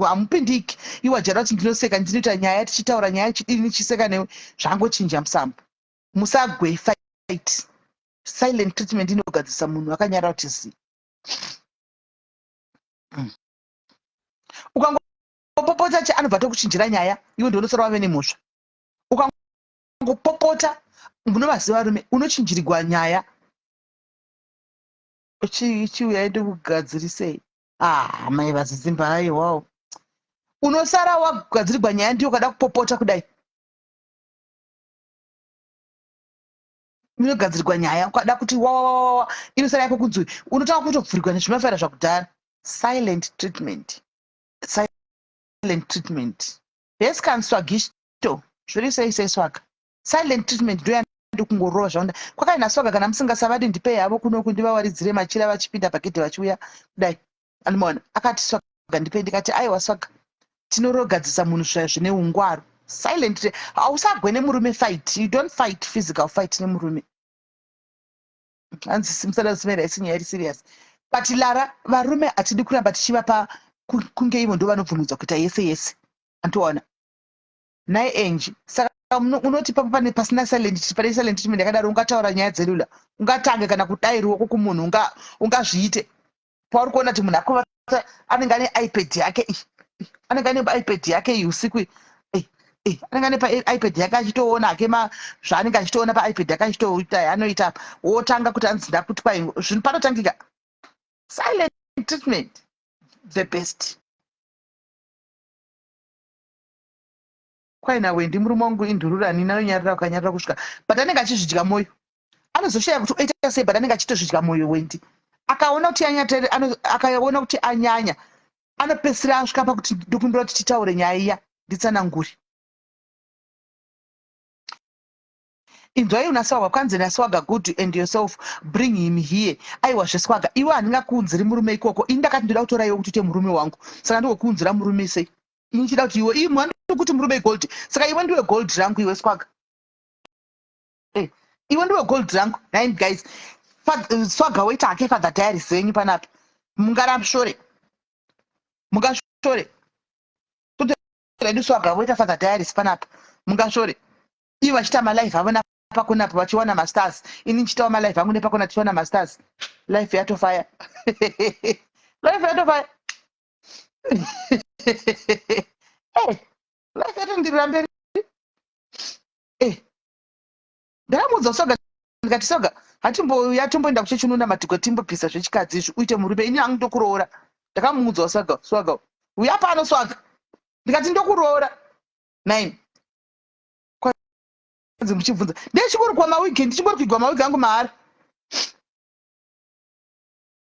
hamupindiki. Iwa jara kuti ndinoseka, ndinoita nyaya, tichitaura nyaya chidini, nichiseka newe, zvangochinja musambo. Musagwe fight. Silent treatment inogadzirisa munhu akanyara kuti zi. Ukangopopota che, anobva tokuchinjira nyaya, iwe ndionosara wave nemhosva. Ukangopopota, munovaziva varume, unochinjirigwa nyaya. Chiuyai ndikugadzirisei. Ah, mai vazizimba, aiwawo, unosara wagadzirigwa nyaya, ndiyo kada kupopota kudai. Inogadzirwa nyaya ukada kuti wawawawa inosara yako kunzi unotanga kutobvurigwa nezvimafaira zvakudhara. Silent treatment. Silent treatment. Yes kan swagisto. Zviri sei sei swaga. Silent treatment ndoyandiri kungorova zvaunda. Kwakai naswaga kana musingasavadi ndipei havo kunoku ndivawaridzire machira vachipinda pagedhe vachiuya kudai. Anomaona akati swaga ndipei ndikati aiwa swaga tinorogadzisa munhu zvine ungwaru. Silent hausagwe nemurume fight. You don't fight physical fight nemurume. Hanzi musada kusimera isi nyaya iri serious. But Lara varume hatidi kuramba tichivapa kunge ivo ndo vanobvumidzwa kuita yese yese. Antoona. Nhai Angie, saka unoti papo pane pasina silent pane silent treatment yakadaro ungataura nyaya dzelula ungatange kana kudai ruoko kumunhu unga ungazviite pauri kuona kuti munhu akuvata anenge ane ipad yake iyi anenge ane ipad yake iyi usiku iyi anenge ane paipad yake achitoona hake zvaanenge achitoona paipad yake achitoita yaanoita apa wotanga kuti anzi ndakuti kwai zvinhu panotangika silent treatment the best Kwai naWendy murume wangu indururani inonyarira ukanyarira kusvika but anenge achizvidya moyo anozoshaya kuti oita sei but anenge achitozvidya moyo Wendy akaona kuti anyanya akaona kuti anyanya anopedzisira asvika pakuti ndokumbira kuti titaure nyaya iya nditsanangure inzwai una swaga kwanzi naswaga good and yourself bring him here aiwa zveswaga iwe handingakuunziri murume ikoko ini ndakati ndoda kutora iwe kuti uite murume wangu saka ndikokuunzira murume sei ini ndichida kuti iwe imwe andikuti murume igold saka iwe ndiwe gold rangu iwe swaga eh, iwe ndiwe gold rangu nine guys swaga woita hake father diaries venyu panapa mungarashore mungashore totoredu swaga voita father diaries panapa mungashore ivo vachiita malife avo napakona apo vachiwana mastars ini ndichitawo malife angu nepakona tichiwana mastars life yatofaya life yatofaya eh, life yatondirira mberi eh, ndakamuudza soga ndikati soga hatimbouya tomboenda kuchechi unonamatigwa timbobvisa zvechikadzi izvi uite murume ini hangu ndokuroora ndakamuudza swaga swaga uya pano swaga ndikati ndokuroora nine kwanzi muchibvunza ndechingorukwa mawigi ndichingorukigwa mawigi angu mahara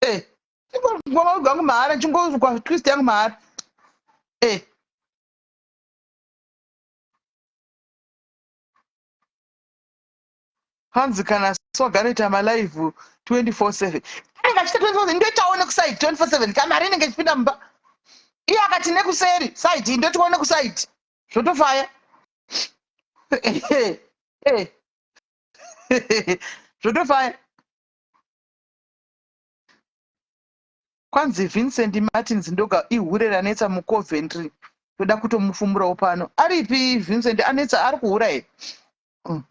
eh chingorukwa mawigi angu mahara chingorukwa twist yangu mahara eh hanzi kana swaga anoita malive 24/7 anenge achiita 24/7 ndoitawo nekusaidi 24/7 kamari inenge ichipinda mumba iye akati nekuseri saidi ndotiwo nekusaidi zvotofaya zvotofaya Kwanzi Vincent Martins ndoga ihure ranetsa muCoventry toda kutomufumurawo pano. Aripi Vincent anetsa ari kuhura here? Mm.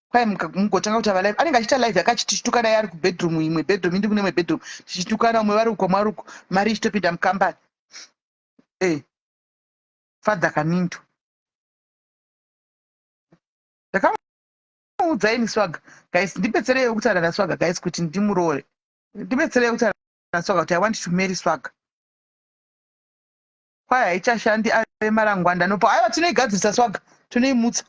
Kwai mugotanga kutaura live anenge achiita live yakachiti tichitukana iye ari kubedroom imwe bedroom indi kune imwe bedroom tichitukana umwe vari uko mwari uko mari ichitopinda mukambani. Eh. Father Kaninto. Ndakamuudza ini Swaga guys ndibetsereiwo kutaura naSwaga guys kuti ndimuroore. Ndibetserei kutaura naSwaga kuti I want to marry Swaga. Kwai haichashandi ave marangwanda nopo. Aiwa tinoigadzirisa Swaga. Tinoimutsa.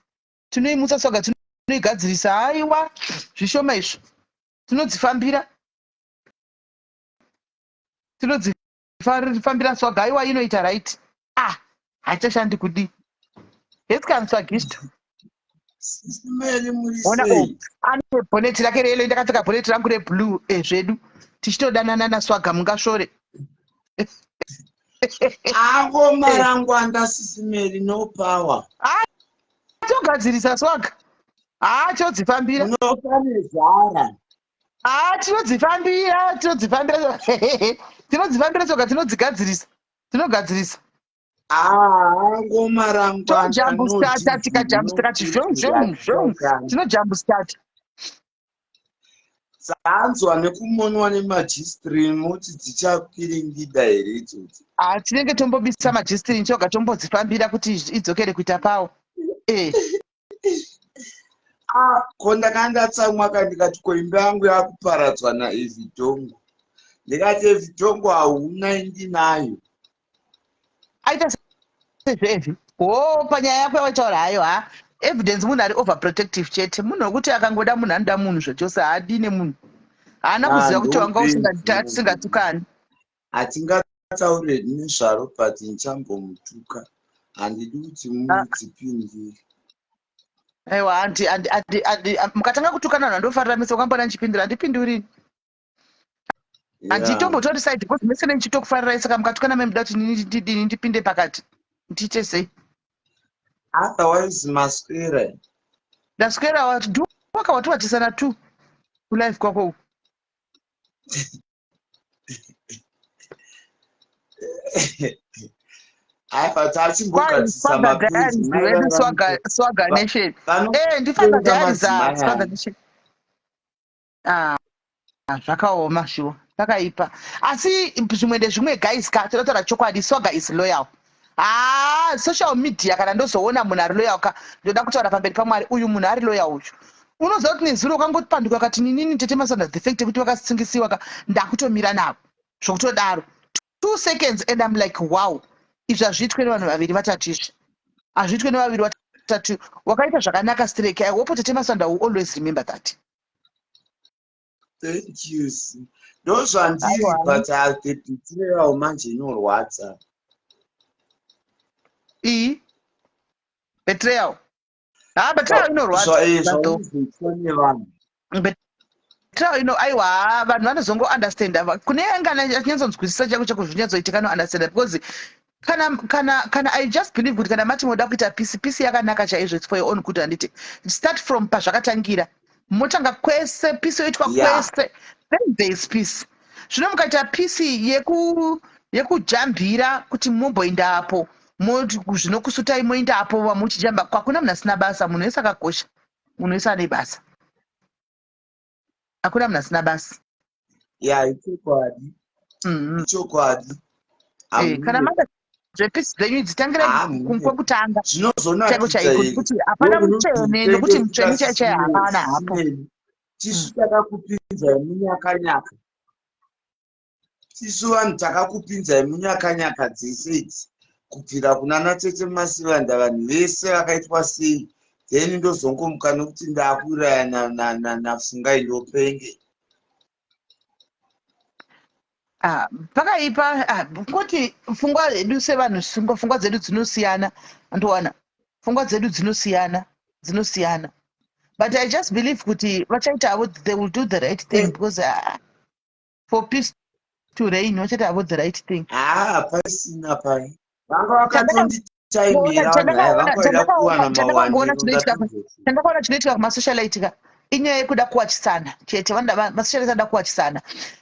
Tinoimutsa Swaga tinoigadzirisa. Aiwa zvishoma izvo. Tinodzifambira. Tinodzifambira Swaga. Aiwa inoita right. Ah, haichashandi kudii. Hetskan Swagisto. Sisi muri Ona sei? oh, ane bhoneti rake reyellow ndakapfeka bhoneti rangu reblue eh, zvedu tichitodanana naswaga mungasvore Ako marangwanda Sisi Mary no power. Togadzirisa swaga haa chodzifambira Munofa nezara. haa tinodzifambira tinodzifambira tinodzifambira tsoka tinodzigadzirisa tinogadzirisa Ah, ngoma rangwanda tojambustata no tikajambustata no zhom zhom zhom tinojambustata Dzanzwa nekumonwa nemajistring moti dzichapiringida here idzodzi? Ah, tinenge tombobisa majistring choga tombodzifambira kuti idzokere kuita pawo eh. Ah, ko ndakanga ndatsamwa ka ndikati ko imba yangu yakuparadzwa naEvidongo. Ndikati Evidongo hauna indinayo. Aita sezvo Evi. Hoo panyaya yako yawaitaura hayo ha. Evidence munhu ari overprotective chete. Munhu wekuti akangoda munhu anoda munhu zvachose haadi nemunhu. Haana Ah, kuziva kuti wanga ndobenzi munhu. usingatukani. Hatingataure nezvaro but ndichambomutuka. Handidi kuti Ah. mudzipindire. Aiwa handi handi handi handi mukatanga kutukana vanhu vandofarira mese wakambona ndichipindura handipinduri. Yeah. Handitombotori side because mese ndichitokufarirai saka mukatukana mai muda kuti nini ndidini ndipinde pakati. Ndiite sei? Otherwise maswera. Ndaswera wati do wakawatiwatisana tu kulife kwako uku. Aiwa tachimbogadzisa Swagger mapeji Diaries mai wedu vava Swagger Swagger Nation. Eh ndiFazza vanopenga Diaries ah madzimai Swagger aya. Nation. Ah zvakaoma shuwa pakaipa asi zvimwe ndezvimwe guys ka toda chokwadi Swagger is loyal. Ah social media kana ndozoona munhu ari loyal ka ndoda kutaura pamberi paMwari uyu munhu ari loyal uyu. Unoziva kuti nezuro ukangopanduka ukati ninini tete Masanda the fact yekuti vakasungisiwa ka ndakutomira navo zvokutodaro 2 seconds and I'm like, wow, izvi hazviitwe nevanhu vaviri vatatu, izvi hazviitwe nevaviri vatatu. Wakaita zvakanaka strek. I hope Tete Masanda will always remember that. Thank you. Ndozvandiri Aiwa. but the betrayal manje inorwadza. Iyi betrayal, ha, betrayal inorwadza though. Zvaunozoitwa nevanhu. Betrayal ino, aiwa, vanhu vanozongo understanda kune angana achinyatsonzwisisa chako chako zvinyatsoitika no understanda because kana I just believe kuti kana mati moda kuita peace, peace yakanaka chaizvo. It's for your own good, handiti? Start from pazvakatangira, motanga kwese, peace yoitwa kwese, then there is peace. Zvino mukaita peace yekujambira kuti mumboindapo, moti zvinokusutai, moindapo muchijamba, kwakuna munhu asina basa. Munhu wese akakosha, munhu wese ane basa, hakuna munhu asina basa. Ya, ichokwadi. Ichokwadi. Eh, kana mada zvepeace dzenyu idzi, tangirai kwekutanga chaiko chaiko, kuti hapana mutsvene, nokuti mutsvene chai chai hapana hapo. Tisu takakupinzai munyakanyaka, tisu vanhu takakupinzai munyakanyaka dzese idzi, kubvira kuna natete Masivanda, vanhu vese vakaitwa sei, then ndozongomuka nokuti ndakuuraya naFungai, ndopenge. Ah, pakaipa. Ah, kungoti pfungwa dzedu sevanhu, pfungwa dzedu dzinosiyana, andowana pfungwa dzedu dzinosiyana, dzinosiyana, but I just believe kuti vachaita havo, they will do the right thing because for peace to reign, vachaita havo the right thing. Haa, pasina pai vanga vakatonditaimira vanhu aya, vangoida kuwana mawaniro. Chandakaona chinoitika kumasocialite ka, inyaya yekuda kuwachisana chete. Masocialite anoda kuwachisana,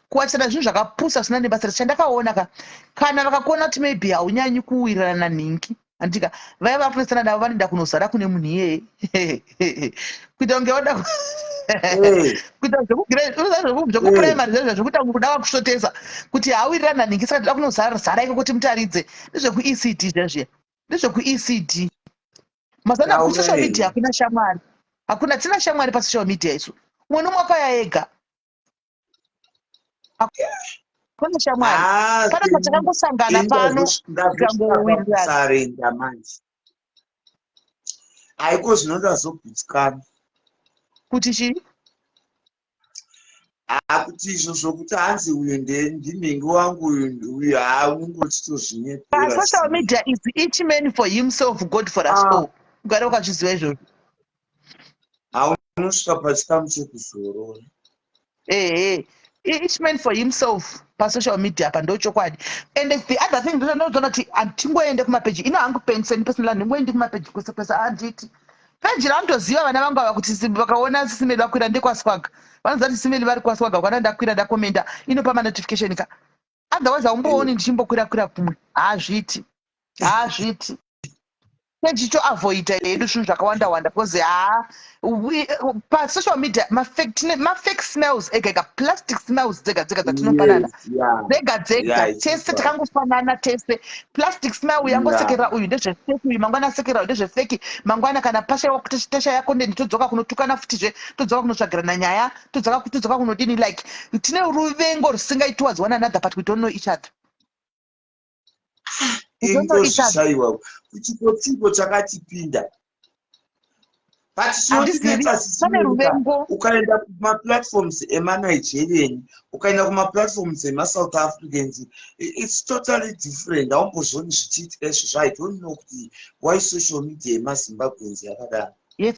kuwachisana zvinhu zvakapusa zvisina nebasa. Chandakaona ka, kana vakakuona kuti maybe haunyanyi kuwirirana nhingi, handika, vaya vakunesana navo vanoenda kunozara kune munhu iyeye, kuita kunge vada kuita zvekupuraimari zvezvo, zvekuita kunge kuda vakusvotesa kuti hawirirana nhingi, saka toda kunozara iko kuti mutaridze. NdezvekuECD zvezviya, ndezvekuECD. Mazana kusocial media hakuna shamwari, hakuna, tina shamwari pasocial media isu. Umwe nomwe akauya ega, hakuna shamwari pana. Patakangosangana pano tikangowirirana. Sarenda manje, haiko zvino ndazogutsikana. Kuti chii? Akuti izvo zvokuti hanzi uyu ndinhingi wangu, uyu uyu, haa, unenge uchitozvinyepera. Pasocial media is each man for himself, God for us all. Ugare wakazviziva izvozvo. Haunosvika pachikamu chekuzorora. Ehe, each man for himself pasocial media apa, ndochokwadi. And the other thing ndinozoona kuti hatingoende kumapeji ino hangu penseni personal, handingoendi kumapeji kwese kwese. Handiti peji raanotoziva vana vangu ava kuti vakaona Sisimeli vakwira ndekwaSwaga, vanoziva kuti Sisimeli vari kwaSwaga. Kana ndakwira, ndakomenda, inopa manotification ka. Otherwise haumbooni ndichimbokwira kwira kumwe, hazviti, hazviti. Tichitoavoida hedu zvinhu zvakawanda wanda because haa, pasocial media mafake smells ega ega, plastic smells dzega dzega dzatinopanana dzega dzega. Tese takangofanana tese, plastic smile. Uyu angosekerera uyu, ndezvefake. Uyu mangwana asekerera uyu, ndezvefake. Mangwana kana tashaya content, todzoka kunotukana futizve, todzoka kunotsvagirana nyaya, todzoka kunodini. Like tine ruvengo rusingai towards one another, but we don't know each other. Indozvishaiwa kuchiko chiko chakatipinda. But Handizivi, chinotinetsa pane sisimuka ruvengo. ukaenda kumaplatforms emanigerian, ukaenda kumaplatforms emasouth Africans, it's totally different. Haumbozvoni zvichiitika izvozvo. I don't know kuti why social media yemaZimbabweans yakadaro. Yes,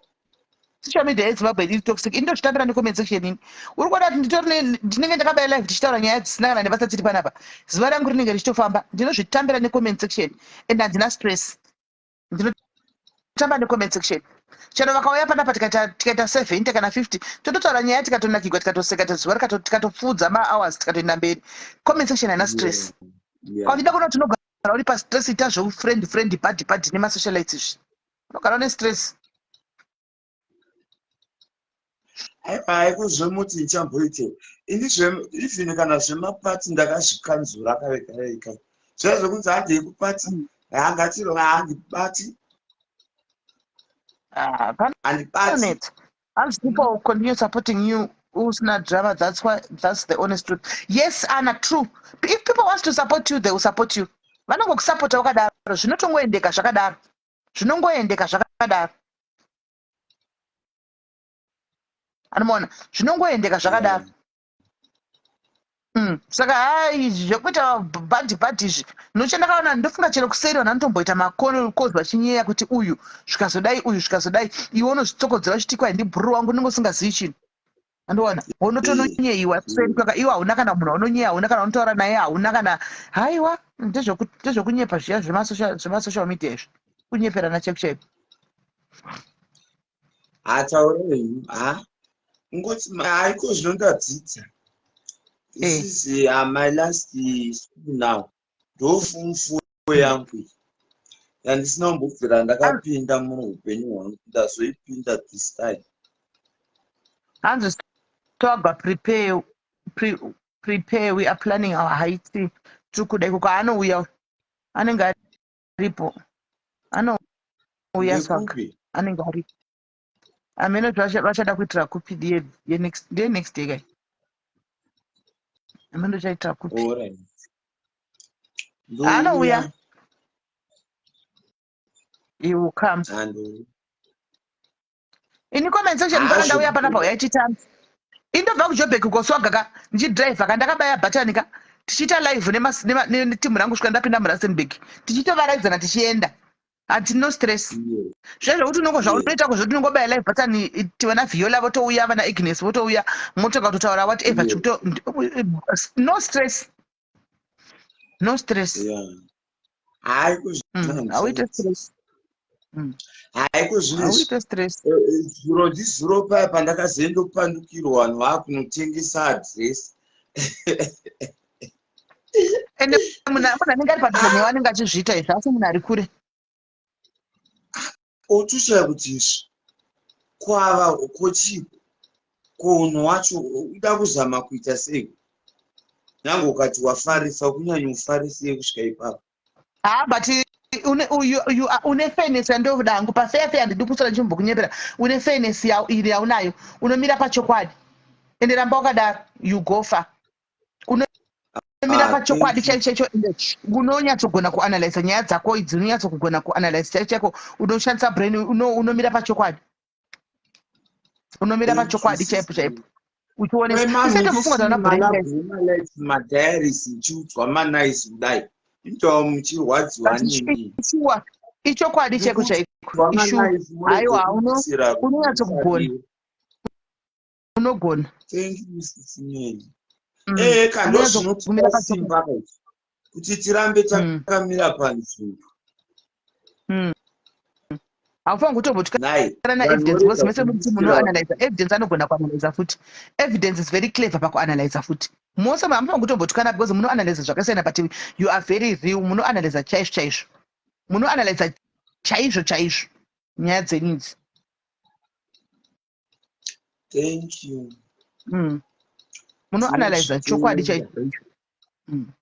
social media yeZimbabwe iri toxic. Ini ndozvitambira necomment section. Ini uri kuona kuti nditori ndinenge ndakabaya live tichitaura nyaya dzisina kana nebasa tiri panapa, zuva rangu rinenge richitofamba. Ndinozvitambira necomment section and handina stress. Ndinotamba necomment section chero vakauya panapa tikaita 70 kana 50, tototaura nyaya, tikatonakigwa, tikatoseka, zuva tikatopfuudza mahours, tikatoenda mberi. Comment section haina stress. Kauchida kuona kuti unogara uri pastress, ita zveufriend friend, buddy buddy nemasocialites izvi, unogara une stress. Aiwa, haikuzvemuti ndichamboite ini even kana zvemapati ndakazvikanzura kare kare kare. Zviya zvekunzi handei kupati, hangatiro handibati. Ah, Handibati. panonetsa. Hanzi people will continue supporting you usina drama. That's why, that's the honest truth. Yes, Anna, true. If people want to support you, they will support you. Vanongokusapota wakadaro, zvinotongoendeka zvakadaro, zvinongoendeka zvakadaro. Anomaona, zvinongoendeka zvakadaro. Saka hai, zvekuita buddy buddy izvi, nochandakaona, ndofunga chero kuseri vanhu vanotomboita makozi vachinyeya kuti uyu zvikazodai, uyu zvikazodai. Iwe unozvitsokodzera uchiti kwai ndibhururu wangu, unenge usingazivi chinhu. Andoona unotononyeyiwa kuseri kwaka. Iwe hauna kana munhu waunonyeya, hauna kana unotaura naye, hauna kana. Haiwa, ndezvekunyepa zviya zvemasocial media izvi, kunyeperana chaiko chaiko. Hataurei ha ngoti haiko zvino ndadzidza. This is my last school now, ndoform four yangu iyi yandisina kumbobvira ndakapinda muupenyu hwangu, ndazoipinda this time. Hanzi Swagger, prepare, we are planning our Haiti. Tiri kuda ikoko. Anouya, anenge aripo, anouya Swagger. Ndekupi? Anenge aripo. Amene vachada kuitira kupi? Ndiye next day kai, amene uchaitira kupi? Alright. Anouya. Ndouya. He will come. Handouya. Ini comment section pana ndauya panapa, uyai titambe. Indobva kuJobek koswaga ka, ndichidhiraivha ka, ndakabaya bhatani ka, tichiita live netimu rangu svika ndapinda muRustenburg, tichitovaraidzana tichienda. Hatino stress. Zviya zvekuti unongo zvaunoita kuzvoti unongobaya live button, vana Viola votouya, vana Agnes votouya, motoka kutotaura whatever. No stress, no stress. Hayi. Hauite stress. Hayi, kuzvinezvi Hauite stress. Zuro ndizuro paya pandakazoendopandukirwa, vanhu vakunotengesa adhiresi. Ende munhu anenge ari padhuze newe anenge achizviita izvi, asi munhu ari kure. Otoshaya kuti izvi kwava kochii, ko unhu wacho uda kuzama kuita sei, nyange ukati wafarisa, kunyanya ufarisei kusvika ipapo. Ha, but une fairness yandoda hangu. Pafair fair, handidi kusara ndichimbokunyepera. Une fairness iri yaunayo, unomira pachokwadi, ende ramba wakadaro, you go far. Unomira pachokwadi thank you. chaicho chaicho, ende unonyatsogona kuanalyza nyaya dzako idzi, unonyatsokugona kuanalyze chaicho chaiko, unoshandisa brain, unomira pachokwadi, unomira Thank you, pachokwadi chaipo sister. chaipo, uchionesa. Usatombofunga kuti brain guys. Malife madiaries, nchiudzwa manice kudai, intawa muchirwadziwa nini. Shuwa, ichokwadi chaiko chaiko, ishuwa. Aiwa, unonyatsokugona, unogona. Thank you, Sisimeli. Eka Unonyatsogumira ndozvinotipa pachokwadi. simba kaizvi kuti tirambe takamira panzvimbo. Haufangi kutombotyana Nhai vanhu evidence vorega because mese muri kundisira. munoanalyza evidence, anogona kuanalyza futi evidence, is very clever pakuanalyza futi. Mose hamufangi kutombotyana because munoanalyza zvakasiyana, but you are very real. Munoanalyza chaizvo chaizvo, munoanalyza chaizvo chaizvo nyaya dzenyu idzi. Thank you. Munoanalyza chokwadi Tinozvitenda. chaizvo chaizvo.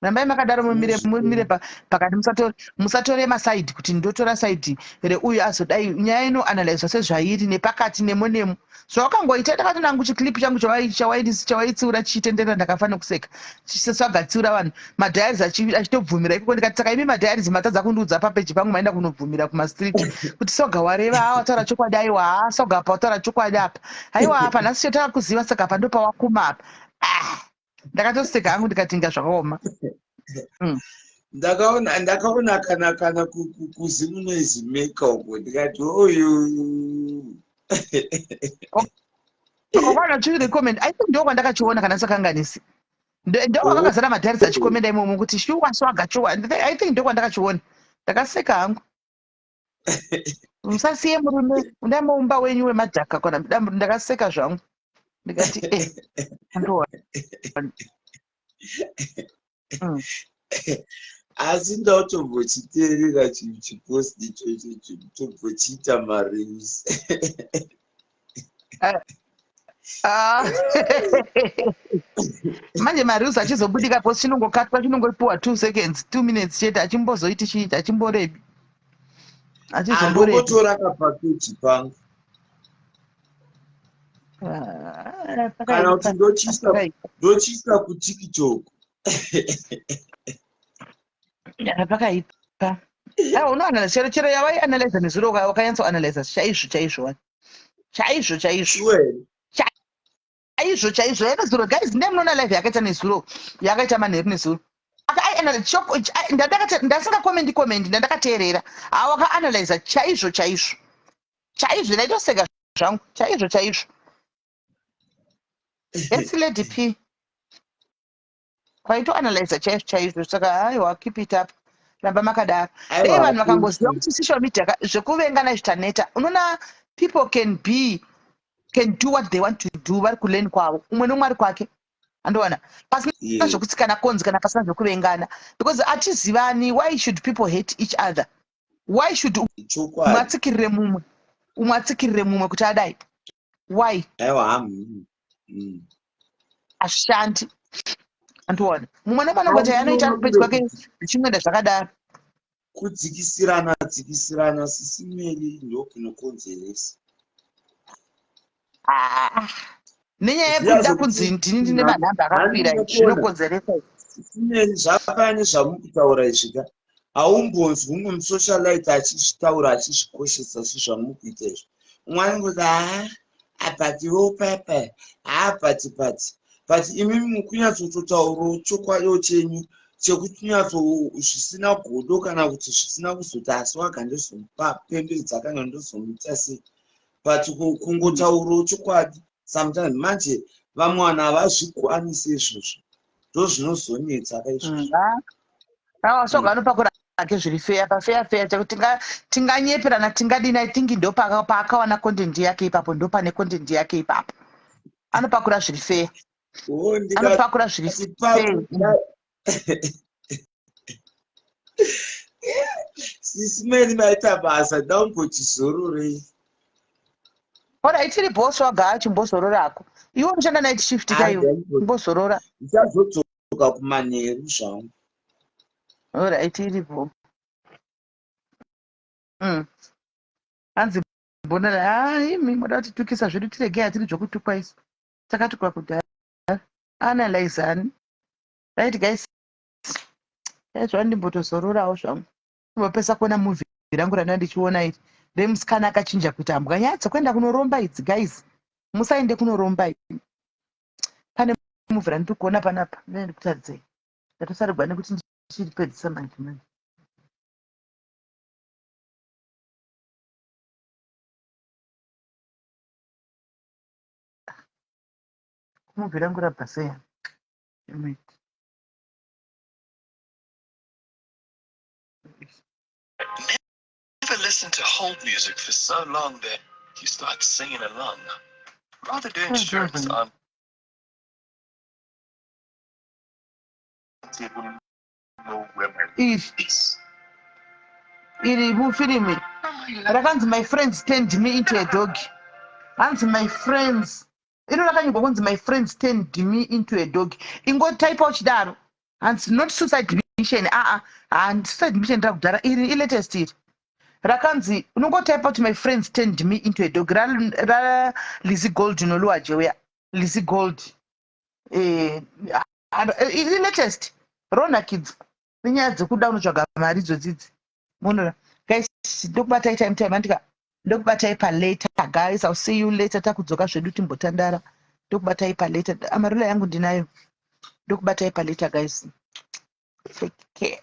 Rambai makadaro mumire mumire pakati musatore musatore masaidi kuti ndotora saidi reuyu azodai nyaya inoanalyzwa sezvairi nepakati nemo nemo zvawakangoita ndakati nangu chiclip changu chawaitsiura chichitenderera ndakafa nekuseka chisagatsiura vanhu madiaries achitobvumira ikoko ndikati saka imi madiaries matadza kundiudza papeji pangu maenda kunobvumira kumastreet kuti soga wareva haa wataura chokwadi aiwa haa soga apa wataura chokwadi apa haiwa apa nhasi chatava kuziva saka apa ndopawakuma apa ah ndakatoseka hangu ndikati inga zvakaoma mm. Ndakaona ndakaona kana kana kuzimunoizi maker uko ndikati oyu wakaona chiri comment i think ndokwandakachiona kana ndisakanganisi ndokwakazara madharis achikomenda imomo kuti shuwa swaga shuwa i think ndokwandakachiona ndakaseka hangu musasiye murume undai muumba wenyu wemadhaka kona ndakaseka zvangu ndikati e eh, andoa mm. asi ndakutombochiteerera chipost ichocho tombochiita mareels ah. Ah. manje mareels achizobudika post chinongokatwa chinongopiwa two seconds two minutes chete achimbozoiti chiita achimborebi achizomborebi kapakeji pangu ah, kana kuti ndochiisa kutiktok pakaipa ah, unoanalyza chero chero yawaianalyza nezuro wakanyatsoanalyza chaizvo chaizvo wani chaizvo chaizvo chaizvo chaizvo yanezuro guys ndee munoona live yakaita nezuro yakaita manheru nezuro ndasingakomendi komendi ndandakateerera ha wakaanalyza chaizvo chaizvo chaizvo ndaitoseka zvangu chaizvo chaizvo yes lady p kwaitoanalyza chaizvo chaizvo saka haiwa keep it up ramba makadaro dei vanhu vakangoziva kuti social media zvekuvengana izvi taneta unoona people can be can do what they want to do vari kulen kwavo umwe nomwe ari kwake andowana pasina yeah. zvekutsikana konzi kana pasina zvekuvengana because atizivani why should people hate each other why should umwe atsikirire mumwe umwe atsikirire mumwe kuti adai why aiwa mm. mm. ashandi andiona mumwe nemwana ngoita yaanoita ari kupedzi kwake zvichingoenda zvakadaro kudzikisirana dzikisirana sisimeli ndokunokonzeresa ah, nenyaya yekuda kunzi ndini ndine manhamba akakwira zvinokonzeresa sisimeli zvapane zvamukutaura izvi ka haumbonzwi umwe musocialite achizvitaura achizvikoshesa sezvamukuita izvi umwe anongoti haa apatiwo papa haa pati pati but imi mukunyatsototaurawo chokwadiwo chenyu chekuti nyatso zvisina godo kana kuti zvisina kuzoti asi waga ndozomupembedza kana ndozomuita sei but kungotaurawo chokwadi sometimes manje vamwe vanhu havazvikwanisi izvozvo ndozvinozonetsa ka izvozvo mm. awa so anopakura ake zviri feya pafeya feya chekuti tinganyeperana tingadini i think ndopaakawana content yake ipapo ndopane content yake ipapo anopakura zviri feya oh, anopakura zviri feya sisi meni maita basa ndaumbotizororei ora itiri boss wagaa chimbozororako iwe unoshanda night shift ka iwe mbozorora ndichazodzoka kumanheru zvangu ora itiripo mm. hanzi mbonera ah, imi moda kutitukisa zvedu tiregei hatiri zvokutukwa isu takatukwa kudhara analyzani right guys chaizvo andimbotozororawo zvangu ndopesa kuona movie rangu randa ndichiona iri remusikana akachinja kuita mbwa nyaya dzekuenda kunoromba idzi guys musaende kunoromba imi pane movie randiri kuona panapa ndine ndikutaridzei ndatosarigwa nekuti ndichiripedzisa manje manje movie rangu rabva sei Wait. Never listen to hold music for so long that you start singing along. Rather do insurance on iri iri mufirimi rakanzi my friends turned me into a dog hanzi my friends iro rakanyorwa kunzi my friends turned me into a dog ingotaipa uchidaro Hanzi not suicide mission. Aa, ah, suicide mission rakudhara iri, ilatest iri. Rakanzi unongotaipa kuti "My friends turned me into a dog", raLizzy Gold noluwaje uya, Lizzy Gold. Iri latest, ronakidza nenyaya dzekuda unotsvaga mari idzodzidzi. Monora guys, ndokubatai time time andika, ndokubatai palater guys. I'll see you later. Takudzoka zvedu, timbotandara. Ndokubatai palater. Amarula yangu ndinayo. Ndokubatai palater guys, take care.